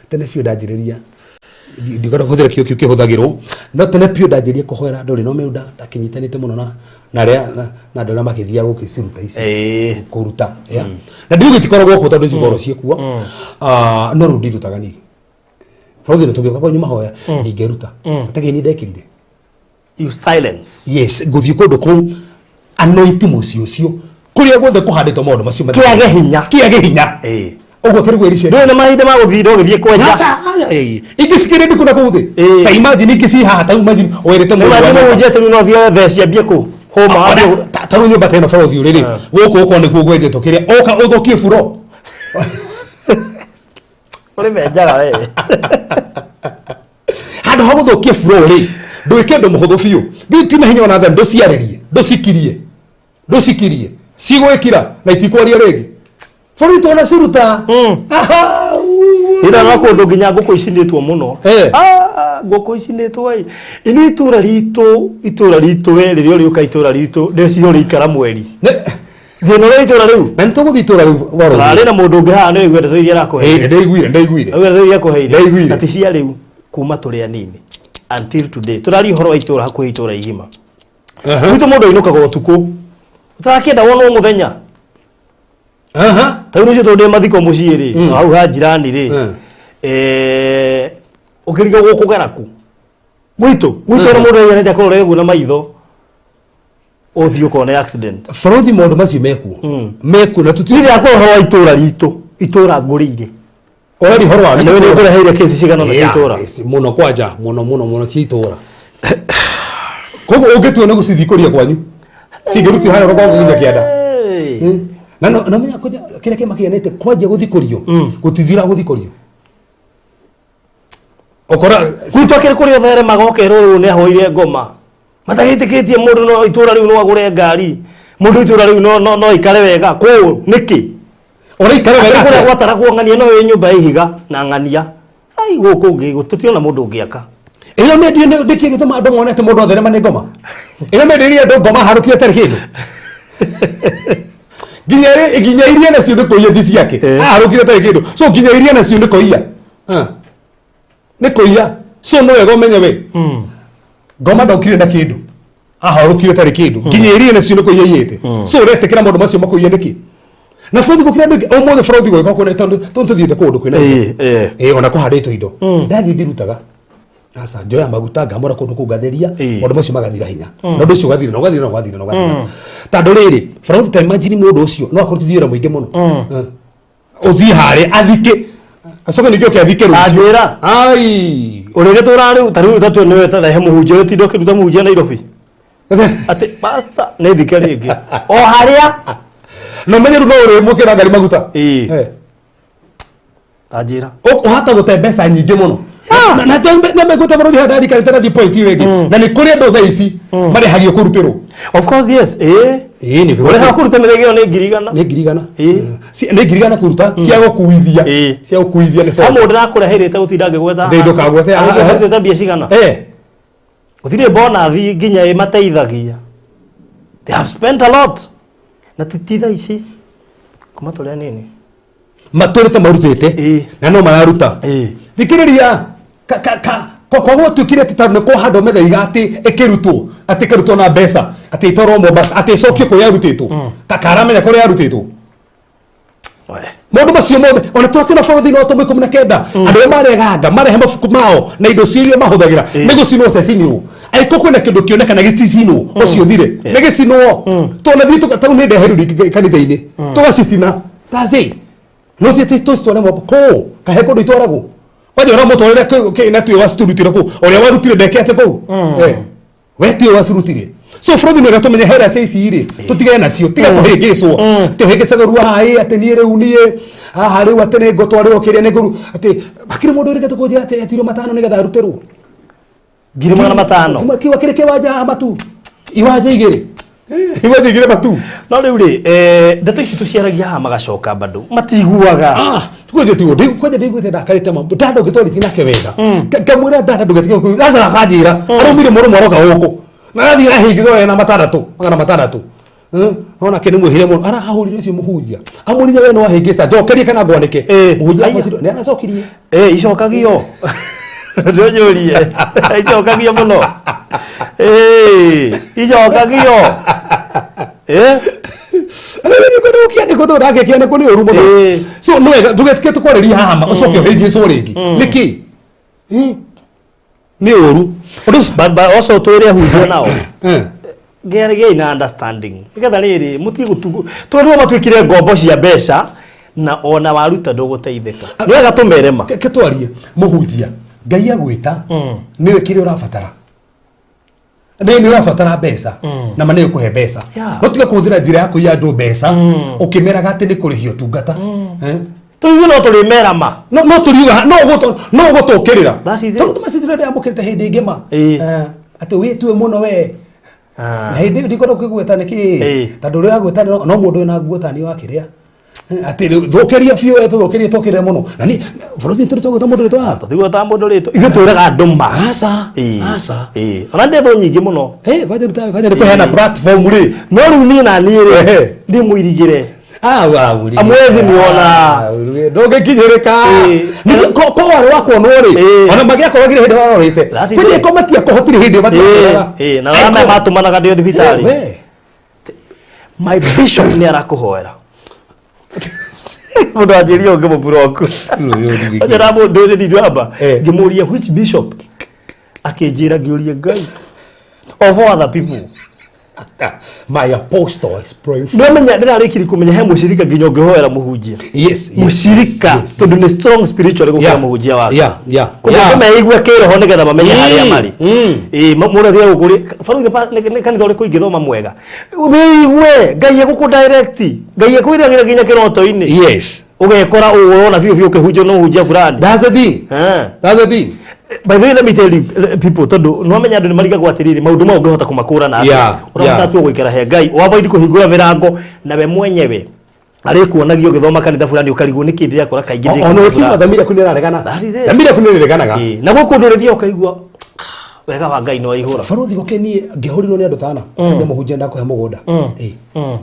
tene biũ ndanjĩrĩria, ndikwenda kũhũthĩra kĩo kĩu kĩhũthagĩrwo, no tene biũ ndanjĩrĩria kũhoera andũ rĩ, no mĩu ndakĩnyitanĩte mũno na arĩa na andũ arĩa makĩthiaga gũkĩciruta ici. Kũruta ya na ndiuga itikoragwo kuo tondũ cikoragwo ciĩkuo. Ah, no rĩu ndirutaga niĩ barũthi, nĩ tũgĩũka kwanyu mahoya ndingĩruta atakĩ ni ndekĩrire. You silence. Yes, ngũthiĩ kũndũ kũu anoint mũciĩ ũcio kũrĩa guothe kũhandĩtwo maũndũ macio. Kĩage hinya. Kĩage hinya. Ũguo kĩrĩ gwĩri. Ndũrĩ na mahinda ma gũthiĩ ũgĩthiĩ kwenja. Ingĩ cikĩrĩ ndukũ na kũu thĩ. Ta imagine ingĩ ci haha, ta imagine werĩte mũndũ wa nyũmba. Mũhunjia atĩ no thiĩ theci ambie kũ hũma. Ta rĩu nyũmba ta ĩno barũthi ũrĩ rĩ, gũkũ ũkorwo nĩkuo gwenjetwo kĩrĩa oka ũthũkie buro. Ũrĩ menjaga we. Handũ ha gũthũkia buro rĩ, ndwĩke ũndũ mũhũthũ biũ. Ndiũ tina hinya ona thani, ndũciarĩrie, ndũcikirie, ndũcikirie, cigwĩkira na itikwaria rĩngĩ. Bũrũri tuona ciruta. Aha, uu. Ĩra no kũndũ nginya ngũkũ icinĩtwo mũno. Ah, ngũkũ icinĩtwo ĩ. Inu itũra ritũ we rĩrĩa ũrĩũka itũra ritũ rĩcio ũrĩikara mweri. Thĩna ũrĩa itũra rĩu. Na nĩtũgũthiĩ itũra rĩu barũthi. Tũrarĩ na mũndũ ũngĩ haha nĩ ũiguĩte ndeto iria arakũheire. Ĩĩ, nĩndaiguire, nĩndaiguire. Nĩũiguĩte ndeto iria akũheire. Ndaiguire. Na ti cia rĩu kuma tũrĩ anini until today. Tũraria ũhoro wa itũra hakuhĩ itũra igima. Gwitũ mũndũ ainũkaga ũtukũ. Ũtarakĩenda wonwo mũthenya. Ta rĩu rũciũ tondũ ndĩ mathiko mũciĩ rĩ, hau ha jirani rĩ, ũkĩrigagwo kũgera kũ? Gwitũ ona mũndũ aiganĩte akorwo ũguo na maitho ũthiĩ ũkone accident. Barũthi, maũndũ macio mekuo, mekuo na tũti. Niĩ ndĩrakũhe ũhoro wa itũra ritũ, itũra ngũrĩire. Ũraria ũhoro wa Na nĩwe nĩngũreheire kesi cigana ũna cia itũra. Yes, mũno kwanja, mũno mũno mũno cia itũra. Koguo ũngĩtua nĩ gũcithikũria kwanyu, cingĩrutio harĩa rũgongo nginya kĩanda. Na na menya kwanja kĩrĩa kĩmakia nĩ atĩ kwanjia gũthikũrio gũtithira gũthikũrio ũkora. Gwitũ akĩrĩ kũrĩa ũtheremaga ũkerwo ũyũ nĩ ahoire ngoma matagĩtĩkĩtie mũndũ no itũra rĩu no agũre ngari, mũndũ itũra rĩu no aikare wega kũũ nĩkĩ? Ũraikara wega kũrĩa atĩa? Gwataragwo ng'ania no ĩ nyũmba ya ihiga na ng'ania ai gũkũ ũngĩ tũtiona mũndũ ũngĩaka. Ĩyo mendio nĩkĩ gĩtũma andũ mone atĩ mũndũ atherema nĩ ngoma? Ĩyo menderia andũ ngoma harũkire atarĩ kĩndũ nginya nginya iria nacio nĩ kũiya ti ciake. Aharũkire atarĩ kĩndũ, so nginya iria nacio nĩ kũiya. Ah. Nĩ kũiya. So no wega ũmenye we ngoma ndokire na kĩndũ, ahorũkire atarĩ kĩndũ, nginya iria nacio nĩ kũiya iyĩte. So ũretĩkĩra maũndũ macio makũiya nĩkĩ? Na bũrũri gũkĩra andũ aingĩ ũmũthĩ, bũrũri gwĩka kwĩna tondũ tũthiĩte kũndũ kwĩna indo. Ĩĩ, ona kũhandĩtwo indo ndathiĩ ndirutaga aca, njoya maguta ngamũra kũndũ kũu ngatheria. Maũndũ macio magathira hinya na ũndũ ũcio ũgathira na ũgathira na ũgathira na ũgathira, tondũ rĩrĩ bũrũri, ta imagine mũndũ ũcio no akũrutithie wĩra mũingĩ mũno. Ũthiĩ harĩa athike, acoke ningĩ ũke athike rũciũ. Anjĩra. Ai. Ũrĩrĩ tũra rĩu ta rĩu tatue nĩwe tarehe mũhunjia ũyũ tinda ũkĩruta mũhunjia Nairobi atĩ pastor nĩ thike rĩngĩ o harĩa. Na ũmenye rĩu no ũrĩmũkĩra ngari maguta. Tanjĩra. Ũhota gũte mbeca nyingĩ mũno na megũte bũrũri hau ndarikarĩte na thiĩ point ĩyo ĩngĩ, na nĩ kũrĩ andũ thaa ici marĩhagio kũrutĩrwo. Of course, yes, ĩĩ. Ĩĩ, nĩ ũrĩhaga kũruta mĩthaiga ĩyo nĩ 100,000. Nĩ 100,000. Nĩ 100,000 kũruta cia gũkuithia, cia gũkuithia nĩ Ha 40. mũndũ ndakũreheire gũtinda ngĩgweta. Ndĩ ndũkagwete, ah, ah. Arutĩte mbia cigana? Gũtirĩ bonathi nginya ĩmateithagia. They have spent a lot na ti thaa ici kuma tũrĩ anini. Matũrĩte marutĩte na no mararuta. Thikĩrĩria, kwa gwatuĩkire atĩ tondũ nĩ kũhandwo mĩthaiga atĩ ĩkĩrutwo, atĩ ĩkarutwo na mbeca, atĩ ĩtwarwo Mombasa, atĩ ĩcokio kũrĩa yarutĩtwo. Karamenya kũrĩa yarutĩtwo. Maũndũ macio mothe ona twakĩona bũrũri thĩinĩ wa tomo 19, andũ arĩa mareganga marehe mabuku mao na indo cio iria mahũthagĩra nĩ gũcinwo cecinirwo. Angĩkorwo kwĩna kĩndũ kĩonekana gĩticinwo, ũcio thire nĩ gĩcinwo. Tona thiĩ tau nĩ ndeheru kanitha-inĩ tũgacicina. That's it. No ti tũcitware mwako kũũ kahe kũndũ itwaragwo. Kwanja ũramũtwarĩre kĩ na tiwe wacirutire kũu, ũrĩa warutire ndeke atĩ kũu. We tiwe wacirutire. So bũrũri nĩ tũmenye hera cia ici rĩ, tũtigane nacio, tiga kũhĩngĩcwo. Tũhĩngĩcagwo haha ĩ atĩ niĩ rĩu niĩ haha rĩu atĩ nĩ ngũtwarĩrwo kĩrĩa nĩ ngũru atĩ hakĩrĩ mũndũ ũrĩkĩte kũnjĩra atĩ etirwo 500 nĩgetha arutĩrwo. 500,000. Kiwa kĩrĩ kĩwanja haha matu. Iwanja igĩrĩ. Iwanja igĩrĩ matu. No rĩu rĩ, ndeto ici tũciaragia haha magacoka bado matiguaga. Kwanja tiguo kwanja ndiguĩte ndakarĩte ma dada ũngĩtwarithia nake wega. Ngamwĩra dada ndũgetige kũu aca akanjĩra araumire mũrũmwe aroka gũkũ na arathiĩ ahingithwo na 600 600. Ona ke nĩ mwĩhire mũno arahahũrire ũcio mũhunjia amũrire we no ahĩngĩca njokerie kana ngwanĩke. Mũhunjia abocirwo nĩ aracokirie. Icokagio ndũnjũrie icokagio mũno icokagio. Nĩkũndũ nĩ ũru mũno. So nĩ wega ndũgetike tũkwarĩria haha ma ũcoke ũhĩngĩcwo rĩngĩ nĩkĩ nĩ ũru ũndũ ũcio. But also twĩre hunjia nao gĩai na understanding nĩgetha rĩrĩ mũtige gũtugo tondũ matuĩkire ngombo cia mbeca na ona waruta ndũgũteithĩka. Nĩ wega tũmere ma. Ke twarie mũhunjia Ngai agwĩta nĩwe kĩrĩa ũrabatara nĩ ũrabatara mbeca na ma nĩ ũkũhe mbeca. No tiga kũhũthĩra njĩra ya kũiya andũ mbeca ũkĩmeraga atĩ nĩ kũrĩhia ũtungata. Tũithuĩ no tũrĩmera ma. No no tũriuga no no ũgũtũkĩrĩra. Tondũ tũmecĩnjĩra ndĩramũkĩrĩte hĩndĩ ĩngĩ ma. Atĩ wĩtue mũno we. Na hĩndĩ ĩyo ndikwenda kũgweta nĩkĩ tondũ ũrĩa wagweta no mũndũ wĩna nguo ta niĩ wakĩrĩa. Atĩ rĩu thũkĩria biũ we tũthũkĩrie tũkĩrĩre mũno. Na niĩ bũrũri tũrĩ twagweta mũndũ rĩtwa haha. Tũtigwetaga mũndũ rĩtwa. Ithuĩ twĩraga andũ ma. Aca. Aca. Ona ndeto nyingĩ mũno. Kwanja ruta kwanja nĩ kũheana platform rĩ. No rĩu niĩ na niĩ rĩ ndĩ mũirigĩre. Amwezi niona. Ndũngĩkinyĩrĩka. Ko warĩ wa kuonwo rĩ ona mangĩakoragire hĩndĩ warorĩte. Kwanja ko matiakũhotire hĩndĩ ĩyo matiakũhotaga. Na arĩa matũmanaga ndĩ thibitarĩ. My bishop nĩ arakũhoera. Mũndũ anjĩria ũngĩ mũburoku. Anjĩra mũndũ ũrĩ ndwamba. Ngĩmũria which bishop? Akĩnjĩra ngĩũria Ngai. Of all other people. My apostle is praying for. Nĩwamenya ndĩrarĩkirie kũmenya he mũcirika nginya ũngĩhoera mũhunjia. Yes. Mũcirika tondũ nĩ strong spiritually gũkĩra mũhunjia waku. Koguo meigue kĩroho nĩgetha mamenye harĩa marĩ. Mũndũ athiaga gũkũ rĩ, baruthi nĩ kanitha ũrĩkũ ingĩthoma mwega. Wĩigue Ngai egũkũ direct. Ngai ekwĩragĩra nginya kĩroto-inĩ. Yes. Ũgekora ũrona biũ biũ ũkĩhunjio no ũhunjia fulani. That's the thing. That's the thing. By the way, let me tell you people tondũ nĩwamenya andũ nĩmarigagwo atĩrĩrĩ maũndũ mau ũngĩhota kũmakũrana atĩa. Ũrahota tu gũikara he Ngai ũavoid kũhingũra mĩrango na we mwenyewe arĩkuonagia ũgĩthoma kanitha fulani ũkarigwo nĩkĩ ndĩrakora kaingĩ ndĩ Ona kanitha ũkiuga fulani. thamiri yaku nĩĩraregana. Thamiri yaku nĩĩreganaga. Na gũkũ ũndũ ũrĩthiaga ũkaigua wega wa Ngai nĩwaihũra. Baruthi gũkĩ niĩ ngĩhũrirwo nĩ andũ tana. Nĩ mũhunjia ndakũhe mũgũnda.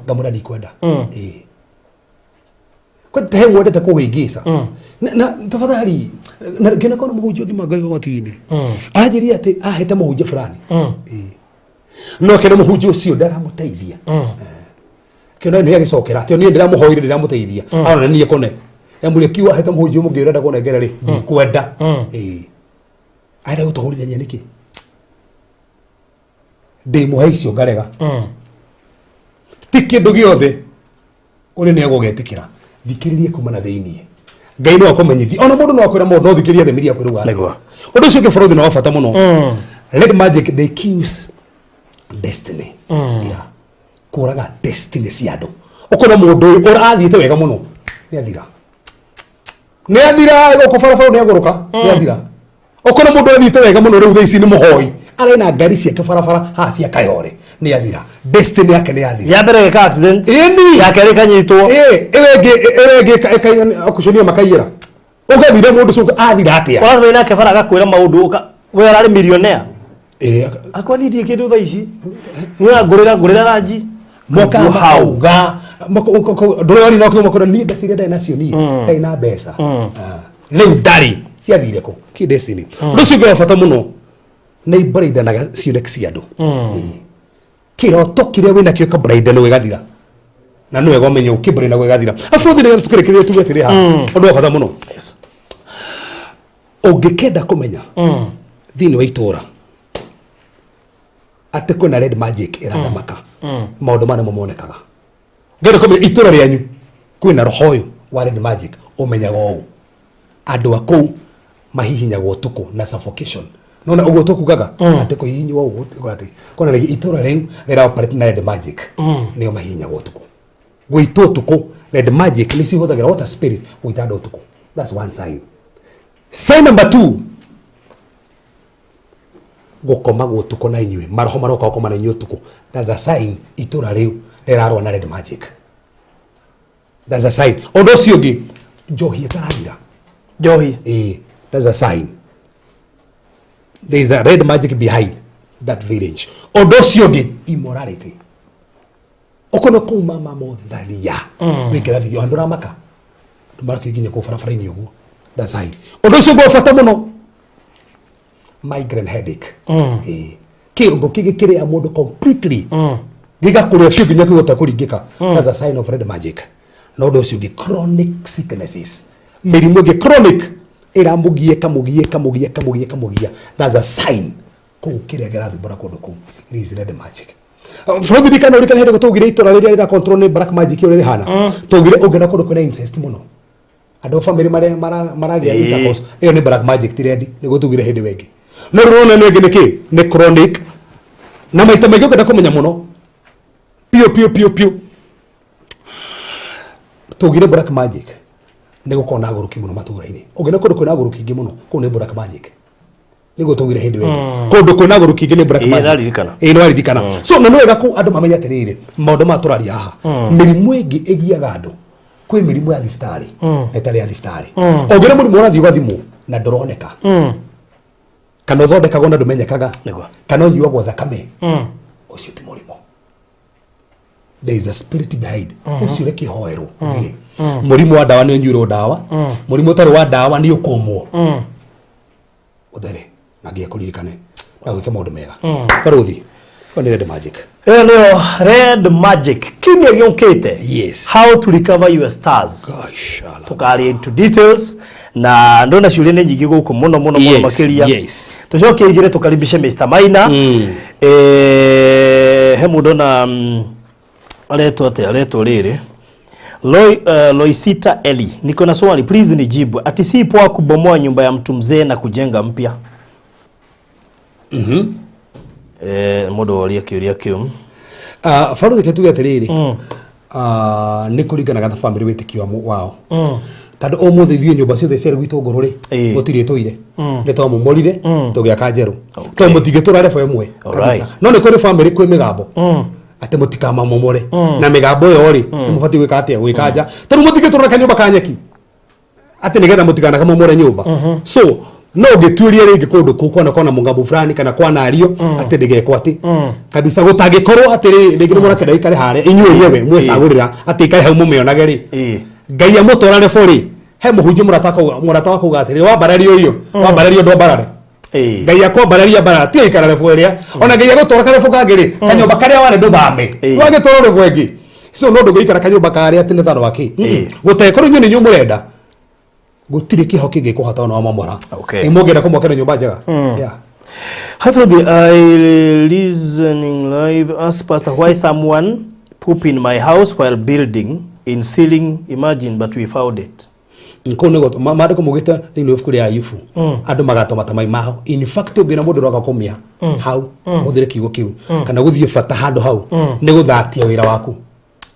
Ngamwĩra ndikwenda. Kwenda he mwendete kũhĩngĩca. Na tafadhali na ngĩona kona mũhunjia ũngĩ Ngai wa matu-inĩ. Anjĩrire atĩ ahete mũhunjia fulani. No kĩona mũhunjia ũcio ndaramũteithia. Kĩona nĩ agĩcokera atĩ niĩ ndĩramũhoire ndĩramũteithia. Arona niĩ kũne. Yamũria kiuga ahete mũhunjia mũngĩ ũrenda kũnengera rĩ ndikwenda. Arenda gũtũhũrithania nĩkĩ? Ndĩmũhe icio ngarega. Ti kĩndũ gĩothe ũrĩ nĩ agũgetĩkĩra. Thikĩrĩrie kuma na thĩiniĩ. Ngai no akũmenyithie. Ona mũndũ no akwĩra mũndũ no thikĩrĩrie thamiri yaku rĩu atĩa. Ũndũ ũcio ũngĩ bũrũri nĩ wa bata mũno. Red magic they kills destiny. Yeah. Kũraga destiny cia andũ. Ũkona mũndũ ũyũ ũrathiĩte wega mũno nĩ athira. Nĩ athira gũkũ barabara nĩ agũrũka nĩ athira. Ũkona mũndũ athiĩte wega mũno rĩu thaa ici nĩ mũhoi. Arĩ na ngari ciake barabara haha cia Kayole nĩ athira. Destiny yake nĩ athira. Ya mbere ĩka accident. Ĩni. Ya kerĩ ĩkanyitwo. Ĩyo ĩngĩ ĩyo ĩngĩ ĩkacunia makaiyĩra. Ũgathira mũndũ ũcio athira atĩa? Ũrathiĩ nake bara agakwĩra maũndũ we ararĩ millionaire. Akwa niĩ ndirĩ kĩndũ thaa ici. Niĩ ngũrĩra ranji. Mwaka makauga ndũrori no kiugo makora niĩ mbeca iria ndarĩ nacio niĩ ndarĩ na mbeca. Rĩu ndarĩ ciathire kũ? Kĩ destiny. Ũndũ ũcio ũngĩ wa bata mũno nĩ imbraidanaga cioneki cia andũ. Kĩroto kĩrĩa wĩnakĩo ĩkambraidana ĩgathira. Na nĩ wega ũmenye ũkĩmbraidana ĩgathira. Abuthi nĩgetha tũkĩrĩkĩrĩrie tuge atĩrĩ haha. Ũndũ wa bata mũno. Ũngĩkenda kũmenya thĩinĩ wa itũra atĩ kwĩna red magic ĩrathamaka maũndũ maya nĩmo monekaga. Ngenda kũmenya itũra rĩanyu kwĩna roho ũyũ wa red magic ũmenyaga ũũ. Andũ a kũu Mahihinyagwo ũtukũ na suffocation. Nona ũguo tũkugaga atĩ kũhihinywo ũguo atĩ konanagia itũra rĩu rĩra operate na red magic, nĩo mahihinyagwo ũtukũ, gũitwo ũtukũ. Red magic nĩ cihũthagĩra water spirit gũita andũ ũtukũ. That's one sign. Sign number two, gũkomagwo ũtukũ na inyuĩ, maroho maroka gũkoma na inyuĩ ũtukũ. That's a sign itũra rĩu rĩrarũa na red magic. That's a sign. Ũndũ ũcio ũngĩ, njohi ĩtarathira. Njohi. Eh, that's a sign there is a red magic behind that village. Ũndũ ũcio ũngĩ, immorality, ũkono kũu mama motharia wĩ kĩrathi gĩa andũ ramaka, andũ marakĩnginya kũu barabara-inĩ ũguo. That's sign. Ũndũ ũcio ũngĩ wa bata mũno, migraine headache. Kĩongo kĩngĩ kĩrĩa mũndũ completely gĩgakũrĩa biũ nginya kĩgota kũringĩka. That's a sign of red magic. Na ũndũ ũcio ũngĩ, chronic sicknesses, mĩrimũ ĩngĩ chronic ĩramũgia, ĩkamũgia, ĩkamũgia, ĩkamũgia, ĩkamũgia. That's a sign kũu kĩrĩa kĩrathumbũra kũndũ kũu, it is red magic. Bũrũri kana ũrikana hĩndĩ tũgire itũra rĩrĩa rĩra control nĩ black magic ũrĩa rĩhana, tũgire ũngĩona kũndũ kwĩna incest mũno, andũ a family marĩa maragĩa intercourse, ĩyo nĩ black magic, ti red. Nĩguo tugire hĩndĩ wengĩ. No rĩu ũrona nĩ ĩngĩ nĩ kĩ? Nĩ chronic. Na maita maingĩ ũngĩenda kũmenya mũno piũ piũ piũ piũ, tugire black magic nĩ gũkorwo na agũrũki mũno matũra-inĩ. Ũngĩona kũndũ kwĩna agũrũki ingĩ mũno, kũu nĩ black magic. Nĩguo tugire hĩndĩ wengĩ, kũndũ kwĩna agũrũki ingĩ nĩ black magic. Ndaririkana. Ĩĩ, nĩwaririkana. So na nĩ wega kũ andũ mamenye atĩrĩrĩ, maũndũ maya tũraria haha, mĩrimũ ĩngĩ ĩgiaga andũ, kwĩ mĩrimũ ya thibitarĩ na ĩtarĩ ya thibitarĩ. Ũngĩona mũrimũ ũrathiĩ ũgathimwo na ndũroneka, kana ũthondekagwo na ndũmenyekaga, kana ũnyuagwo thakame, ũcio ti mũrimũ. There is a spirit behind ũcio. Reke hoerwo ũthire. Mũrimũ wa ndawa nĩ ũnyuirwo ndawa, mũrimũ ũtarĩ wa ndawa nĩ ũkũmwo ũthere na nginya kũririkane na gwĩke maũndũ mega. Barũthi, ĩyo nĩ red magic. Ĩyo nĩyo red magic. Kiumia gĩũkĩte, how to recover your stars. Gosh, Allah. Tũkaria into details na ndona ciũria nĩ nyingĩ gũkũ mũno mũno mũno makĩria. Tũcoke igĩrĩ tũkaribishe Mr. Maina. He mũndũ na aretwo atĩa, aretwo rĩrĩ Loisita Eli, niko na swali, please nijibu. Ati si poa kubomoa nyumba ya mtu mzee na kujenga mpya? Mũndũ oria kĩũria kĩu. Ah, barũthi, ke tuge atĩrĩrĩ, ah, nĩ kũringanaga na bamĩrĩ, wĩtĩkio wao, tondũ ũmũthĩ ithuĩ nyũmba ciothe ciarĩ gwitũ ngũrũ rĩ, gũtirĩ ĩtũire, nĩ twamomorire tũgĩaka njerũ, tondũ mũtingĩtũra level ĩmwe kabisa. No nĩ kũrĩ bamĩrĩ kwĩ mĩgambo atĩ mũtikamamomore, na mĩgambo ĩyo rĩ, nĩ mũbatiĩ gwĩka atĩa? Gwĩka nja, tondũ mũtingĩtũra kanyũmba ka nyeki atĩ nĩgetha mũtikanamomore nyũmba. So no ũngĩtuĩria rĩngĩ kũndũ kũu kwana kwana mũgambo fulani kana kwanario atĩ ndĩgekwo atĩ kabisa, gũtangĩkorwo atĩ rĩngĩ nĩ mũrakenda ikare harĩa inyuĩ enyewe mwecagũrĩra atĩ ikare hau mũmĩonage rĩ, Ngai amũtwara rebo rĩ, he mũhunjia mũrata waku uga atĩrĩ, wambarario iyo wambarario ndwambarare. Ngai akwambararia mbarara tiga ikara rebo ĩrĩa ona Ngai agũtwara karebo kangĩ rĩ, kanyũmba karĩa warĩ ndũthame, wagĩtwarwo rebo ĩngĩ. So no ndũngĩikara kanyũmba karĩa atĩ nĩ thano wa kĩ gũtekorwo inyuĩ nĩ inyuĩ mũrenda, gũtirĩ kĩho kĩngĩkũhota ona wamomora. Nĩ mũngĩenda kũmwakĩra nyũmba njega. Yeah. Hi Freddy, I listening live. Ask Pastor why someone poop in my house while building in ceiling. Imagine, but we found it. Kũu nĩguo maandĩko maugĩte thĩinĩ wa ibuku rĩa Ayubu, andũ magatoma ta mai mao. In fact, ũngĩona mũndũ ũroka kũmĩa hau, ũhũthĩre kiugo kĩu, kana gũthiĩ bata handũ hau, nĩ gũthatia wĩra waku,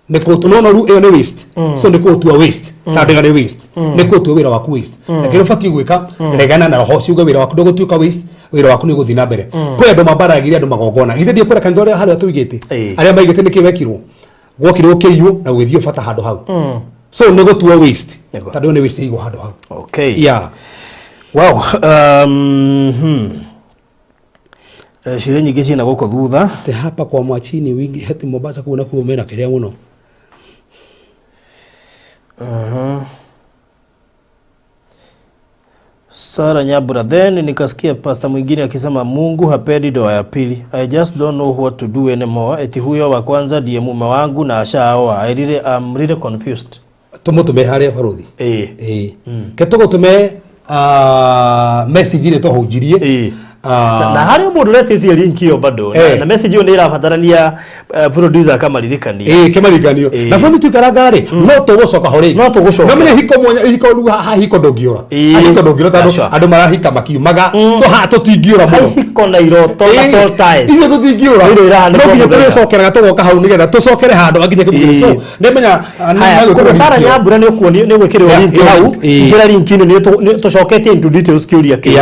nĩ kũũtua no rĩu ĩyo nĩ waste. So nĩ kũũtua waste, tondũ ĩyo nĩ waste, nĩ kũũtua wĩra waku waste. Na kĩrĩa ũbatiĩ gwĩka, regana na roho ũcio, uge wĩra waku ndũgũtuĩka waste, wĩra waku nĩ ũgũthiĩ na mbere. Kwĩ andũ mambaragirie andũ magongona, githĩ ndikwĩra kanitha ũrĩa harĩa tũigĩte, arĩa maigĩte nĩkĩ wekirwo, gwokire gũkĩiywo na gũgĩthiĩ bata handũ hau. So nĩ gũtua waste, tondũ nĩ waste ĩigwo handũ hau. Yeah. Wow. Ciũria nyingĩ ciĩna gũkũ thutha. Te hapa kwa Mwachini wingi heti Mombasa kuu nakuo mena kĩrĩa mũno. Sara Nyabura, then nikasikia pastor mwingine akisema Mungu hapendi ndoa ya pili. I just don't know what to do anymore. Eti huyo wa kwanza ndiye mume wangu na ashaoa. I'm really confused. Tũmũtũme harĩa, barũthi? Ĩĩ, ke tũgũtũme message ĩrĩa twahunjirie. Na harĩ mũndũ ũretĩtie link ĩyo bado na, na message ĩyo nĩ ĩrabatarania producer akamaririkania. Ĩĩ, kĩmaririkanio. Na bũthi tuikaranga rĩ, no tũgũcoka ho rĩngĩ. No tũgũcoka. No menye hiko mwanya, hiko rĩu ha hiko ndũngĩũra. Ha hiko ndũngĩũra tondũ Aca. andũ marahika makiumaga, so ha tũtingĩũra mũno. Hiko na iroto na soul ties. Icio tũtingĩũra. Indo irahanĩka No nginya o mũthenya. tũrĩcokeraga tũgoka hau nĩgetha tũcokere handũ hakinya kĩmũthenya. So nĩmenya Haya, kũrĩ Sara Nyambura nĩ ũkuonio nĩ ũgwĩkĩrĩrwo link hau. Ingĩra link inĩ nĩ tũcoketie into details kĩũria kĩu.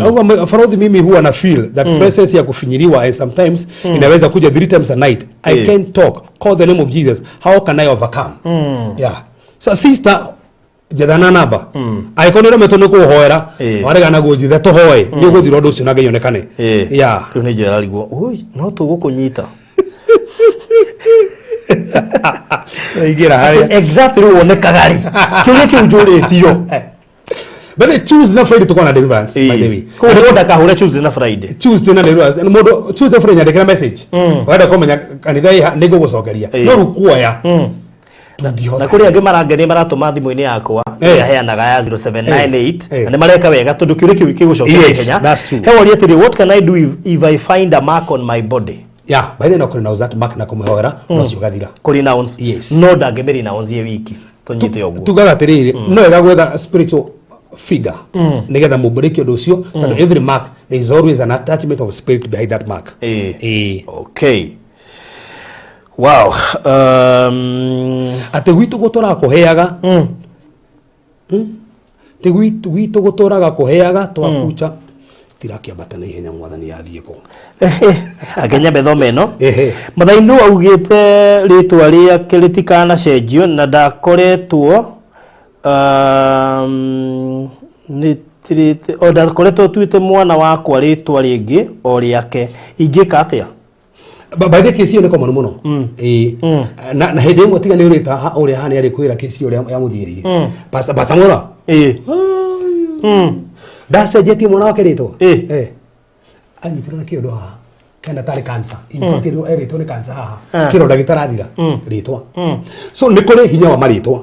Au Farodhi, mimi huwa na feel that presence ya kufinyiliwa and sometimes inaweza kuja three times a night. I can't talk, call the name of Jesus. How can I overcome? Yeah, so sister, njethana namba angĩkorwo nĩ ũremetwo nĩ kũhoera, warega naguo njithe tũhoe, nĩ ũgũthira ũndũ ũcio na Ngai onekane. Yeah. Rĩu nĩ njĩrarigwo ui no tũgũkũnyita. Ingĩra harĩa. Exactly, rĩu wonekaga rĩ kĩũria kĩu njũrĩtio. But the Tuesday na Friday tukorwo na deliverance, by the way. Koguo mũndũ akahũra Tuesday na Friday. Tuesday na deliverance. Na mũndũ Tuesday, Friday nyandĩkĩra message wenda kũmenya kanitha ĩha, nĩ ngũgũcokeria. No rĩu kuoya tũngĩhota. Na kũrĩ angĩ marangenia maratũma thimũ-inĩ yakwa ĩrĩa heanaga ya 0798, na nĩ mareka wega tondũ kĩũria kĩu kĩgũcokia ihenya. That's true. He woria atĩrĩ, "What can I do if I find a mark on my body?" Yeah, by the way, no kũrenounce that mark na kũmĩhoera no cio gathira. Kũrenounce? Yes. No ndangĩmĩrenounce ye wiki, tũnyite ũguo. Tugaga atĩrĩrĩ, no wega gwetha spiritual figure nĩgetha mũmbũrĩke ũndũ ũcio, tondũ every mark there is always an attachment of spirit behind that mark. Ĩĩ. Okay, wow. Atĩ gwitũ gũtũraga kũheaga, Ti gwitũ gũtũraga kũheaga twakucha citirakĩambata na ihenya, mwathani yathiĩ kũ? Akenya methome ĩno. Ehe. Mathainũ augĩte rĩtwa rĩake rĩtikanacenjio na ndakoretwo o ndakoretwo tuĩte mwana wakwa rĩtwa rĩngĩ o rĩake, ingĩka atĩa? By the kesi ĩyo nĩ common mũno. Ĩĩ, na hĩndĩ ĩmwe tiga nĩ ũrĩta ũrĩa hana arĩ kwĩra kesi ũrĩa yamũthiĩrĩire Pastor Mwaura ndacenjetie mwana wake rĩtwa. Eh. Anyitirwo na kĩondo haha kenda tarĩ cancer. In fact, erĩtwo nĩ cancer haha, kĩronda gĩtarathira, rĩtwa. So nĩ kũrĩ hinya wa marĩtwa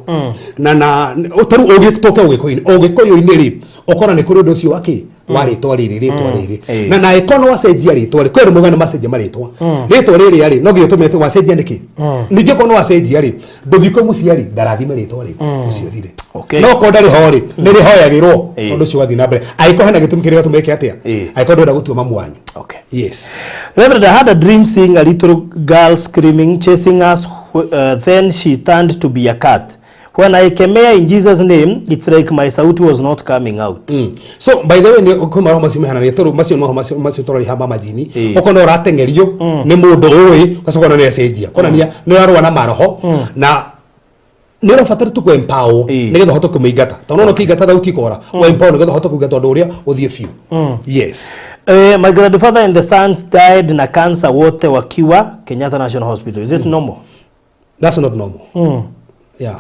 na tarĩu ũgĩtũke ũgĩkũyũ-inĩ, ũgĩkũyũ-inĩ rĩ, ũkona nĩ kũrĩ ũndũ ũcio wa kĩ wa rĩtwa rĩrĩ, rĩtwa rĩrĩ. Na ĩkorwo nĩ wacenjia rĩtwa rĩ, kwĩ andũ maugaga nĩ macenjia marĩtwa, rĩtwa rĩrĩa rĩ no nginya ũtũme atĩ wacenjia nĩkĩ. Ningĩ korwo nĩ wacenjia rĩ, ndũthiĩ kwĩ mũciari ndarathime rĩtwa rĩu, ũcio thire. No korwo ndarĩ ho rĩ, nĩ rĩhoyagĩrwo, ũndũ ũcio ũgathiĩ na mbere angĩkorwo hena gĩtũmi kĩrĩa gĩatũma ĩke atĩa, angĩkorwo ndũrenda gũtua mamu wanyu. Yes. Reverend, I had a dream seeing a little girl screaming, chasing us. Then she turned to be a cat. When I kemea in Jesus' name, it's like my sauti was not coming out. So by the way, nĩ kwĩ maroho macio mehanania, tondũ macio maroho macio tũrariha ma majini. Ũkona ũrateng'erio nĩ mũndũ ũĩ, ũgacoka ũkona nĩ acenjia, konania nĩ ũrarũa na maroho na nĩ ũrabatara tu kũ-empower nĩgetha ũhote kũmĩingata, tondũ no ũkĩingata thauti ikora. Ũ-empower nĩgetha ũhote kũingata ũndũ ũrĩa ũthiĩ biũ. Yes. My grandfather and the sons died na cancer wote wakiwa Kenyatta National Hospital. Is it normal? That's not normal. Yeah,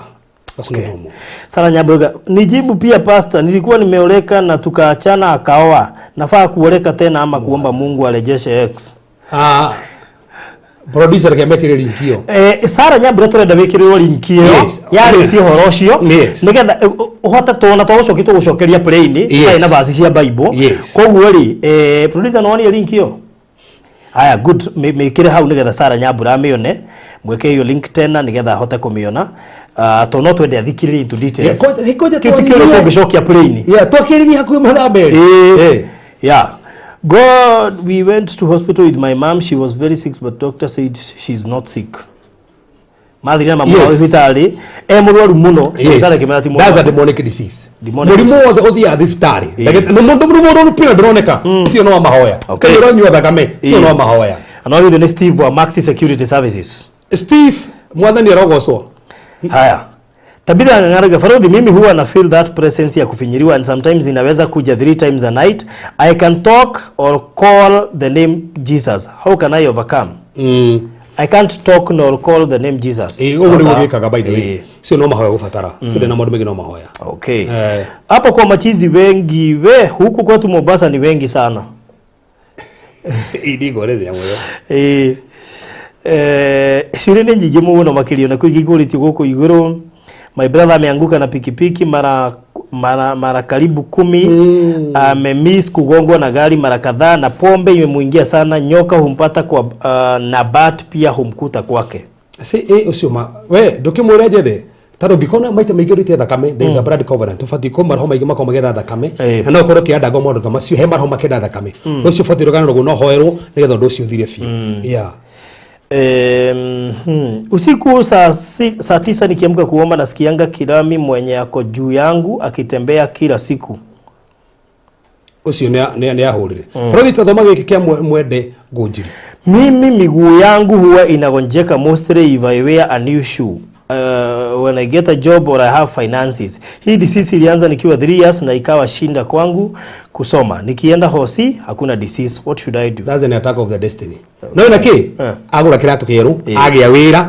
that's not normal. Sara Nyabwega, "Nijibu pia pastor, nilikuwa nimeoleka na tukaachana akaoa. Nafaa kuoleka tena ama kuomba Mungu arejeshe ex?" Ah, producer, reke mekĩre link ĩyo. Sara Nyambura, turenda wĩkĩrĩrwo link ĩyo yarĩtie ũhoro ũcio nĩgetha ũhote tuona twagũcokia tũgũcokeria play-inĩ tũtarĩ na verse cia Bible. Koguo rĩ, producer, nĩwonire link ĩyo? Haya, good. Mĩkĩre hau nĩgetha Sara Nyambura amĩone. Mwĩke hiyo link tena nĩgetha ahote kũmĩona. Tondũ no twende athikĩrĩrie into details. Yeah, koja Kĩu ti kĩũria tũngĩcokia play-inĩ. Yeah, twakĩrĩria hakuhĩ mathaa 2. Yeah. God, we went to hospital with my mom. She was very sick, but doctor said she's not sick. Mathire na mamu wao thibitarĩ e mũrwaru mũno, ndagĩtarĩ akĩmera ti That's a mũrwaru. demonic disease. Demonic. Mũrimũ wothe ũthiaga thibitarĩ. Nĩ mũndũ rũpira ndũroneka, cio no mahoya. Okay. Kĩrĩa ũranyua thakame, cio no mahoya. Na githĩ nĩ Steve wa Maxi Security Services. Steve, mwathani arogocwo. Haya. Tabitha Ng'ang'arga, "Farodhi, mimi huwa na feel that presence ya kufinyiriwa and sometimes inaweza kuja three times a night. I can talk or call the name Jesus. How can I overcome?" I can't talk nor call the name Jesus. Ĩĩ, ũguo nĩguo gĩkaga, by the way. Cio no mahoya gũbatara. Cio ndĩ na maũndũ maingĩ, no mahoya. Okay. Eh. Hapo kwa machizi wengi we, huku kwetu Mombasa ni wengi sana. Indigorethia mũno. Eh, ciũria nĩ nyingĩ mũno makĩria na kwĩ ingĩ ikũrĩtio gũkũ igũrũ. My brother ameanguka na pikipiki mara mara karibu 10. Amemiss kugongwa na gari mara kadhaa na pombe imemuingia sana. Nyoka humpata kwa na bat pia humkuta kwake. Se ä å cio ma we ndå kä mwä re njethe tondå ngĩkona maita maingĩ ũrĩte thakame, there is a blood covenant, ũbatiĩ kũ maroho maingĩ makorwo magĩetha thakame. Na no ũkorwo ũkĩandangwo maũndũ ta macio, he maroho makĩenda thakame. Ũndũ ũcio ũbatiĩ rũgano rũguo no hoerwo nĩgetha ũndũ ũcio ũthire biũ, yeah. Usiku saa 9 nikiamka kuomba nasikianga kirami mwenye ako juu yangu akitembea kila siku. Ũcio nĩ ahũrĩre bũrũri tathoma gĩkĩ kĩa mwende ngũnjiri. Mimi miguu yangu huwa inagonjeka mostly if I wear a new shoe. When I get a job or I have finances. Hii disease ilianza nikiwa 3 years na ikawa shinda kwangu kusoma. Nikienda hosi hakuna disease. What should I do? That's an attack of the destiny. No na kĩ agũra kĩratũ kĩerũ, agĩa wĩra,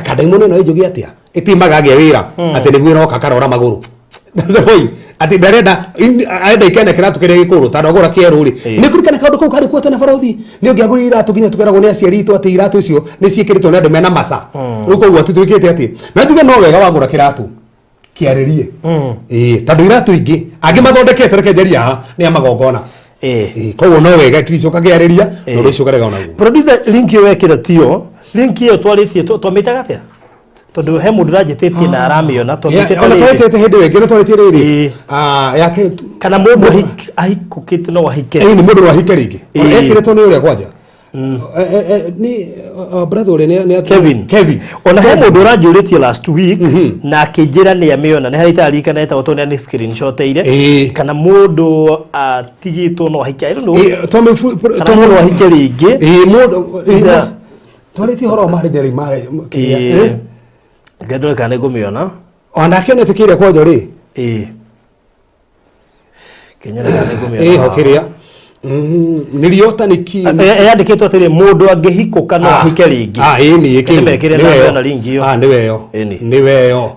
kadaimono ĩno ĩnjũgie atĩa ĩtimaga agĩa wĩra atĩ nĩguo ĩroka karora magũrũ. That's the point, atĩ ndarenda arenda ikene kĩratũ kĩrĩa gĩkũrũ tondũ agũra kĩerũ rĩ. Nĩ kũririkana kaũndũ kau karĩ kuo tene, barothi nĩ ũngĩagũrire iratũ nginya tũkeragwo nĩ aciari itũ atĩ iratũ icio nĩ ciĩkĩrĩtwo nĩ andũ mena maca. Rĩu koguo atĩ twĩkĩte atĩ na njuge no wega wagũra kĩratũ kĩarĩrie, ĩĩ, tondũ iratũ ingĩ angĩ mathondekete, reke njarie haha, nĩ a magongona. Ĩĩ, koguo no wega at least ũkakĩarĩria na ũndũ ũcio ũkarega onaguo. Producer, link ĩyo wekĩra tiyo link ĩyo twarĩtie twamĩtaga atĩa? Tondũ he mũndũ ũranjĩtĩtie na aramĩona twamĩtĩte Ona rĩrĩ. twetete hĩndĩ ĩyo ĩngĩ nĩ twarĩtie rĩrĩ. Yake Kana mũndũ ahikũkĩte no ahike? Ĩĩ, nĩ mũndũ no ahike rĩngĩ. Ona ekĩrĩtwo nĩ ũrĩa kwanja nĩ brother ũrĩa nĩ Kevin. Kevin. Ona he mũndũ ũranjũrĩtie last week na akĩnjĩra nĩ amĩona, nĩ harĩ itaririkana etagwo tondũ nĩ screenshoteire. Kana mũndũ atigĩtwo no ahike, I don't know. Ĩĩ, Kana mũndũ ahike rĩngĩ. Ĩĩ, mũndũ Is twarĩtie ũhoro wa marriage rĩ marĩ kĩrĩa. Ngendore kana nĩngũmĩona. Ona akĩonete kĩrĩa kwanja rĩ. Ĩĩ, kenyone kana nĩngũmĩona. Ĩho kĩrĩa niliota niki Yandĩkĩtwo atĩrĩ, mũndũ angĩhikũka no ahike rĩngĩ. Ah, ĩĩ, nĩ kĩu. Nĩmekĩre Nĩ na weyo. ndona link ĩyo. Ah, nĩ weyo. Ĩni. Nĩ weyo.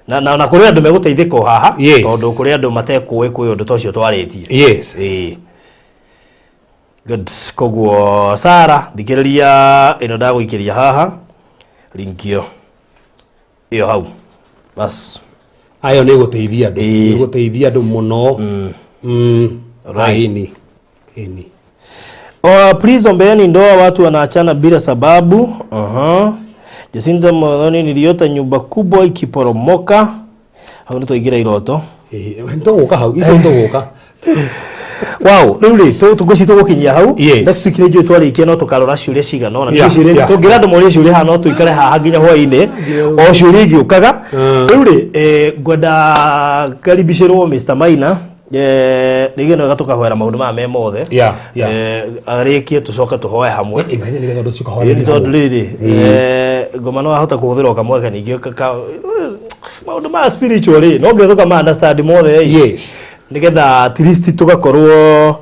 Na kũrĩ andũ megũteithĩka o haha tondũ kũrĩ andũ matekũĩ kwĩ ũndũ ta ũcio twarĩtie. Ĩĩ. Good. Koguo Sara, thikĩrĩria ĩno ndagũikĩria haha link ĩyo ĩyo hau bas. Ayo nĩ gũteithia andũ. Ĩĩ. Nĩ gũteithia andũ mũno. Right. Ĩni, ĩni. Oh, please ombeeni ndoa, watu wanaachana bila sababu. Jacinta Mwathoni, niliota nyumba kubwa ikiporomoka. Hau nĩ twaingĩra iroto. Ĩĩ, nĩtũgũka hau icio nĩtũgũka. Wow, rĩu rĩ tũngũci tũgũkinyia hau. Yes. Next week nĩ njũĩ twarĩkia no tũkarora ciũria cigana ũna. Ciũria tũngĩra andũ morie ciũria haha no tũikare haha nginya hwaĩ-inĩ o ciũria igĩũkaga. Rĩu rĩ ngwenda karibicĩrwo Mr. Maina, rĩngĩ no wega tũkahoera maũndũ maya me mothe. Arĩkie tũcoke tũhoe hamwe. Imagine nĩgetha ũndũ ũcio Ĩĩ, ũkahoera. nĩ tondũ rĩrĩ ngoma no ahota kũhũthĩra o kamweke ningĩ maũndũ ma spiritual rĩ no nginya tũkama understand mothe ĩ. Nĩgetha at least tũgakorwo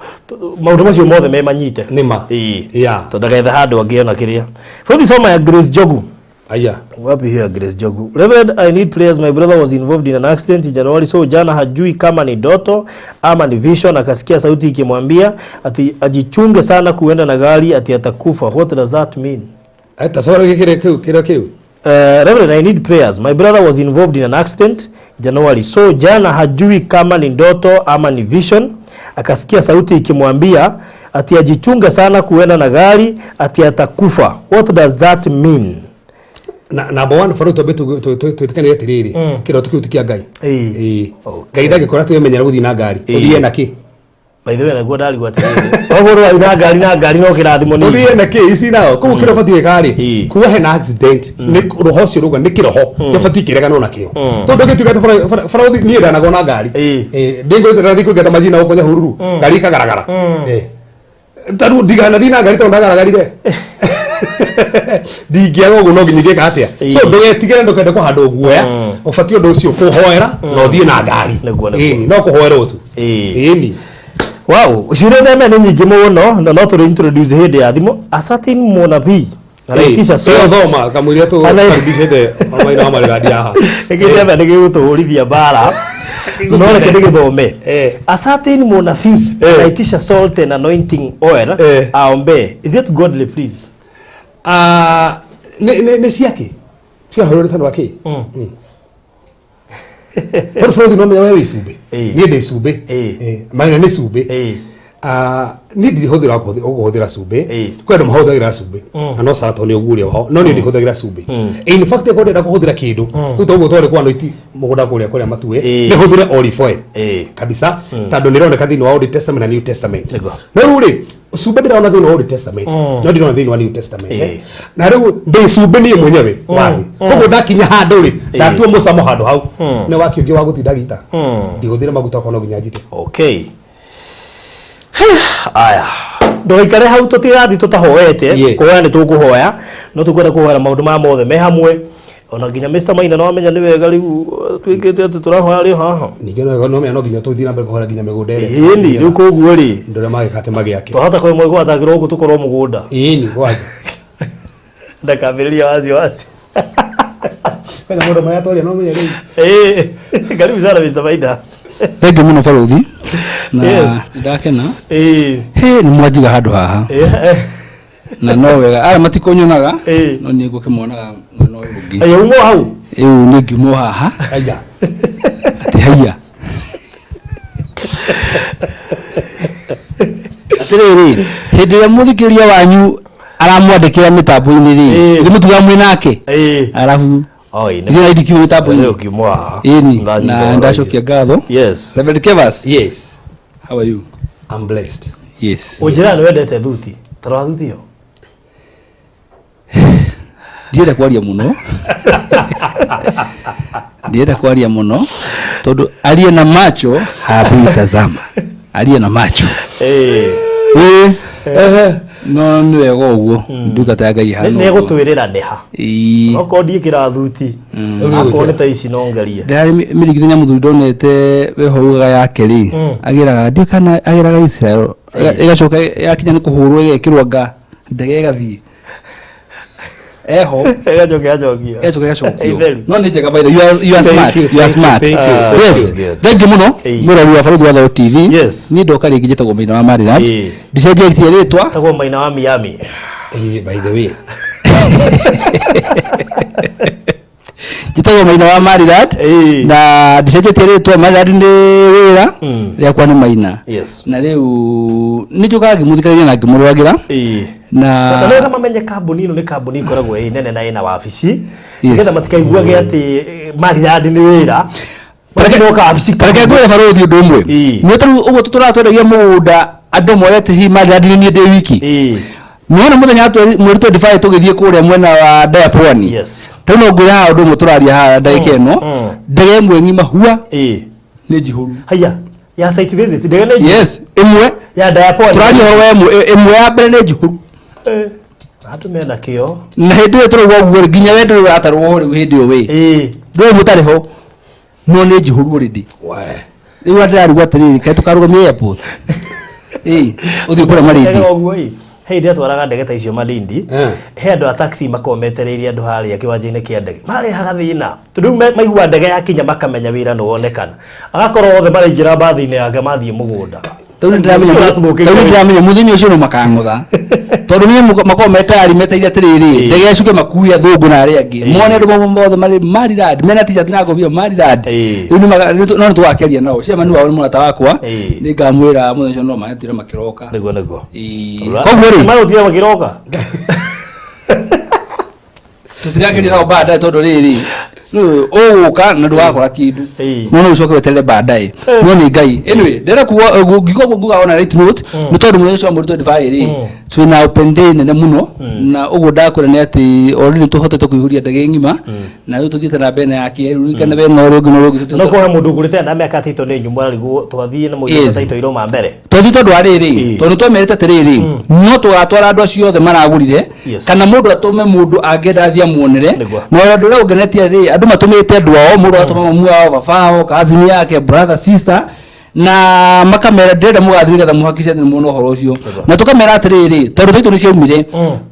maũndũ macio mothe me manyite. Nĩma. Ĩĩ. Tondũ ndagetha handũ angĩona kĩrĩa bũthi soma ya Grace Njogu. Aya. Wapi hiyo ya Grace Njogu? Reverend, I need prayers. My brother was involved in an accident in January, so jana hajui kama ni ndoto ama ni vision. Akasikia sauti ikimwambia ati ajichunge sana kuenda na gari, ati atakufa. What does that mean? Tasora kĩrĩa kĩu kĩrĩa kĩu. Reverend, I need prayers. My brother was involved in an accident January, so jana hajui kama ni ndoto ama ni vision. Akasikia sauti ikimwambia ati ajichunge sana kuenda na gari, ati atakufa. What does that mean? Na number one bado twambe twĩtĩkanĩre atĩrĩrĩ, kĩroto kĩu ti kĩa Ngai. Ĩĩ. Ĩĩ. Ngai ndangĩkora atĩ wĩmenyera gũthiĩ na ngari ũthiĩ na kĩ. By the way, naguo ndarigwo atĩrĩrĩ, okorwo wathiĩ na ngari na ngari no kĩrathimo ningĩ. Ũthiĩ na kĩ ici nao koguo kĩrĩa ũbatiĩ gwĩka rĩ, kuga hena accident nĩ roho ũcio rauga nĩ kĩroho kĩbatiĩ kĩreganwo nakĩo tondũ gĩtuĩka atĩ bara ũthiĩ niĩ ndanagwo na ngari. Ĩĩ, ndĩngũĩte ndathiĩ kũingata majina gũkũ Nyahururu ngari ikagaragara. Ĩĩ. Tarĩu ndiganathiĩ na ngari tondũ ndagaragarire ndingĩaga ũguo no nginya ingĩka atĩa. So ndũgetigĩre, ndũkende kũhandwo guoya, ũbatiĩ ũndũ ũcio kũhoera na ũthiĩ na ngari. Nĩguo, nĩguo. Ĩni, no kũhoerwo tu. Ĩni. Wow, ciũria neme nĩ nyingĩ mũno na no tũrĩ introduce hĩndĩ ya thimũ. A certain mũnabii anaitisha Ĩĩ, salt. thoma kamũiria tũkaribicĩte maina wa marĩgandi haha. Gĩkĩ nĩ gĩgũtũhũrithia mbara no reke ndĩgĩthome. A certain mũnabii anaitisha salt and anointing oil aombe. Is it godly, please? Ah, nĩ ciakĩ ciahũrwo nĩ tondũ wa kĩ? Tondũ bũrũri no menya we wĩ cumbĩ. Ĩĩ. Niĩ ndĩ cumbĩ. Ĩĩ. Ĩĩ, Maina nĩ cumbĩ. Ĩĩ. Ah, niĩ ndirĩhũthĩra kũhũthĩra cumbĩ. Ĩĩ. Kwĩ andũ mahũthagĩra cumbĩ. Na no sawa tondũ nĩ ũguo ũrĩa ho. No niĩ ndihũthagĩra cumbĩ. In fact korwo ndĩrenda kũhũthĩra kĩndũ, rĩu toguo twarĩ kwa Noiti mũgũnda kũrĩa kũrĩa matue, Ĩĩ. nĩ hũthĩre olive oil. Ĩĩ. Kabisa. Tondũ nĩ ĩroneka thĩinĩ wa Old Testament na New Testament. Nĩguo. No rĩu rĩ, cumbĩ ndĩrona thĩinĩ wa Old Testament, no ndirona thĩinĩ wa New Testament. Ĩĩ. Na rĩu ndĩ cumbĩ niĩ mwenyewe wa thĩ. Koguo ndakinya handũ rĩ, ndatua mũcamo handũ hau. Nĩ waki ũngĩ wa gũtinda gita. Ndihũthĩre maguta okorwo no nginya njite. Okay. Aya. Ndũgaikare hau tũtirathiĩ tũtahoete. Yes. Kũhoya nĩ tũkũhoya. No tũkwenda kũhoera maũndũ maya mothe me hamwe. Ona nginya Mr. Maina no amenya nĩ wega rĩu tuĩkĩte atĩ tũrahoya rĩ haha. Ningĩ no menya no nginya tũthiĩ na mbere kũhoera nginya mĩgũnda ĩrĩa. Ĩni rĩu koguo rĩ. Andũ arĩa magĩka atĩ magĩake. Twahota kũremwo gwatagĩrwo gũkũ tũkorwo mũgũnda. Ĩni gwanja. Ndakambĩrĩria waci waci. Kwenda mũndũ marĩa twaria no menye rĩu. Ĩĩ. Karibu sana Mr. Maina. Thengiũ mũno barũthi na Yes. nĩndakena. Ĩĩ. Hĩ, nĩ mwanjiga handũ haha Ĩĩ. na no wega arĩa matikũnyonaga Ĩĩ. no niĩ ngũkĩmonaga mwena ũyũ ũngĩ. Aya umo hau. Rĩu niĩ ngiumwo haha Aya. atĩ haiya atĩrĩrĩ hĩndĩ ĩrĩa mũthikĩrĩria wanyu aramwandĩkĩra mĩtambo-inĩ rĩ Ĩĩ. nĩ mũtuga mwĩ nake Ĩĩ. arabu Oi, ithuĩ na indikiu mĩtambo-inĩ Rĩu ngiumwo haha. ĩni Ndanyita na ũhoro ndacokia ngatho. Yes. Reverend Kevas, Yes. how are you? I'm blessed. Yes. Ũnjĩra nĩ wendete thuti. Tarora thuti ĩyo. Ndienda kwaria mũno, ndienda kwaria mũno tondũ aliye na macho haambiwi tazama, aliye na macho. Ĩĩ. Ĩĩ, no nĩ wega ũguo ndungata ya Ngai hana Nĩ ũguo. gũtwĩrĩra nĩ ha. Ĩĩ. Okorwo ndiĩkĩra thuti. Akorwo nĩ ta ici no ngerie. Ndĩrarĩ mĩringithania mũthuri ndonete weho ugaga yake rĩ agĩraga ndiũ kana agĩraga Israel ĩgacoka yakinya nĩ kũhũrwo ĩgekĩrwo nga ndege ĩgathiĩ eho. Ĩgacoka ĩgacokio. Ĩgacoka ĩgacokio. Itheru. No nĩ njega by the way, you are Thank smart, you, you are thank you, smart. thank you, Yes. thank you. Thank you mũno Ĩĩ. mũrori wa Barũthi wa Thayũ TV. Yes. Niĩ ndoka rĩngĩ njĩtagwo Maina wa Maryland. Ĩĩ. Ndicenjetie rĩtwa. Tagwo Maina wa Miami. Ĩĩ, by the way. Njĩtagwo Maina wa Maryland Ĩĩ. na ndicenjetie rĩtwa. Maryland nĩ wĩra rĩakwa nĩ Maina. Yes. Na rĩu nĩ njũkaga ngĩmũthikagĩrĩria na ngĩmũroragĩra. Ĩĩ. Na Na nĩgetha mamenye kambuni ĩno nĩ kambuni ĩkoragwo ĩ nene na ĩna wabici. Yes. Nĩgetha matikaiguage atĩ Maryland nĩ wĩra. Macoka wabici. Tareke ngwĩre barũthi ũndũ ũmwe. Ĩĩ. Nĩ tarĩu ũguo tũratwendagia mũgũnda andũ morete hihi Maryland nĩ niĩ ndĩ wiki. Ĩĩ. Nĩwona mũthenya wa mweri 25 tũgĩthiĩ kũrĩa mwena wa Ndaya Pwani. Yes. Tarĩu no ngwĩre haha ũndũ ũmwe tũraria haha ndagĩka ĩno. Ndege ĩmwe ng'ima hua Ĩĩ. nĩ njihũru. Haya. Ya site visit. Ndege nĩ Yes, ĩmwe. Ya Ndaya Pwani. Tũraria ũhoro wa ĩmwe ĩmwe ya mbere nĩ njihũru. Eh. Andũ mena kĩo. Na hĩndĩ ĩyo tũrauga ũguo rĩ, nginya we ndũrĩ ũratarwo ho rĩu hĩndĩ ĩyo wĩ. Ĩĩ. Ndũrĩ mũtarĩ ho. No nĩ njihũru already. We. Rĩu ndĩrarigwo atĩrĩrĩ, kaĩ tũkarũgamia airport? Ĩĩ, ũthiĩ kũrĩa Malindi. Ndege ũguo ĩ. He hĩndĩ atwaraga ndege ta icio Malindi. Eh. He andũ a taxi makoragwo metereire andũ harĩa kĩwanja-inĩ kĩa ndege. Marehaga thĩna. Tondũ rĩu maigua ndege yakinya makamenya wĩra nĩ wonekana. Agakorwo othe maraingĩra mbathi-inĩ yake mathiĩ mũgũnda. Tondũ nĩndĩramenya Ũratũthũkĩria tondũ nĩndĩramenya mũthenya ũcio no makang'otha tondũ nĩ makoragwo me tayari metereire atĩrĩrĩ Ĩĩ. ndege yacuke makue athũngũ na arĩa angĩ Ĩĩ. mone andũ mamwe mothe marĩ Maryland mena t-shirt na ngobia Maryland. Ĩĩ. Rĩu no nĩtũgakĩaria nao chairman wao nĩ mũrata wakwa. Ĩĩ. Nĩngamwĩra mũthenya ũcio no manetire makĩroka. Nĩguo nĩguo. Ĩĩ. Koguo rĩ Magũtira makĩroka. Tũtigakĩria nao baadaye tondũ rĩrĩ ũgũka na ndũgakora kĩndũ. Ĩĩ. No no ũcoke weterere baadaye no nĩ Ngai. Anyway, ndĩrenda kuga ngĩkorwo ũguo nguga ona right note nĩ tondũ mũthenya ũcio wa mweri 25 rĩ twĩna open day nene mũno na ũguo ndakwĩra nĩ atĩ already tũhotete kũihũria ndege ng'ima na rĩu tũthiĩte na mbere na ya kerĩ ririkane we na ũrĩa ũngĩ na ũrĩa ũngĩ. No kũhe mũndũ ũgũrĩte na mĩaka taito nĩ nyumu ararigwo twathiĩ na mũndũ Yes. taito iroma mbere. Tondũ tondũ wa rĩrĩ Ĩĩ. tondũ twamerĩte atĩrĩrĩ no tũgatwara andũ acio othe maragũrire Yes. kana mũndũ atũme mũndũ angĩenda athiĩ amuonere. Nĩguo. Na ũndũ ũrĩa ũngenetie rĩ andũ matũmĩte andũ ao mũndũ agatũma mamu wao, baba wao, cousin yake, brother, sister. Na makamera ndĩrenda mũgathiĩ nĩgetha mũhakice atĩ nĩmuona ũhoro ũcio, na tũkamera atĩrĩrĩ, tondũ taitũ nĩ ciaumire,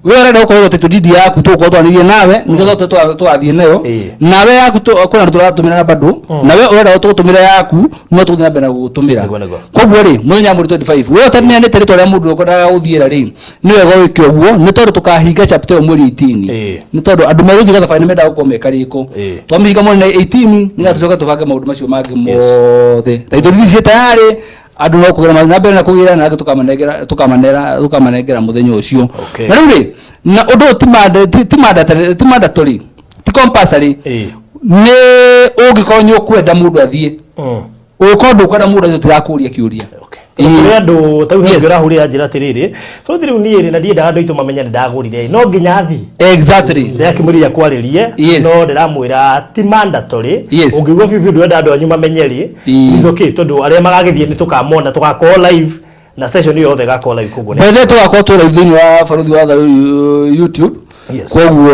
we ũrenda gũkorwo taitũ ndindi yaku, tũgũkorwo twanĩrie nawe nĩgetha tũrathiĩ nayo. Nawe yaku kwĩna andũ tũratũmĩra na bado nawe ũrenda tũgũtũmĩra yaku, no tũgũthiĩ na mbere na gũgũtũmĩra. Nĩguo, nĩguo. Koguo rĩ, mũthenya wa mweri 25, we ũtaneanĩte rĩtwa rĩa mũndũ ũrĩa ũkwendaga gũthiĩra rĩ, nĩ wega wĩke ũguo, nĩ tondũ tũkahinga chapter ĩyo mweri 18. Nĩ tondũ andũ megũthiĩ gathabarĩ nĩ mendaga gũkorwo mekarĩko. Twamĩhinga mweri 18 nĩgetha tũcoke tũbange maũndũ macio mangĩ mothe. Taitũ riri ciĩ tayarĩ, andũ no kũgĩra mathiĩ na mbere na kũgĩra, na angĩ tũkamanengera tũkamanengera mũthenya ũcio. Na rĩu rĩ, na ũndũ ũyũ ti mandatory, ti compulsory. Nĩ ũngĩkorwo nĩ ũkwenda mũndũ athiĩ, ũngĩkorwo ndũkwenda mũndũ athiĩ, tũtirakũria kĩũria. Kũrĩ andũ ta rĩu Yes. he ũrahũrĩra njĩra atĩrĩrĩ, bũrũri rĩu niĩ rĩ, na ndiendaga andũ aitũ mamenye nĩ ndagũrire, no nginya thiĩ. Ndĩrakĩmũria kwarĩrie. No ndĩramwĩra ti mandatory. Ũngĩigua biũ biũ ndũrenda andũ anyu mamenye rĩ, it's okay, tondũ arĩa magagĩthiĩ nĩ tũkamona, tũgakorwo live na session ĩyo yothe ĩgakorwo live, koguo nĩ By the way, tũgakorwo twĩ live thĩinĩ wa Barũthi wa Thayũ YouTube. Koguo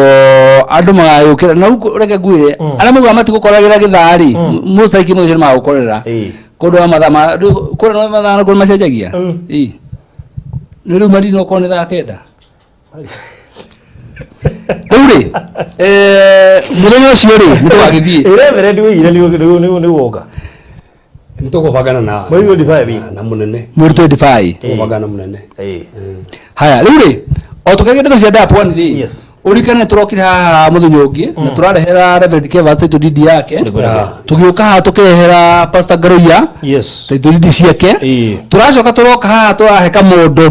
andũ magagĩũkĩra na rĩu reke ngwĩre, arĩa maugaga matigũkoragĩra gĩthaa rĩ, most likely mũthenya ũcio nĩmagũkorera. Kũndũ wa mathaa ma rĩu kũrĩa no mathaa kũrĩa macenjagia. Ĩĩ. Nĩ rĩu marino okorwo nĩ thaa 9 rĩu rĩ, mũthenya ũcio rĩ, nĩ tũgagĩthiĩ. Ĩ, Reverend wĩigire nĩ woka. Nĩ tũgũbangana na Mweri 25 ĩ. na mũnene. Mweri 25. Tũgũbangana na mũnene. Haya, rĩu rĩ, o tũkĩaria ndeto cia Dapwani rĩ, ũririkane tũrokire haha mũthenya ũngĩ na tũrarehera Reverend Kevas title deed yake. Tũgĩũka haha tũkĩrehera Pastor Ngaruiya title deed ciake. Tũracoka tũroka haha tũrahe kamondo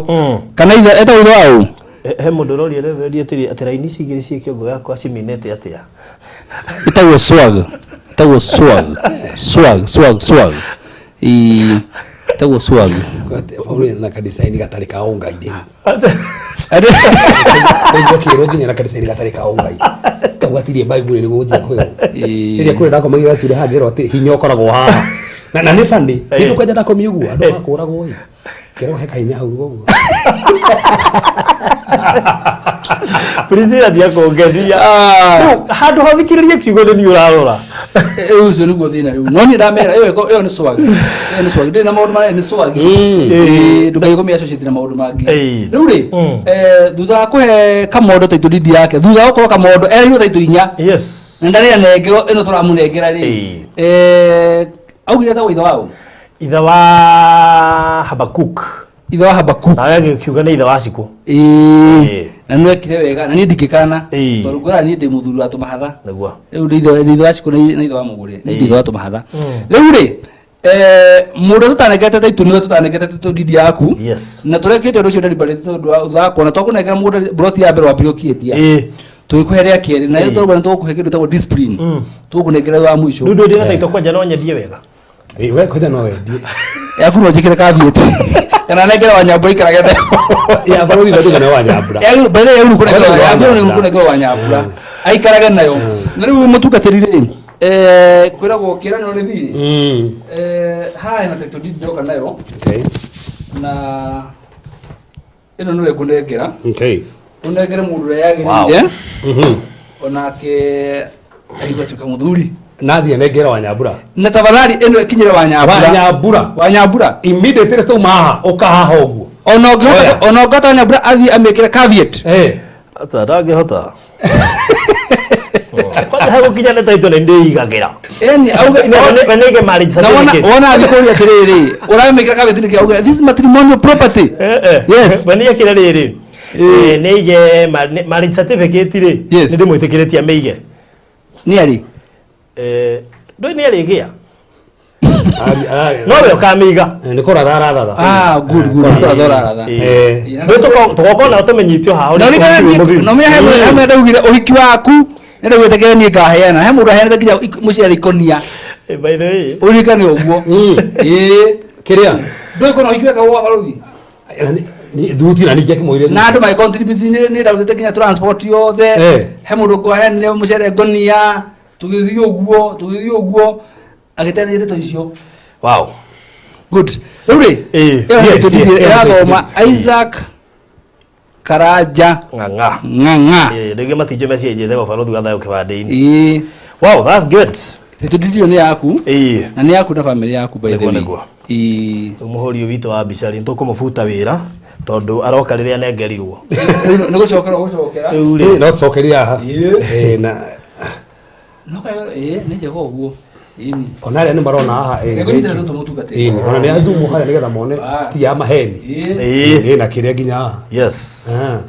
kana ithe etagwo ithe waũ. He mũndũ ũroria Reverend atĩrĩ, atĩ raini ici igĩrĩ ciĩ kĩongo gĩakwa ciminĩte atĩa? Ĩtagwo swag, ĩtagwo swag, swag, swag, swag. Ĩĩ, ĩtagwo swag. Paulo na kadisaini gatarĩ ka ũngai rĩu. Rĩu ũkĩrwo nginya na kadisaini gatarĩ ka ũngai. Kau gatirĩ Bible nĩ gũthiĩ kwĩrwo. Rĩrĩa kwĩrwo ndakomagia gacura hangĩrwo atĩ hinya ũkoragwo haha. Na nĩ funny. Kĩndũ kwanja ndakomia ũguo andũ makũragwo ĩ. Kĩrwo he kahinya hau ũguo. Priscilla ndiakũngenia. Rĩu handũ hathikĩrĩrie kiugo nĩ niĩ ũrarora. Ĩĩ, ũcio nĩguo thĩna rĩu, no niĩ ndamera ĩyo ĩyo nĩ swag, ĩyo nĩ swag, ndĩrĩ na maũndũ marĩa nĩ swag. Ĩĩ, ndũkaige kũmĩ associate na maũndũ mangĩ. Rĩu rĩ, thutha wa kũhe kamondo title deed yake, thutha wa gũkorwo kamondo erĩirwo title inya na ndarĩ anengerwo ĩno tũramũnengera rĩ, augire etagwo ithe waũ? Ithe wa Habakuk. Ithe wa Habakuk. Nawe agĩkiuga nĩ ithe wa Cikũ. Ĩĩ, na nĩ wekire wega, na niĩ ndingĩkana, tondũ ngwĩra niĩ ndĩ mũthuri wa tũmahatha. Rĩu nĩ ithe wa Cikũ na ithe wa Mũgũre, niĩ ndĩ ithe wa tũmahatha. Rĩu rĩ, mũndũ tũtanengete taitũ nĩwe tũtanengete taitũ deed yaku. Na tũrekĩte ũndũ ũcio deliberate, tondũ thutha wa kuona twakũnengera mũgũnda plot ya mbere wambire ũkĩendia, tũgĩkũhe rĩa kerĩ, na tũrauga nĩ tũgũkũhe kĩndũ gĩtagwo discipline, tũgũkũnengera wa mũico. Rĩu ndũĩ ndĩna taitũ kwanja no nyendie wega. Ĩ, we kwanja no wendie. Yaku no njĩkĩre caveat kana nengere wa Nyambura ikarage nayo. Ya barũthi ndatũka nĩ wa Nyambura. Ya by the way, yaku kũnengera Wa yaku Nyambura. nĩ kũnengera wa Nyambura aikarage nayo. Na rĩu mũtungatĩri rĩ, kwĩragwo kĩranĩro nĩ thirĩ. Haha hena title deed ndoka nayo. Na ĩno nĩwe ngũnengera. Ũnengere mũndũ ũrĩa yagĩrĩire. Onake aigua atuĩka mũthuri. Nathiĩ nengera wa Nyambura. Na tafadhali ĩno ĩkinyĩre wa Nyambura. Wa Nyambura. Wa Nyambura. Immediately tuma haha ũka haha ũguo. Ona ũngĩhota, Oya. ona ũngĩhota wa Nyambura athiĩ amĩkĩre caveat. Ata ndangĩhota. Kwanja hegũkinya nĩ taitũ nĩ ndĩigagĩra. Ĩni auge We nĩige marriage na wona certificate. wona athiĩ kũria atĩrĩrĩ, ũramĩkĩra caveat nĩkĩ, auge this is matrimonial property. Yes. We nĩekĩre rĩrĩ. Nĩige marriage certificate rĩ. Nĩ ndĩmwĩtĩkĩrĩtie amĩige. Nĩ arĩ? Ndũĩ nĩ arĩgĩa. No we ũkamĩiga. Nĩ kũratha arathatha. Ah, good, good. Nĩ kũratha ũraratha. Ndũĩ tũgoka nao tũmenyitio haha Na ũrĩa ũririkane ũhiki wĩ mũthiru. na ũmenye he ndaugire ũhiki waku nĩ ndaugĩte niĩ ngaheana, he mũndũ aheanĩte nginya mũciari ikonia. By the way. Ũririkane ũguo. Ĩĩ. Kĩrĩa? Ndũĩ kwĩna ũhiki wekagwo gwa barũthi? Thuti na ningĩ akĩmwĩre. Na andũ magĩ contribute, nĩ ndarutĩte nginya transport yothe. He mũndũ kwaheanire mũcere ngonia, tũgĩthiĩ ũguo, tũgĩthiĩ ũguo, agĩteanĩria ndeto icio. Wow. Good. Rĩu rĩ, ĩyo nĩ Yes, tũthiĩ yes, ĩrathoma Isaac Karanja Ng'ang'a. Ng'ang'a. Rĩngĩ matinjũ mecienjete kwa barũthi wa thayũ kĩbandĩ-inĩ. Ĩĩ. Wow, that's good. Title deed ĩyo nĩ yaku Ĩĩ. na nĩ yaku na bamĩrĩ yaku by the Nĩguo, way. nĩguo. Ĩĩ. Rĩu mũhũri ũyũ witũ wa mbica rĩ nĩtũkũmũbuta wĩra tondũ aroka rĩrĩa anengerirwo. Rĩu nĩ gũcokera ũgũcokera. Rĩu rĩ No tũcokerie haha. Ĩĩ. Ĩĩ, na No kayo ĩĩ nĩ njega ũguo. Ĩni. ona arĩa nĩ marona haha ĩĩ, Reke nyitĩre tũtũ mũtungatĩri. Ĩĩ, ona nĩ azumu harĩa nĩgetha mone Ah. ti ya maheni. Ĩĩ. Ĩĩ. Ĩĩ, na kĩrĩa nginya haha. Yes. Ah.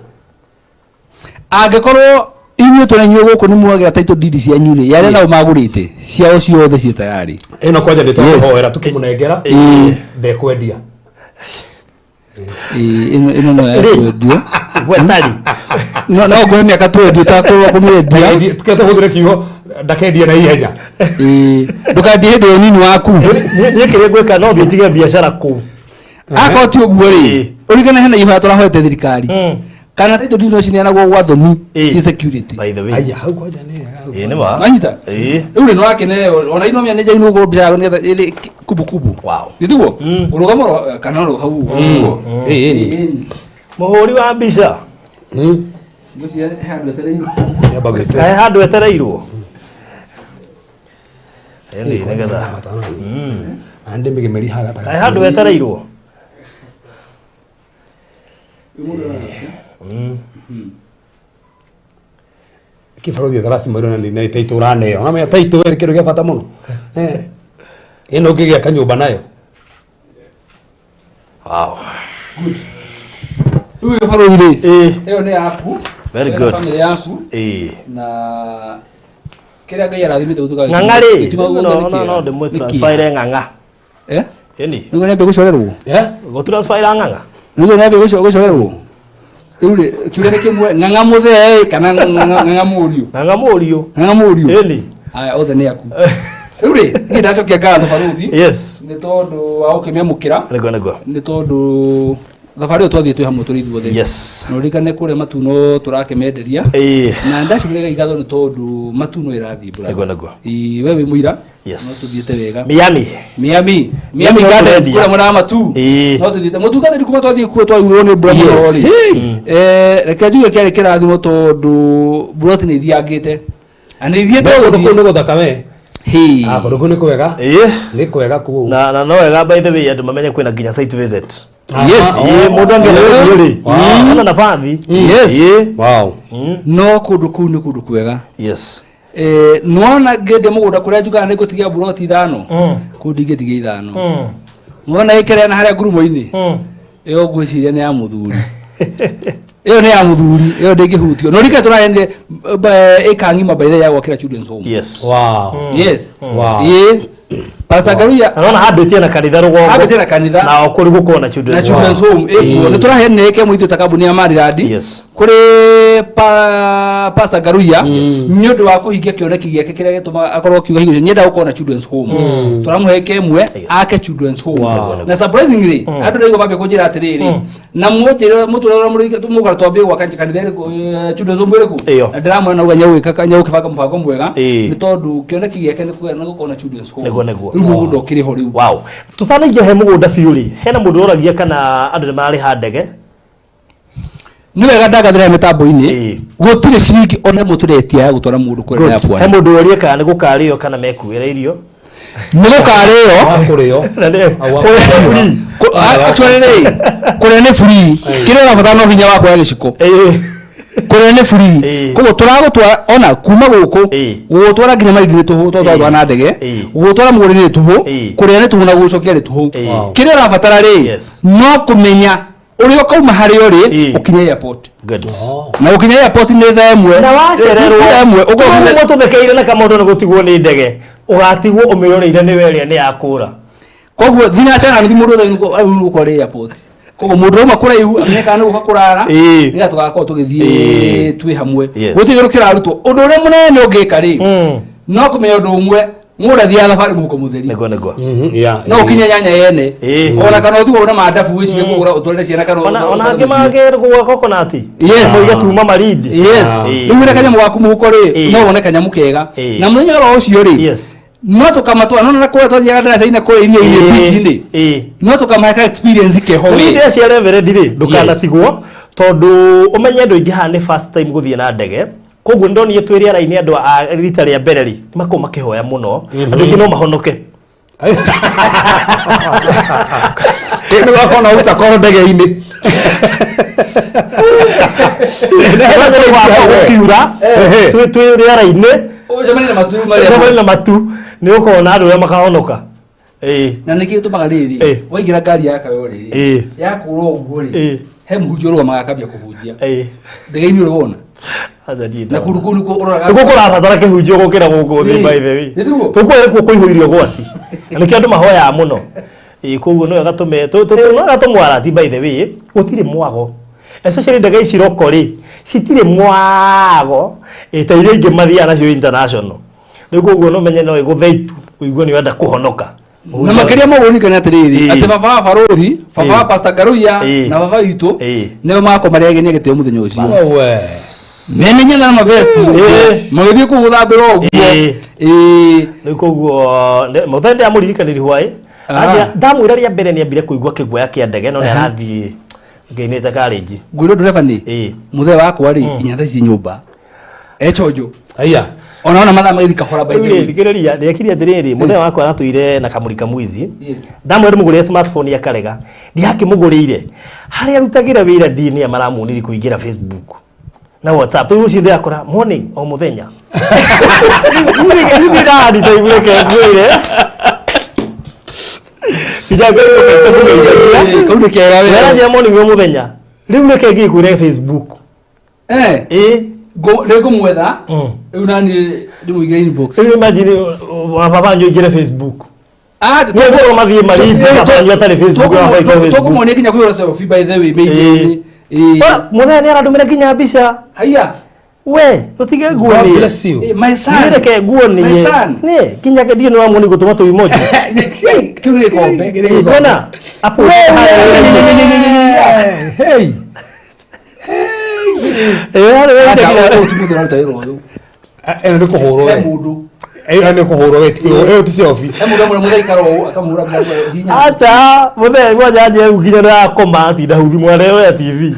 Angĩkorwo inyuĩ tũrĩ inyuĩ gũkũ nĩ mwagĩa title deed cianyu rĩ, yarĩa nao magũrĩte ciao ciothe ciĩ tayari. Ĩno kwanja nĩ twakũhoera tũkĩmũnengera Ĩĩ. ndekwendia. Ĩĩ, ĩno ĩno no ya Rĩ. kwendio. Gwetari. No no ngũhe mĩaka twendio ũtakũrwo kũmĩendia. Ndakendie- Tuke tũhũthĩre kiugo ndakendie na ihenya. Ĩĩ. Ndũkendie hĩndĩ ya ũnini waku. Niĩ kĩrĩa ngwĩka no thiĩ ndige biacara kũu. Akorwo ti ũguo rĩ, Ĩĩ. ũririkane hena ihoya tũrahoete thirikari. Kana title deed no cineanagwo gwa thoni Ĩĩ. ci security. By the way. Aya, hau kwanja nĩ hega, hau Ĩĩ nĩ ma. Wanyita? Ĩĩ. Rĩu rĩ nĩwakeneo ona ino mĩa nĩnjainwo gũkorwo mbica yaku nĩgetha ĩrĩ kubu kubu. Wow. Gĩtiguo? Ũrũgama oro kana oro hau ũguo. Ĩĩ, ĩĩ. Mũhũri wa mbica. Ngwĩciria he handũ etereirwo. Nĩamba gwĩtwo. Kaĩ handũ etereirwo. Ĩni nĩgetha. Na ndĩmĩgemerie haha gatagatĩ. Kaĩ handũ etereirwo. Kĩbarothi etha lazima ĩrona nĩ taitũ ũraneo. Ũramenya taitũ nĩ kĩndũ gĩa bata mũno. Eh. Ĩno ũngĩgĩaka nyũmba nayo. Wow. Rĩu gĩbarũthi rĩ, Ĩĩ. ĩyo nĩ yaku. Very Ĩyo nĩ good. Bamĩrĩ yaku Ĩĩ. na kĩrĩa Ngai arathimĩte gũtuĩka Ng'ang'a rĩ. gĩtiuma No guothe nĩ no kĩega. no ndĩmwe Nĩ kĩega. transfer ng'ang'a. Eh? Ĩni. Nĩguo nĩambie gũcorerwo. Eh? Gũtransfer ng'ang'a. Nĩguo nĩambie gũcorerwo. Rĩu rĩ, kĩũria nĩ kĩmwe, ng'ang'a mũthee kana ng'ang'a mũriũ? Ng'ang'a mũriũ. Ng'ang'a mũriũ. Ĩni. Aya othe nĩ aku. Rĩu rĩ, niĩ ndacokia ngatho barũthi Yes. nĩ tondũ wa gũkĩmĩamũkĩra Nĩguo nĩguo. nĩ tondũ thabarĩ ĩyo twathiĩ twĩ hamwe tũrĩ ithuothe. Yes. Na ũririkane kũrĩa matuno tũrakĩmenderia Ĩĩ. na ndacokeria Ngai ngatho nĩ tondũ matuno ĩrathiĩ mbura. Nĩguo nĩguo. Ĩĩ, we wĩ mũira Yes. no tũthiĩte wega. Miami. Miami, Miami no Gardens tũrendia. kũrĩa mwena wa Matu. Ĩĩ. No tũthiĩte mũtungatĩri kuma twathiĩ kuo twaurwo nĩ mbura mũno rĩ. Eh, reke njuge kĩarĩ kĩrathimo tondũ mburoti nĩ ithiangĩte. Na nĩ ithiĩte Kũndũ kũu gũthiĩ. nĩ gũthaka we. Hĩ. Ah, kũndũ kũu nĩ kwega. Ĩĩ. Nĩ kwega kũu. Na na no wega by the way andũ mamenye kwĩna nginya site visit. Yes. Ĩĩ mũndũ angĩenda gũthiĩ rĩ. Ena nabathi. Yes. Ĩĩ. Wow. No kũndũ kũu nĩ kũndũ kwega. Yes. Eh, nĩwona ngĩendia mũgũnda kũrĩa njugaga nĩ ngũtigia mburoti ithano. Kũu ndingĩtigia ithano. Nĩwona ĩkĩrĩa na harĩa ngurumo-inĩ. Ĩyo ngwĩciria nĩ ya mũthuri. Ĩyo nĩ ya mũthuri, ĩyo ndĩngĩhutio. No rike tũraheanire ĩka ng'ima by the way ya gwakĩra children's home. Yes. Wow. Yes. Wow. Ĩĩ. Pastor Ngaruiya Na nona hambĩtie na kanitha rũgongo. Hambĩtie na kanitha. Na o kũrĩ gũkorwo na na children's children's home ĩkuo nĩ tũraheanire ĩka ĩmwe ithuĩ ta kambuni ya Maryland Yes. kũrĩ Pastor Ngaruiya nĩ ũndũ wa kũhingia kĩoneki gĩake kĩrĩa gĩtũmaga akorwo akiuga hingo ciothe, nyenda gũkorwo na children's home tũramũhe ĩka ĩmwe ake children's home na surprisingly andũ ndaigua mambia kũnjĩra atĩrĩrĩ na mũnjĩre mũtũrĩre ũrĩa mũgara twambie gwaka kanitha ĩrĩkũ children's home ĩrĩkũ Ĩyo. na ndĩramwĩra nauga nyagũkĩbanga mũbango mwega Ĩĩ. nĩ tondũ kĩoneki gĩake nĩ gũkorwo na children's home Nĩguo, nĩguo. rĩu mũgũnda ũkĩrĩ ho rĩu Wow. Tũtanaingĩra he mũgũnda biũ rĩ, hena mũndũ ũragia kana andũ nĩ mararĩha ndege. nĩ wega ndangathĩra mĩtambo-inĩ Ĩĩ. gũtirĩ ciringi ona ĩmwe tũretia ya gũtwara mũndũ kũrĩa ya He pwani mũndũ ũrie kana nĩ gũkarĩo kana mekuĩra irio. nĩ gũkarĩo Wa kũrĩo. Na nĩ- Au wa kũrĩa nĩ free. Actually rĩ kũrĩa nĩ free kĩrĩa ũrabatara no hinya wa kuoya gĩciko Ĩĩ. kũrĩa nĩ free Ĩĩ. koguo tũragũtwara ona kuma gũkũ Ĩĩ. gũgũtwara nginya Malindi nĩ tũhũ tondũ twatwara na ndege Ĩĩ. gũgũtwara mũgũnda-inĩ nĩ tũhũ Ĩĩ. kũrĩa nĩ tũhũ na gũgũcokia nĩ tũhũ Ĩĩ. kĩrĩa ũrabatara rĩ Yes. no kũmenya ũrĩa ũkauma harĩa ũrĩ Ĩĩ. ũkinye airport Good. na gũkinya airport nĩ thaa ĩmwe Na wacererwo. Thaa ĩmwe ũkorwo Ũguo tũthekeire na kamũndũ nĩ gũtigwo nĩ ndege. Ũgatigwo ũmĩroreire nĩwe ĩrĩa nĩ yakũra. koguo thinacara na nuthu mũndũ othe nĩ arĩ airport koguo mũndũ auma kũraihu amenye kana nĩ gũka kũrara Ĩĩ. nĩgetha tũgakorwo tũgĩthiĩ Ĩĩ. twĩ hamwe Yes. gũtirĩ kĩndũ kĩrarutwo ũndũ ũrĩa mũnene ũngĩka rĩ no kũmenya ũndũ ũmwe mũndũ athiaga thabarĩ mũhuko mũtheri Nĩguo nĩguo. Yeah. no ũkinye nyanya yene Ĩĩ. ona kana ũthiĩ ũgũre mandabu wĩcirie kũgũra ũtwarĩre ciana kana Ona ona ũtware angĩ mũciĩ. magĩrĩ kũgũra coconut. Yes. Moiga tuma Malindi. Yes. Ĩĩ. Rĩu wĩna kanyamũ gaku mũhuko rĩ Ĩĩ. no wone kanyamũ kega Ĩĩ. na mũthenya oro ũcio rĩ Yes. no tũkamatwara no na kũrĩa twathiaga ndaraca-inĩ kũrĩa iria-inĩ beach-inĩ Ĩĩ. no tũkamahe ka experience keho Rĩu we iria cia Reverend rĩ ndũkanatigwo tondũ ũmenye andũ aingĩ haha nĩ first time gũthiĩ na ndege Koguo ndonire twĩ rĩera-inĩ andũ a rita rĩa mbere rĩ makorwo makĩhoya mũno, andũ aingĩ no mahonoke. Nĩ wakona ũruta koro ndege-inĩ. Gũkiura twĩ rĩera-inĩ. Ũcemanie na matu marĩa. Ũcemanie na matu nĩ ũkona andũ arĩa makahonoka. Ĩĩ. Na nĩkĩ gĩtũmaga rĩrĩ waingĩra ngari ya kayo rĩrĩ yakũra ũguo rĩ, he mũhunjia ũrũgamaga akambia kũhunjia ndege-inĩ ũrĩ wona Aca ndiĩ na ndona. kũndũ kũu nĩkuo ũroraga. Nĩkuo kũrabatara kĩhunjio gũkĩra gũkũ thĩ, by the way. Nĩ tiguo? Tũkuo nĩkuo kũihũire ũgwati na nĩkĩo andũ mahoyaga mũno. Ĩĩ, koguo no wega tũme no wega tũmwarati, by the way gũtirĩ mwago, especially ndege ici roko rĩ citirĩ mwago. Ĩĩ, ta iria ingĩ mathiaga nacio international. Rĩu koguo no menye no ĩgũthe itu ũigue nĩ ũrenda kũhonoka. Na makĩria ma ũguo ririkane atĩrĩrĩ atĩ baba wa barũthi, baba wa Pastor Ngaruiya na baba witũ nĩo magakorwo marĩ ageni a gĩtĩo mũthenya ũcio. Owe. Mene nyena na mavesti magĩthiĩ kũu gũthambĩra ũguo. Ĩĩ. Rĩu koguo mũthenya ndĩramũririkanĩri hwaĩ. Ndamwĩra rĩa mbere nĩ ambire kũigua kĩguoya kĩa ndege, no nĩ arathiĩ ngĩinĩte karĩnji. Ngwĩrwo ndereba nĩ mũthee wakwa rĩ nginya thaa ici nyũmba echonjo. Aya. Ona ona mathaa magĩthiĩ kahora, by the Rĩu rĩ, way. thikĩrĩria, ndekire atĩrĩrĩ, mũthenya wakwa aratũire na kamũrika mwizi. Yes. Ndamwĩra ndĩmũgũrĩre smartphone akarega, ndiakĩmũgũrĩire. Harĩa arutagĩra wĩra ndinia maramuoniri kũingĩra Facebook na WhatsApp. Rĩu rũciũ ndĩrakora morning o mũthenya. Rĩu ndĩrandi ta igũrũ reke ngwĩre. Nginya ngwĩre. Kau nĩ kega wee. Ndĩranjĩra morning o mũthenya. Rĩu reke ngĩkwĩre Facebook. Ĩĩ. Rĩ ngũmwetha rĩu nani ndĩmũigĩre inbox. Rĩu imagine wa baba wanyu aingĩre Facebook. Ah, Nĩ ũguo mathiĩ Malindi, baba wanyu atarĩ Facebook, baba aitũ Facebook. Tũkũmuonia nginya kũhũra selfie, by the way, media-inĩ. Ĩĩ. Ora, mũthenya nĩ arandũmĩra nginya mbica. Haiya. We tũtige God nguonie. bless you. My son. Niĩ reke nguonie. My son. Nĩ nginya ndiũ nĩ wamuoni gũtũma tũ emoji. Kĩu nĩ gĩkombe. Ĩĩ, Kuona hapo. Hey. Ĩĩ, harĩ we Aca, njagĩra. ũyũ ti mũndũ ũraruta wĩra ũyũ. Ĩno nĩ kũhũrwo He we. mũndũ. Ĩyo nĩ kũhũrwo we, ĩyo ti selfie. He mũndũ amwe mũthaikara ũũ akamũhũra mbica hinya. Acha, mũthenya mwanja nje nginya ndakoma atinda huthi mwana ya TV.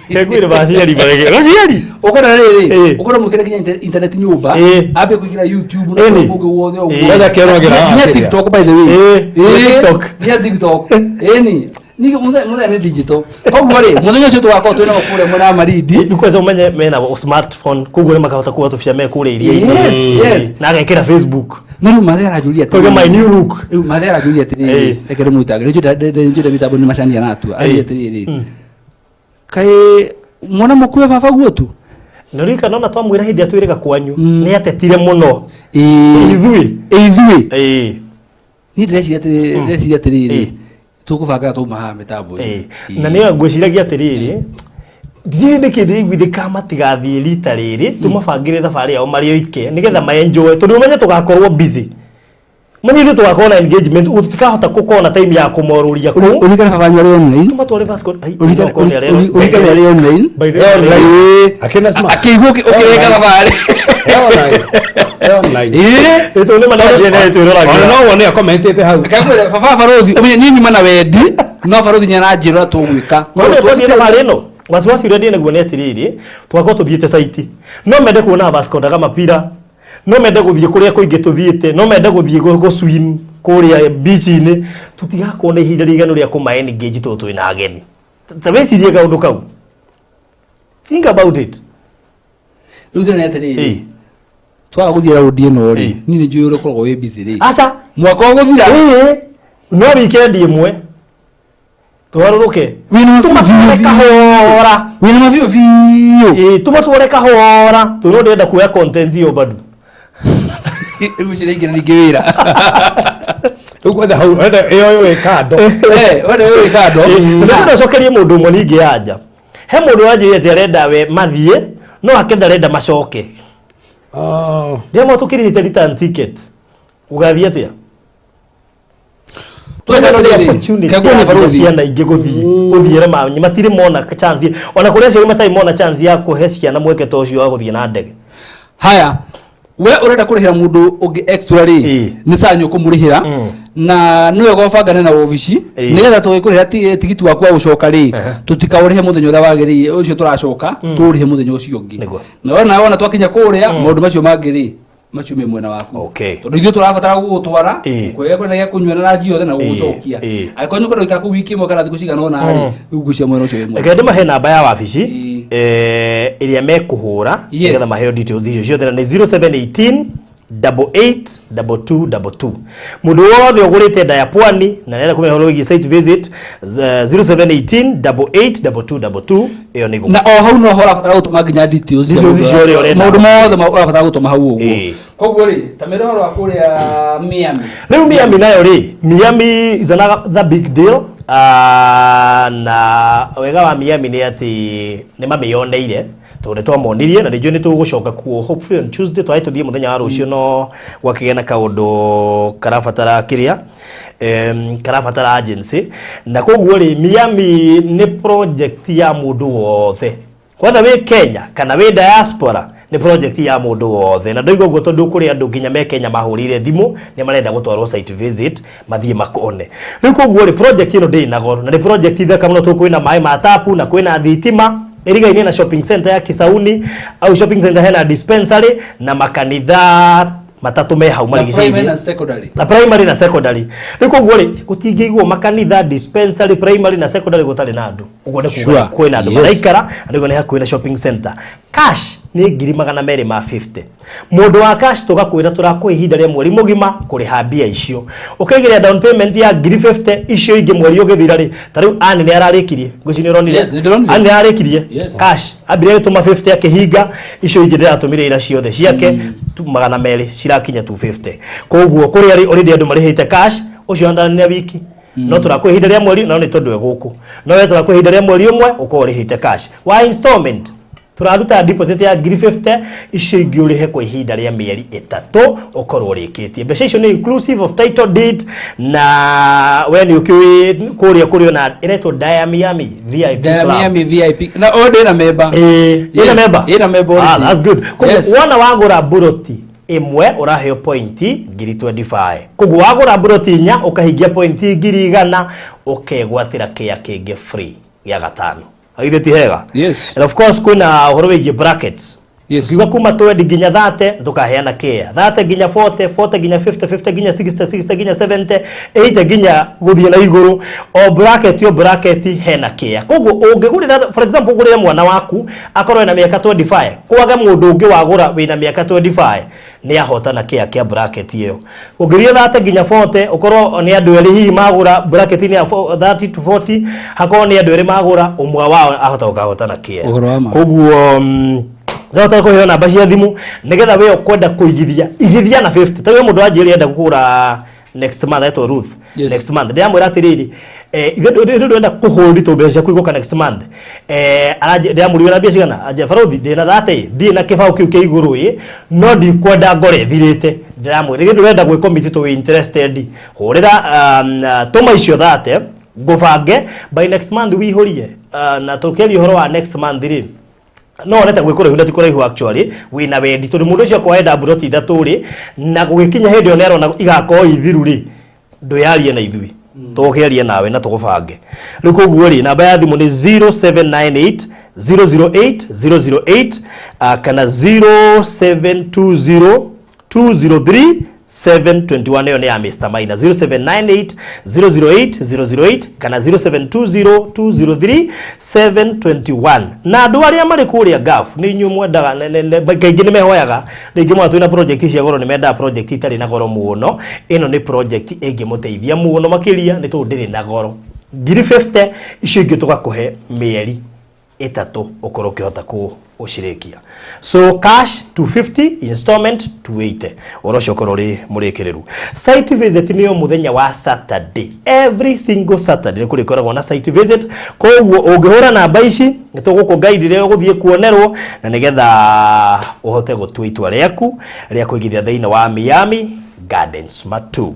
Kengwire maciari marege. Maciari. Ũkona rĩrĩ, ũkona mwĩkĩre nginya internet nyũmba, ambie kũingĩra YouTube na Ĩni. kũngĩ guothe ũguo. Ngoja kĩonagĩra Nginya haha. TikTok, by the way. Nginya TikTok. Nginya TikTok. Ĩni. Ningĩ mũthenya nĩ digital. Koguo rĩ, mũthenya ũcio tũgakorwo twĩ nao kũrĩa mwena wa Malindi. Nĩ kwanza umenye mena smartphone koguo nĩ makahota kuoya tũbica me kũrĩa iria-inĩ. Yes, yes. Na agekĩra Facebook. Na rĩu mathe aranjũria Koguo my new look. Rĩu mathe aranjũria atĩrĩrĩ, reke ndĩmwĩtange. Nĩnjũĩ mĩtambo nĩ macani aratua. Aranjũria atĩrĩrĩ, kaĩ mwana mũkue baba guo tu? Na ririkana ona twamwĩra hĩndĩ ĩrĩa twĩrĩga kwanyu nĩ atetire mũno. Ĩĩ. Ithuĩ. Ithuĩ. Ĩĩ. Niĩ ndĩreciria atĩrĩrĩ, tũkũbanga twauma haha mĩtambo-inĩ. Na nĩyo ngwĩciragia atĩrĩrĩ, ndirĩ nĩkĩ ndĩiguithĩka matigathiĩ rita rĩrĩ, tũmabangĩre thabarĩ yao marĩ oike nĩgetha ma-enjoy, tondũ ũmenye tũgakorwo busy, menye ithuĩ tũgakorwo na engagement, tũtikahota gũkorwo na time ya kũmorũria kũu. Ũririkane baba wanyu arĩ online. Tũmatware Vasco. Ai, Ũririkane no, korwo nĩ arĩ- ũririkane arĩ online. By the way, Online. Ĩĩ. Akĩna smart. Akĩigua ũkĩrenga thabarĩ. Online. Online. Ĩĩ. Ĩĩ, tondũ nĩ ma nĩ njĩra twĩroragĩra. Ona no wone akomentĩte hau. Kakwĩra baba barothi ũmenye niĩ nyuma na wendi no barothi nĩ aranjĩra ũrĩa tũgwĩka. No nĩ twathiĩ thabarĩ ĩno wasiwasi ũrĩa ndĩ naguo nĩ atĩrĩrĩ, tũgakorwo tũthiĩte site, no mende kuona Vasco da Gama Pillar, no mende gũthiĩ kũrĩa kũingĩ tũthiĩte, no mende gũthiĩ gũ swim kũrĩa beach-inĩ, tũtigakorwo na ihinda rĩiganu rĩa kũma engage tondũ twĩna ageni. Ta wĩcirie kaũndũ kau, think about it. Rĩu thĩna nĩ atĩrĩrĩ, twaga gũthiĩ raundi ĩno rĩ, niĩ nĩ njũĩ ũrĩa ũkoragwo wĩ busy rĩ. Aca. Mwaka ũgũthira. Ĩĩ, no weekend ĩmwe tũgarũrũke. Wĩna tũmatware kahora. Wĩna mabiũ biũ. Ĩĩ, tũmatware kahora tondũ no ndĩrenda kuoya content ĩyo bado. Rĩu ũcio nĩaingĩra ningĩ wĩra. Rĩu kwenda hau wenda ĩyo ĩyo kando. Wenda ĩyo ĩ kando. Ndĩrenda ũcokerie mũndũ ũmwe ningĩ anja. He mũndũ wanjĩrire atĩ arenda we mathiĩ no ake ndarenda macoke. Ndĩramwa tũkĩrĩhĩte return ticket ũgathiĩ atĩa? Twetha Nĩ rĩrĩ, opportunity kaguo nĩ ya barothi. ciana ingĩ gũthiĩra manyi matirĩ mona chance, ona kũrĩa aciari matarĩ mona chance ya kũhe ciana mweke ta ũcio wa gũthiĩ na ndege. Haya. We ũrenda kũrĩhĩra mũndũ ũngĩ extra rĩ, Ĩĩ. nĩ saa nĩ ũkũmũrĩhĩra na nĩ wega ũbangane na wobici nĩgetha tũgĩkũrĩhĩra tigiti waku wa gũcoka rĩ, tũtikaũrĩhe mũthenya ũrĩa wagĩrĩire ũcio tũracoka, tũũrĩhe mũthenya ũcio ũngĩ. Nĩguo. Na wona twakinya kũrĩa, maũndũ macio mangĩ rĩ, macio me mwena waku, tondũ ithuĩ tũrabatara gũgũtwara kwega kwĩna gĩa kũnyua na ranji yothe na gũgũcokia. Angĩkorwo nĩ ũkwenda gũikara kũu wiki ĩmwe kana thikũ cigana ũna rĩ, rĩu ngwĩciria mwena ũcio wĩ mwega. Reke ndĩmahe namba ya wabici ĩrĩa mekũhũra nĩgetha maheo details icio ciothe, na nĩ 0718 88 22 22. Mũndũ wothe ũgũrĩte nda ya pwani na nĩarenda kũmenya ũhoro wĩgiĩ site visit, 0718 88 22 22, ĩyo nĩ Na o hau no ho ũrabatara gũtũma nginya details cia Details mũndũ icio ũrĩa ũrenda. Maũndũ mothe ũrabatara gũtũma hau ũguo. Koguo rĩ, ta mĩra ũhoro wa kũrĩa Miami. Rĩu Miami nayo rĩ, Miami is another big deal. Na wega wa Miami nĩ atĩ nĩ mamĩyoneire, tondũ nĩ twamonirie na nĩ njũĩ nĩ tũgũcoka kuo hopefully on Tuesday. Twarĩ tũthiĩ mũthenya wa rũciũ, no gwakĩgĩa na kaũndũ karabatara kĩrĩa karabatara agency. Na koguo rĩ, Miami nĩ project ya mũndũ wothe, kwatha wĩ Kenya kana wĩ diaspora, nĩ project ya mũndũ wothe. Na ndoiga ũguo tondũ kũrĩ andũ nginya me Kenya mahũrĩire thimũ, nĩ marenda gũtwarwo site visit mathiĩ makone. Rĩu koguo rĩ, project ĩno ndĩrĩ na goro na nĩ project thaka mũno, tondũ kwĩna maĩ ma tapu na kwĩna thitima, ĩrigaine na shopping center ya Kisauni au shopping center, hena dispensary na makanitha matatũ me hau Na primary marigicĩirie. Na secondary. Na primary na secondary. Rĩu koguo rĩ, gũtingĩigwo makanitha, dispensary, primary na secondary gũtarĩ na andũ. Ũguo nĩ kuga kwĩna andũ maraikara, na nĩguo nĩ hakuhĩ na shopping center. Cash nĩ 250,000. Mũndũ wa cash tũgakwĩra tũrakũhe ihinda rĩa mweri mũgima kũrĩha mbia icio, ũkaigĩrĩra down payment ya ngiri 50, icio ingĩ mweri ũgĩthira rĩ. Ta rĩu Ann nĩ ararĩkirie, ngwĩciria nĩ ũronire. Yes, nĩ ndĩronire. Ann nĩ ararĩkirie cash, ambire agĩtũma 50, akĩhinga, icio ingĩ ndĩratũmire ira ciothe ciake 200 cirakinya 250. Koguo kũrĩa rĩ, already andũ marĩhĩte cash ũcio andanĩra wiki, no tũrakũhe ihinda rĩa mweri, no nĩ tondũ e gũkũ, no we tũrakũhe ihinda rĩa mweri ũmwe ũkorwo ũrĩhĩte cash. Wa installment tũraruta deposit ya ngiri 50, icio ingĩ ũrĩhe kwa ihinda rĩa mĩeri 3 ũkorwo ũrĩkĩtie. Mbeca icio nĩ inclusive of title deed, na we nĩ ũkĩũĩ kũrĩa kũrĩ ona ĩretwo Dia Miami VIP Dia Club. Miami VIP na o ndĩ na memba. Ĩna memba. Ĩna memba Ah, already. that's good. Koguo wona wagũra mburoti ĩmwe ũraheo pointi ngiri 25. Koguo wagũra mburoti inya ũkahingia pointi 100,000, ũkegwatĩra kĩa kĩngĩ free gĩa gatano. Githĩ ti hega? Yes. And of course kwĩna ũhoro wĩgiĩ brackets. Ukiuga kuma 20 nginya 30 ndũkaheana kĩa 30 nginya 40, 40 nginya 50, 50 nginya 60, 60 nginya 70, 80 nginya gũthiĩ na igũrũ, o bracket o bracket hena kĩa. Koguo ũngĩgũrĩra, for example, ũgũrĩre mwana waku akorwo ena mĩaka 25, kwage mũndũ ũngĩ wagũra wĩna mĩaka 25 nĩ ahotana kĩa kĩa bracket ĩyo. Ũngĩthiĩ 30 nginya 40, ũkorwo nĩ andũ erĩ hihi magũra bracket-inĩ ya 30 to 40, hakorwo nĩ andũ erĩ magũra, ũmwe wao ahota gũkahotana kĩa. Ũhoro wa ma. Koguo thahota kũheo namba cia thimũ nĩgetha we ũkwenda kũigithia, igithia na 50. Ta we mũndũ wanjĩrĩ enda kũgũra next month, etwo Ruth. Next month ndĩramwĩra atĩrĩrĩ, ithuĩ ndũrenda kũhũndi tũ mbeca ciaku igũka next month. Ndĩramũriwe na mbia cigana, anja barothi ndĩna 30, ndirĩ na kĩbaũ kĩu kĩa igũrũ ĩ, no ndikwenda ngore ĩthirĩte. Ndĩramwĩra ithuĩ ndũrenda gwĩ commit tũ wĩ interested, hũrĩra, tũma icio 30 ngũbange by next month wĩihũrie. Na tũkĩaria ũhoro wa next month rĩ, no wone ta gwĩ kũraihu na ti kũraihu actually wĩna wendi, tondũ mũndũ ũcio akorwo enda mburoti ithatũ rĩ, na gũgĩkinya hĩndĩ ĩyo nĩarona igakorwo ithiru rĩ, ndwĩyarie na ithuĩ, tũgũkĩaria nawe na tũgũbange. Rĩu koguo rĩ, namba ya thimũ nĩ 0798 008 008, kana 0720 203 721. Ĩyo nĩ ya Mr. Maina, 0798 008 008 kana 0720 203 721. Na andũ arĩa marĩ kũrĩa Gulf, nĩ inyuĩ mwendaga kaingĩ nĩ mehoyaga rĩngĩ mwana twĩna project cia goro, nĩ mendaga project itarĩ na goro mũno. Ĩno nĩ project ĩngĩmũteithia mũno makĩria, nĩ tondũ ndĩrĩ na goro, ngiri 50, icio ingĩ tũgakũhe mĩeri 3 ũkorwo ũkĩhota kũcirĩkia. So cash 250, installment 280, ũhoro ũcio ũkorwo ũrĩ mũrĩkĩrĩru. Site visit nĩyo mũthenya wa Saturday, every single Saturday nĩ kũrĩkoragwo na site visit. Koguo ũngĩhũra namba ici nĩ tũgũkũ guide rĩrĩa ũgũthiĩ kuonerwo, na nĩgetha ũhote gũtua itua rĩaku rĩa kũigithia thĩinĩ wa Miami Gardens Matu.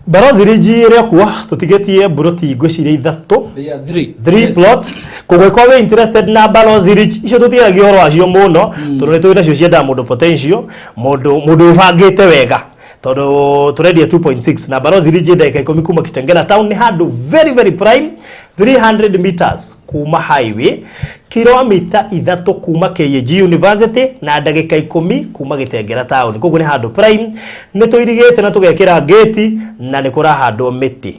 Barozi Ridge ĩrĩ okuo tũtigĩtie mburoti ngwĩciria ithatũ. They are three. Three Yes. plots. Koguo korwo wĩ interested na Barozi Ridge icio tũtigeragia ũhoro wacio mũno, tondũ nĩ tũĩ nacio ciendaga mũndũ potential, mũndũ wĩbangĩte wega, tondũ tũrendia 2.6 na Barozi Ridge ndagĩka 10 kuma Kitengela town, nĩ handũ very very prime, 300 meters kuma highway, kilomita 3 kuma KAG University na ndagĩka 10 kuma Gĩtengera town. Koguo nĩ handũ prime, nĩ tũirigĩte na tũgekĩra gate, na nĩ kũrahandwo mĩtĩ,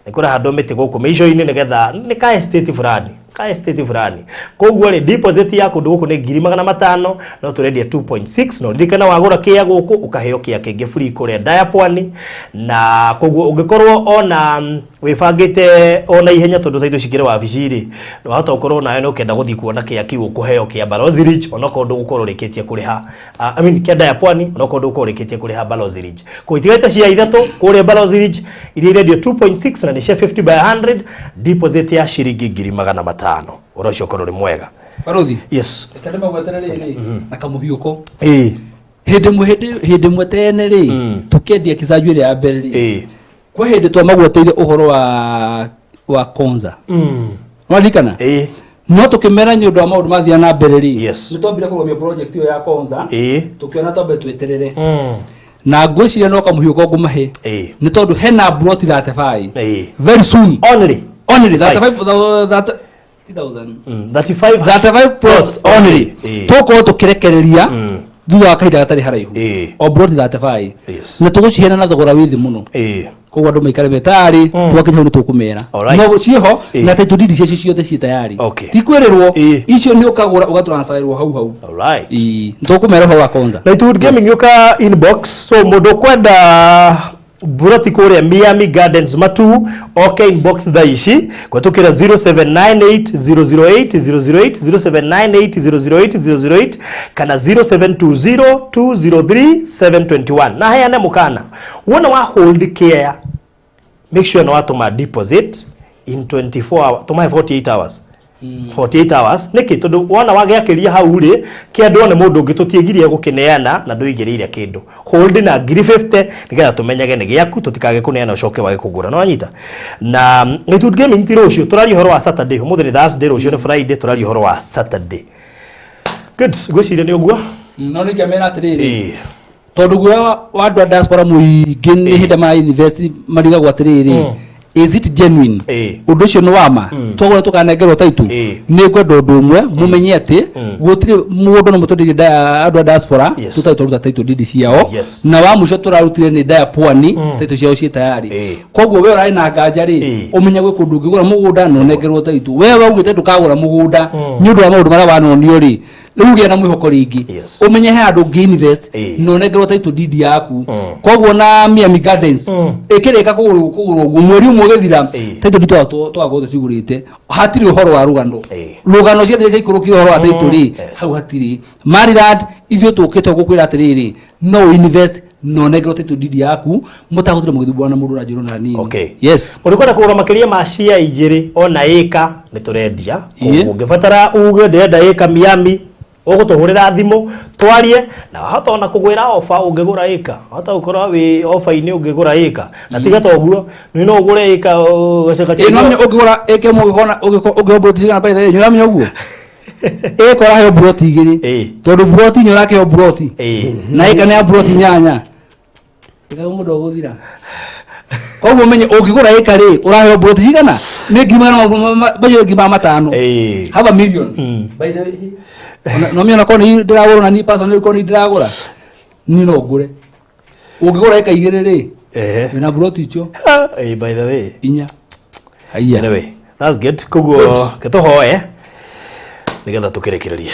nĩ kũrahandwo mĩtĩ gũkũ mĩico-inĩ nĩgetha nĩ ka estate fulani, ka estate fulani. Koguo rĩ, deposit ya kũndũ gũkũ nĩ 500,000, no tũrendia 2.6. No ririkana wagũra kĩa gũkũ ũkaheo kĩa kĩngĩ free kũrĩa Daya Pwani, na koguo ũngĩkorwo ona wĩbangĩte ona ihenya, tondũ thaa cikĩrĩ wabici rĩ, wahota gũkorwo nawe nĩ ũkenda gũthiĩ kuona kĩa kĩu ũkũheo kĩa Balozi Ridge, onokorwo ndũgũkorwo ũrĩkĩtie kũrĩha, I mean kĩa Daya Pwani, onokorwo ndũgũkorwo ũrĩkĩtie kũrĩha Balozi Ridge. Koguo itigaite cia ithatũ kũrĩa Balozi Ridge iria irendio 2.6 na nĩ cia 50 by 100, deposit ya ciringi 500,000. Ũhoro ũcio ũkorwo ũrĩ mwega. Barothi. Yes. Reke ndĩmagwetere rĩrĩ na kamũhiũko. Ĩĩ. Hĩndĩ ĩmwe, hĩndĩ ĩmwe tene rĩ, tũkĩendia kĩcanju ĩrĩa ya mbere rĩ, kwĩ hĩndĩ twamagweteire ũhoro wa Konza, waririkana? Ĩĩ. No tũkĩmera nĩ ũndũ wa maũndũ mathiaga na mbere rĩ, Yes. nĩ twambire kũrũgamia project ĩyo ya Konza. Ĩĩ. Tũkĩona twambe tweterere, na ngwĩciria no kamũhiũko ngũmahe, Ĩĩ. nĩ tondũ hena plot 35 Ĩĩ. very soon. Only. Only 35, 30,000. 35. 35 plots only. Ĩĩ. Tũgũkorwo tũkĩrekereria thutha wa kahinda gatarĩ haraihu, Ĩĩ. o plot 35, Yes. na tũgũciheana na thogora wĩ thĩ mũno. Ĩĩ. Koguo andũ maikare metayarĩ, twakinya hau nĩ tũkũmera. Alright. No ciĩho, Ĩĩ. na title deed ciacio ciothe ciĩ tayari. Okay. Ti kwĩrĩrwo, Ĩĩ. icio nĩ ũkagũra ũgatransferwo hau hau. Alright. Ĩĩ, nĩ tũkũmera ũhoro wa Konza. Lightwood Gaming, yuka inbox. So mũndũ ũkwenda buroti kũrĩa Miami Gardens Matu, oke inbox thaa ici kũhetũkĩra 0798 008 008, 0798 008 008 kana 0720 203 721. Na heane mũkana, wona wa hold care, make sure nĩ watũma deposit in 24 hours, tũmahe 48 hours, 48 hours. Nĩkĩ? Tondũ wona wagĩakĩria hau rĩ, kĩandwo nĩ mũndũ ũngĩ, tũtiĩgirie gũkĩneana na ndũigĩrĩire kĩndũ. Hold na 50,000 nĩgetha tũmenyage nĩ gĩaku, tũtikage kũneana ũcoke wage kũgũra. No wanyita na Lightwood Gaming ti rũciũ, tũraria ũhoro wa Saturday. Ũmũthĩ nĩ Thursday, rũciũ nĩ Friday, tũraria ũhoro wa Saturday. Good, ngwĩciria nĩ ũguo. No nĩ kĩamera atĩrĩrĩ, Ĩĩ. tondũ guoya wa andũ a diaspora mũingĩ nĩ hĩndĩ mara invest marigagwo atĩrĩrĩ, is it genuine? Ĩĩ. Ũndũ ũcio nĩ wama twagũra tũkanengerwo title? Ĩĩ. Nĩ ngwenda ũndũ ũmwe mũmenye atĩ gũtirĩ mũndũ no mũtwenderie andũ a diaspora Yes. tũtarĩ twaruta title deed ciao. Yes. Na wa mũico tũrarutire nĩ Daya Pwani, title ciao ciĩ tayari. Ĩĩ. Koguo we ũrarĩ na nganja rĩ, Ĩĩ. ũmenye gwĩ kũndũ ũngĩgũra mũgũnda na ũnengerwo title. We waugĩte ndũkagũra mũgũnda nĩ ũndũ wa maũndũ marĩa wanonio rĩ, rĩu gĩa na mwĩhoko rĩngĩ. Yes. Ũmenye he handũ ũngĩ invest Ĩĩ. na ũnengerwo title deed yaku. Koguo na Miami Gardens ĩkĩrĩka kũgũrwo kũgũrwo ũguo, mweri ũmwe ũgĩthira, Ĩĩ. title deed twakorwo tũcigũrĩte, hatirĩ ũhoro wa rũgano. Ĩĩ. Rũgano ciathire ciaikũrũkire ũhoro wa title rĩ, hau hatirĩ. Maryland, ithuĩ tũkĩte gũkwĩra atĩrĩrĩ, no invest na ũnengerwo title deed yaku, mũtagũtire mũgĩthumbũrana na mũndũ ũranjĩrwo na hanini. Okay. Yes. Ũrĩ kwenda kũgũra makĩria ma cia igĩrĩ ona ĩka, nĩ tũrendia. Ĩĩ. Koguo ũngĩbatara uge ndĩrenda ĩka Miami, ũgũtũhũrĩra thimũ twarie, na wahota ona kũgwĩra ofa ũngĩgũra ĩka, wahota gũkorwo wĩ ofa-inĩ ũngĩgũra ĩka. Na tiga ta ũguo, nĩ no ũgũre ĩka ũgacoka. Ĩ, no ũngĩgũra ĩka ĩmwe ũngĩkona ũngĩheo mburoti cigana? By the way, nĩũramenya ũguo ĩka ũraheo mburoti igĩrĩ, Ĩĩ. tondũ mburoti inya ũrakĩheo mburoti, Ĩĩ. na ĩka nĩ ya mburoti inyanya, ĩka mũndũ ũgũthira. Koguo ũmenye ũngĩgũra ĩka rĩ, ũraheo mburoti cigana? Nĩ ngiri magana macio 500,000. Ĩĩ. Half a million. By the way, no menya onakorwo nĩ ndĩragũra, na niĩ personally korwo nĩ ndĩragũra, niĩ no ngũre. Ũngĩgũra ĩka igĩrĩ rĩ, Ehe. wĩna mburoti icio Ĩĩ, by the way. inya. Haiya. Anyway, that's good. Koguo gĩtũhoe nĩgetha tũkĩrĩkĩrĩria,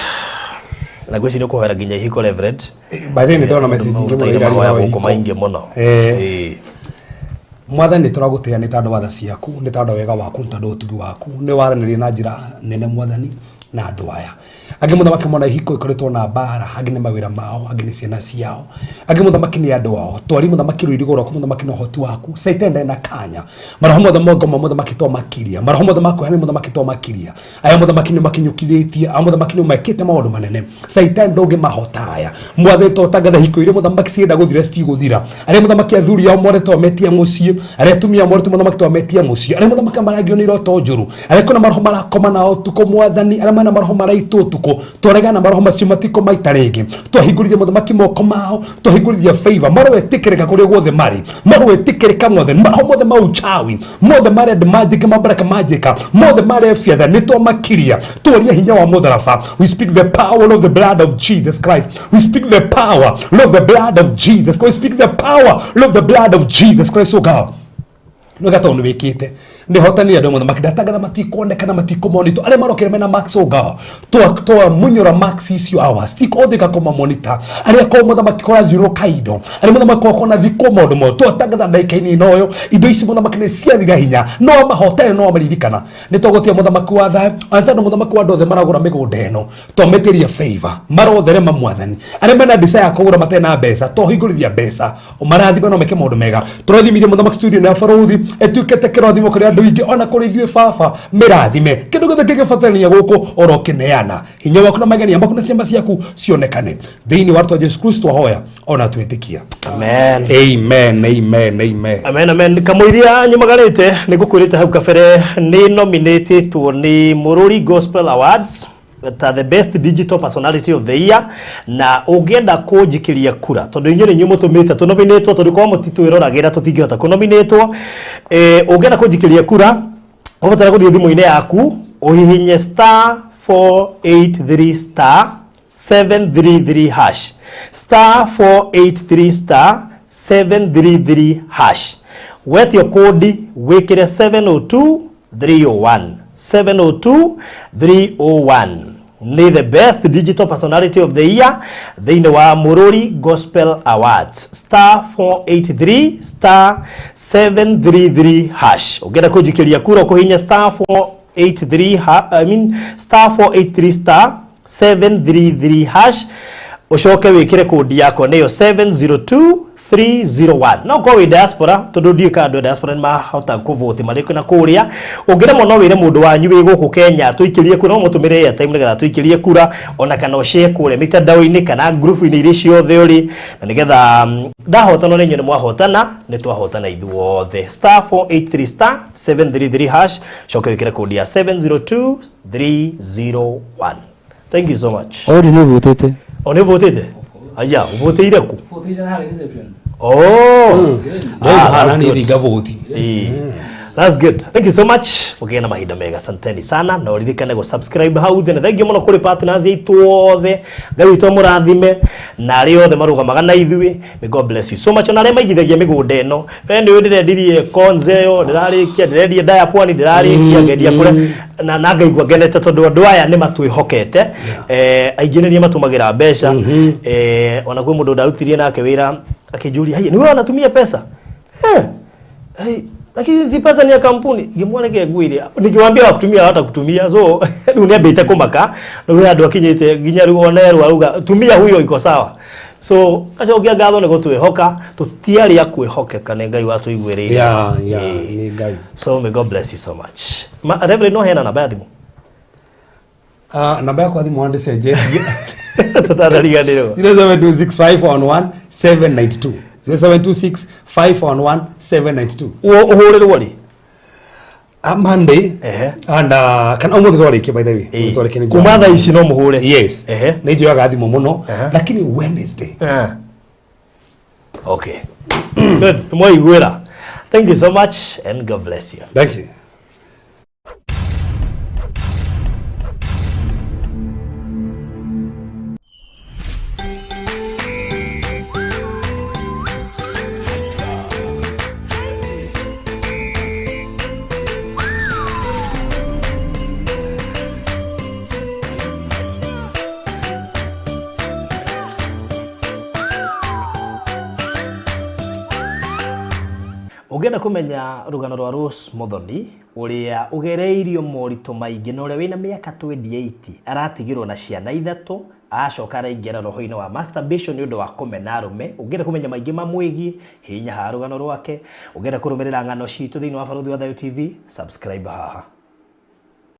na ngwĩciria ũkũhoera nginya ihiko, Reverend. By the way, nĩ ndona message ingĩ mũno Mahoya iraria gũkũ ihiko. maingĩ mũno. Eh. Ĩĩ. Mwathani, nĩ tũragũtĩĩa nĩ tondũ wa tha ciaku, nĩ tondũ wa wega waku, nĩ tondũ wa ũtugi waku. Nĩ waranĩria na njĩra nene, Mwathani, na andũ aya. Angĩ mũthamaki mona ihiko ikoretwo na mbara, angĩ nĩ mawĩra mao, angĩ nĩ ciana ciao, angĩ mũthamaki nĩ andũ ao. Twari mũthamaki rũirigo rwaku mũthamaki na ũhoti waku. Caitani ndarĩ na kanya. Maroho mothe ma ngoma mũthamaki twamakiria. Maroho mothe ma kwĩhania mũthamaki twamakiria. Aya mũthamaki nĩ makinyũkithĩtie, aya mũthamaki nĩ mekĩte maũndũ manene. Caitani ndũngĩmahota aya. Mwathani twatangatha hiko iria mũthamaki cienda gũthira citigũthira. Arĩa mũthamaki athuri ao more twametia mũciĩ, arĩa atumia more mũthamaki twametia mũciĩ, arĩa mũthamaki marangio nĩ iroto njũru, arĩa kwĩna maroho marakoma nao ũtukũ mwathani, arĩa mena maroho maraitwo ũtukũ, twaregana na maroho macio matikomaita rĩngĩ. Twahingũrithia mũthamaki moko mao, twahingũrithia favor, marowetĩkĩrĩka kũrĩa guothe marĩ, marowetĩkĩrĩka mwathani, maroho mothe ma uchawi, mothe ma red magic, ma black magic, mothe ma refiatha nĩ twamakiria. Twaria hinya wa mũtharaba. We speak the power of the blood of Jesus Christ. We speak the power of the blood of Jesus Christ. We speak the power of the blood of Jesus Christ, oh God. Nĩ tondũ nĩ wĩkĩte nĩ hotanire andũ mũthamaki ndatangatha matikuonekana matikumonito arĩa marokire mena max ũga twamunyũra max icio hours tikothe koma monitor arĩa ko mũthamaki kũrathiũrũrũka indo arĩa mũthamaki ko kona thikũ maũndũ mothe twatangatha ndagĩka-inĩ ĩno ũyũ indo ici mũthamaki nĩ ciathira hinya no amahotane no amaririkana nĩ tũgũtia mũthamaki wa thayũ ona tondũ mũthamaki wa andũ othe maragũra mĩgũnda ĩno twametĩria favor marotherema mwathani arĩa mena desire ya kũgũra matarĩ na mbeca tũhingũrithia mbeca marathime no meke maũndũ mega tũrathimithie mũthamaki studio ya barũthi ĩtuĩkĩte kĩrathimo kũrĩ andũ aingĩ ona kũrĩ ithuĩ baba mĩrathime kĩndũ gĩothe kĩngĩbatarania gũkũ orokĩneana hinya waku na magenia maku na ciama ciaku cionekane thĩinĩ wa rĩtwa Jesu Kristo ahoya ona twĩtĩkia. Amen. Amen, amen, amen. Amen, amen. Kamũiria nyumagarĩte nĩ ngũkwĩrĩte hau kabere nĩ nominatĩtwo nĩ Mũrũri Gospel Awards ta the best digital personality of the year, na ũngĩenda kũnjikĩria kura tondũ inyuĩ nĩ inyuĩ mũtũmĩte tũnominatwo, tondũ korwo mũtitwĩroragĩra tũtingĩhota kũnominatwo. Ũngĩenda kũnjikĩria kura ũbatara gũthiĩ thimũ-inĩ yaku ũhihinye star 483 star 733 hash, star 483 star 733 hash, wetio kodi wĩkĩre 702 301, 702 301. Nĩ the best digital personality of the year thĩinĩ wa Mũrũri Gospel Awards, star 483 star 733 hash. Ũngĩenda kũnjikĩria kura ũkũhihinya star 483 I mean star 483 star 733 hash, ũcoke wĩkĩre kũndi yakwa nĩyo 702301. No ũkorwo wĩ diaspora, tondũ ndiũĩ kana andũ a diaspora nĩ mahota kũvoti marĩ na kũrĩa. Ũngĩremwo no wĩre mũndũ wanyu wĩ gũkũ Kenya tũikĩrie kura, no mũtũmĩre airtime nĩgetha tũikĩrie kura, ona kana ũshare kũrĩa mitandao-inĩ kana ngurubu-inĩ iria ciothe ũrĩ, na nĩgetha ndahotana nĩ inyuĩ nĩ mwahotana, nĩ twahotana ithuothe. Star 483 star 733 hash, coke wĩkĩre kũndi ya 702301. Thank you so much. Already nĩ ũvotete. O nĩ ũvotete? Aya, ũvotĩire kũ? Oh. Ah, that's nani good. thinga voti. That's good. Thank you so much. Mũgĩe na mahinda mega. Asanteni sana. Na ũririkane gũ subscribe hau thĩ. Na thank you mũno kũrĩ partners aitũ othe. Ngai witũ amũrathime. Na arĩa othe marũgamaga na ithuĩ. May God bless you so much. Ona arĩa maigithagia mĩgũnda ĩno. We nĩ ũĩ ndĩrendirie Konze ĩyo, ndĩrarĩkia, ndĩrendia Daya Pwani, ndĩrarĩkia, ngendia kũrĩa. Na ngaigua ngenete tondũ andũ aya nĩ matwĩhokete. Aingĩ nĩ niĩ matũmagĩra mbeca. Ona kwĩ mũndũ ndarutirie nake wĩra akĩnjũria, "Haiya, nĩ wewe wanatumia pesa?" Hey, lakini hizi pesa ni ya kampuni. Ngĩmwareke ngwĩre, nikiwaambia wakutumia hawatakutumia. So rĩu nĩambĩte kũmaka, rĩu andũ akinyĩte nginya rĩu onerwo arauga tumia huyo iko sawa. So gacokia ngatho nĩ gũtwĩhoka, tũtiarĩ a kwĩhokeka nĩ Ngai watũiguĩrĩire. Yeah, nĩ Ngai. So may God bless you so much. Reverend, no heana namba ya thimũ? Namba yakwa thimũ ndĩcenjetie. Tũtanariganĩrwo. 0726511792, 0726511792. Ũhũrĩrwo rĩ? Monday. Ehe. And kana ũmũthĩ twarĩkia, by the way, ũmũthĩ twarĩkia nĩ Kuma thaa ici no mũhũre? Yes. Ehe. Nĩ njoyaga thimũ mũno. Ehe. Lakini Wednesday. Okay. Good. Mwaiguĩra. Thank you so much and God bless you. Thank you. Ũngĩenda kũmenya rũgano rwa Rose Muthoni ũrĩa ũgereirio moritũ maingĩ na ũrĩa wĩna mĩaka 28 aratigirwo na ciana ithatũ, acoka araingĩra roho-inĩ wa masturbation nĩ ũndũ wa kũmena arũme. Ũngĩenda kũmenya maingĩ mamwĩgiĩ, hihinya haha rũgano rwake. Ũngĩenda kũrũmĩrĩra ng'ano citũ thĩinĩ wa Barũthi wa Thayũ TV, subscribe haha.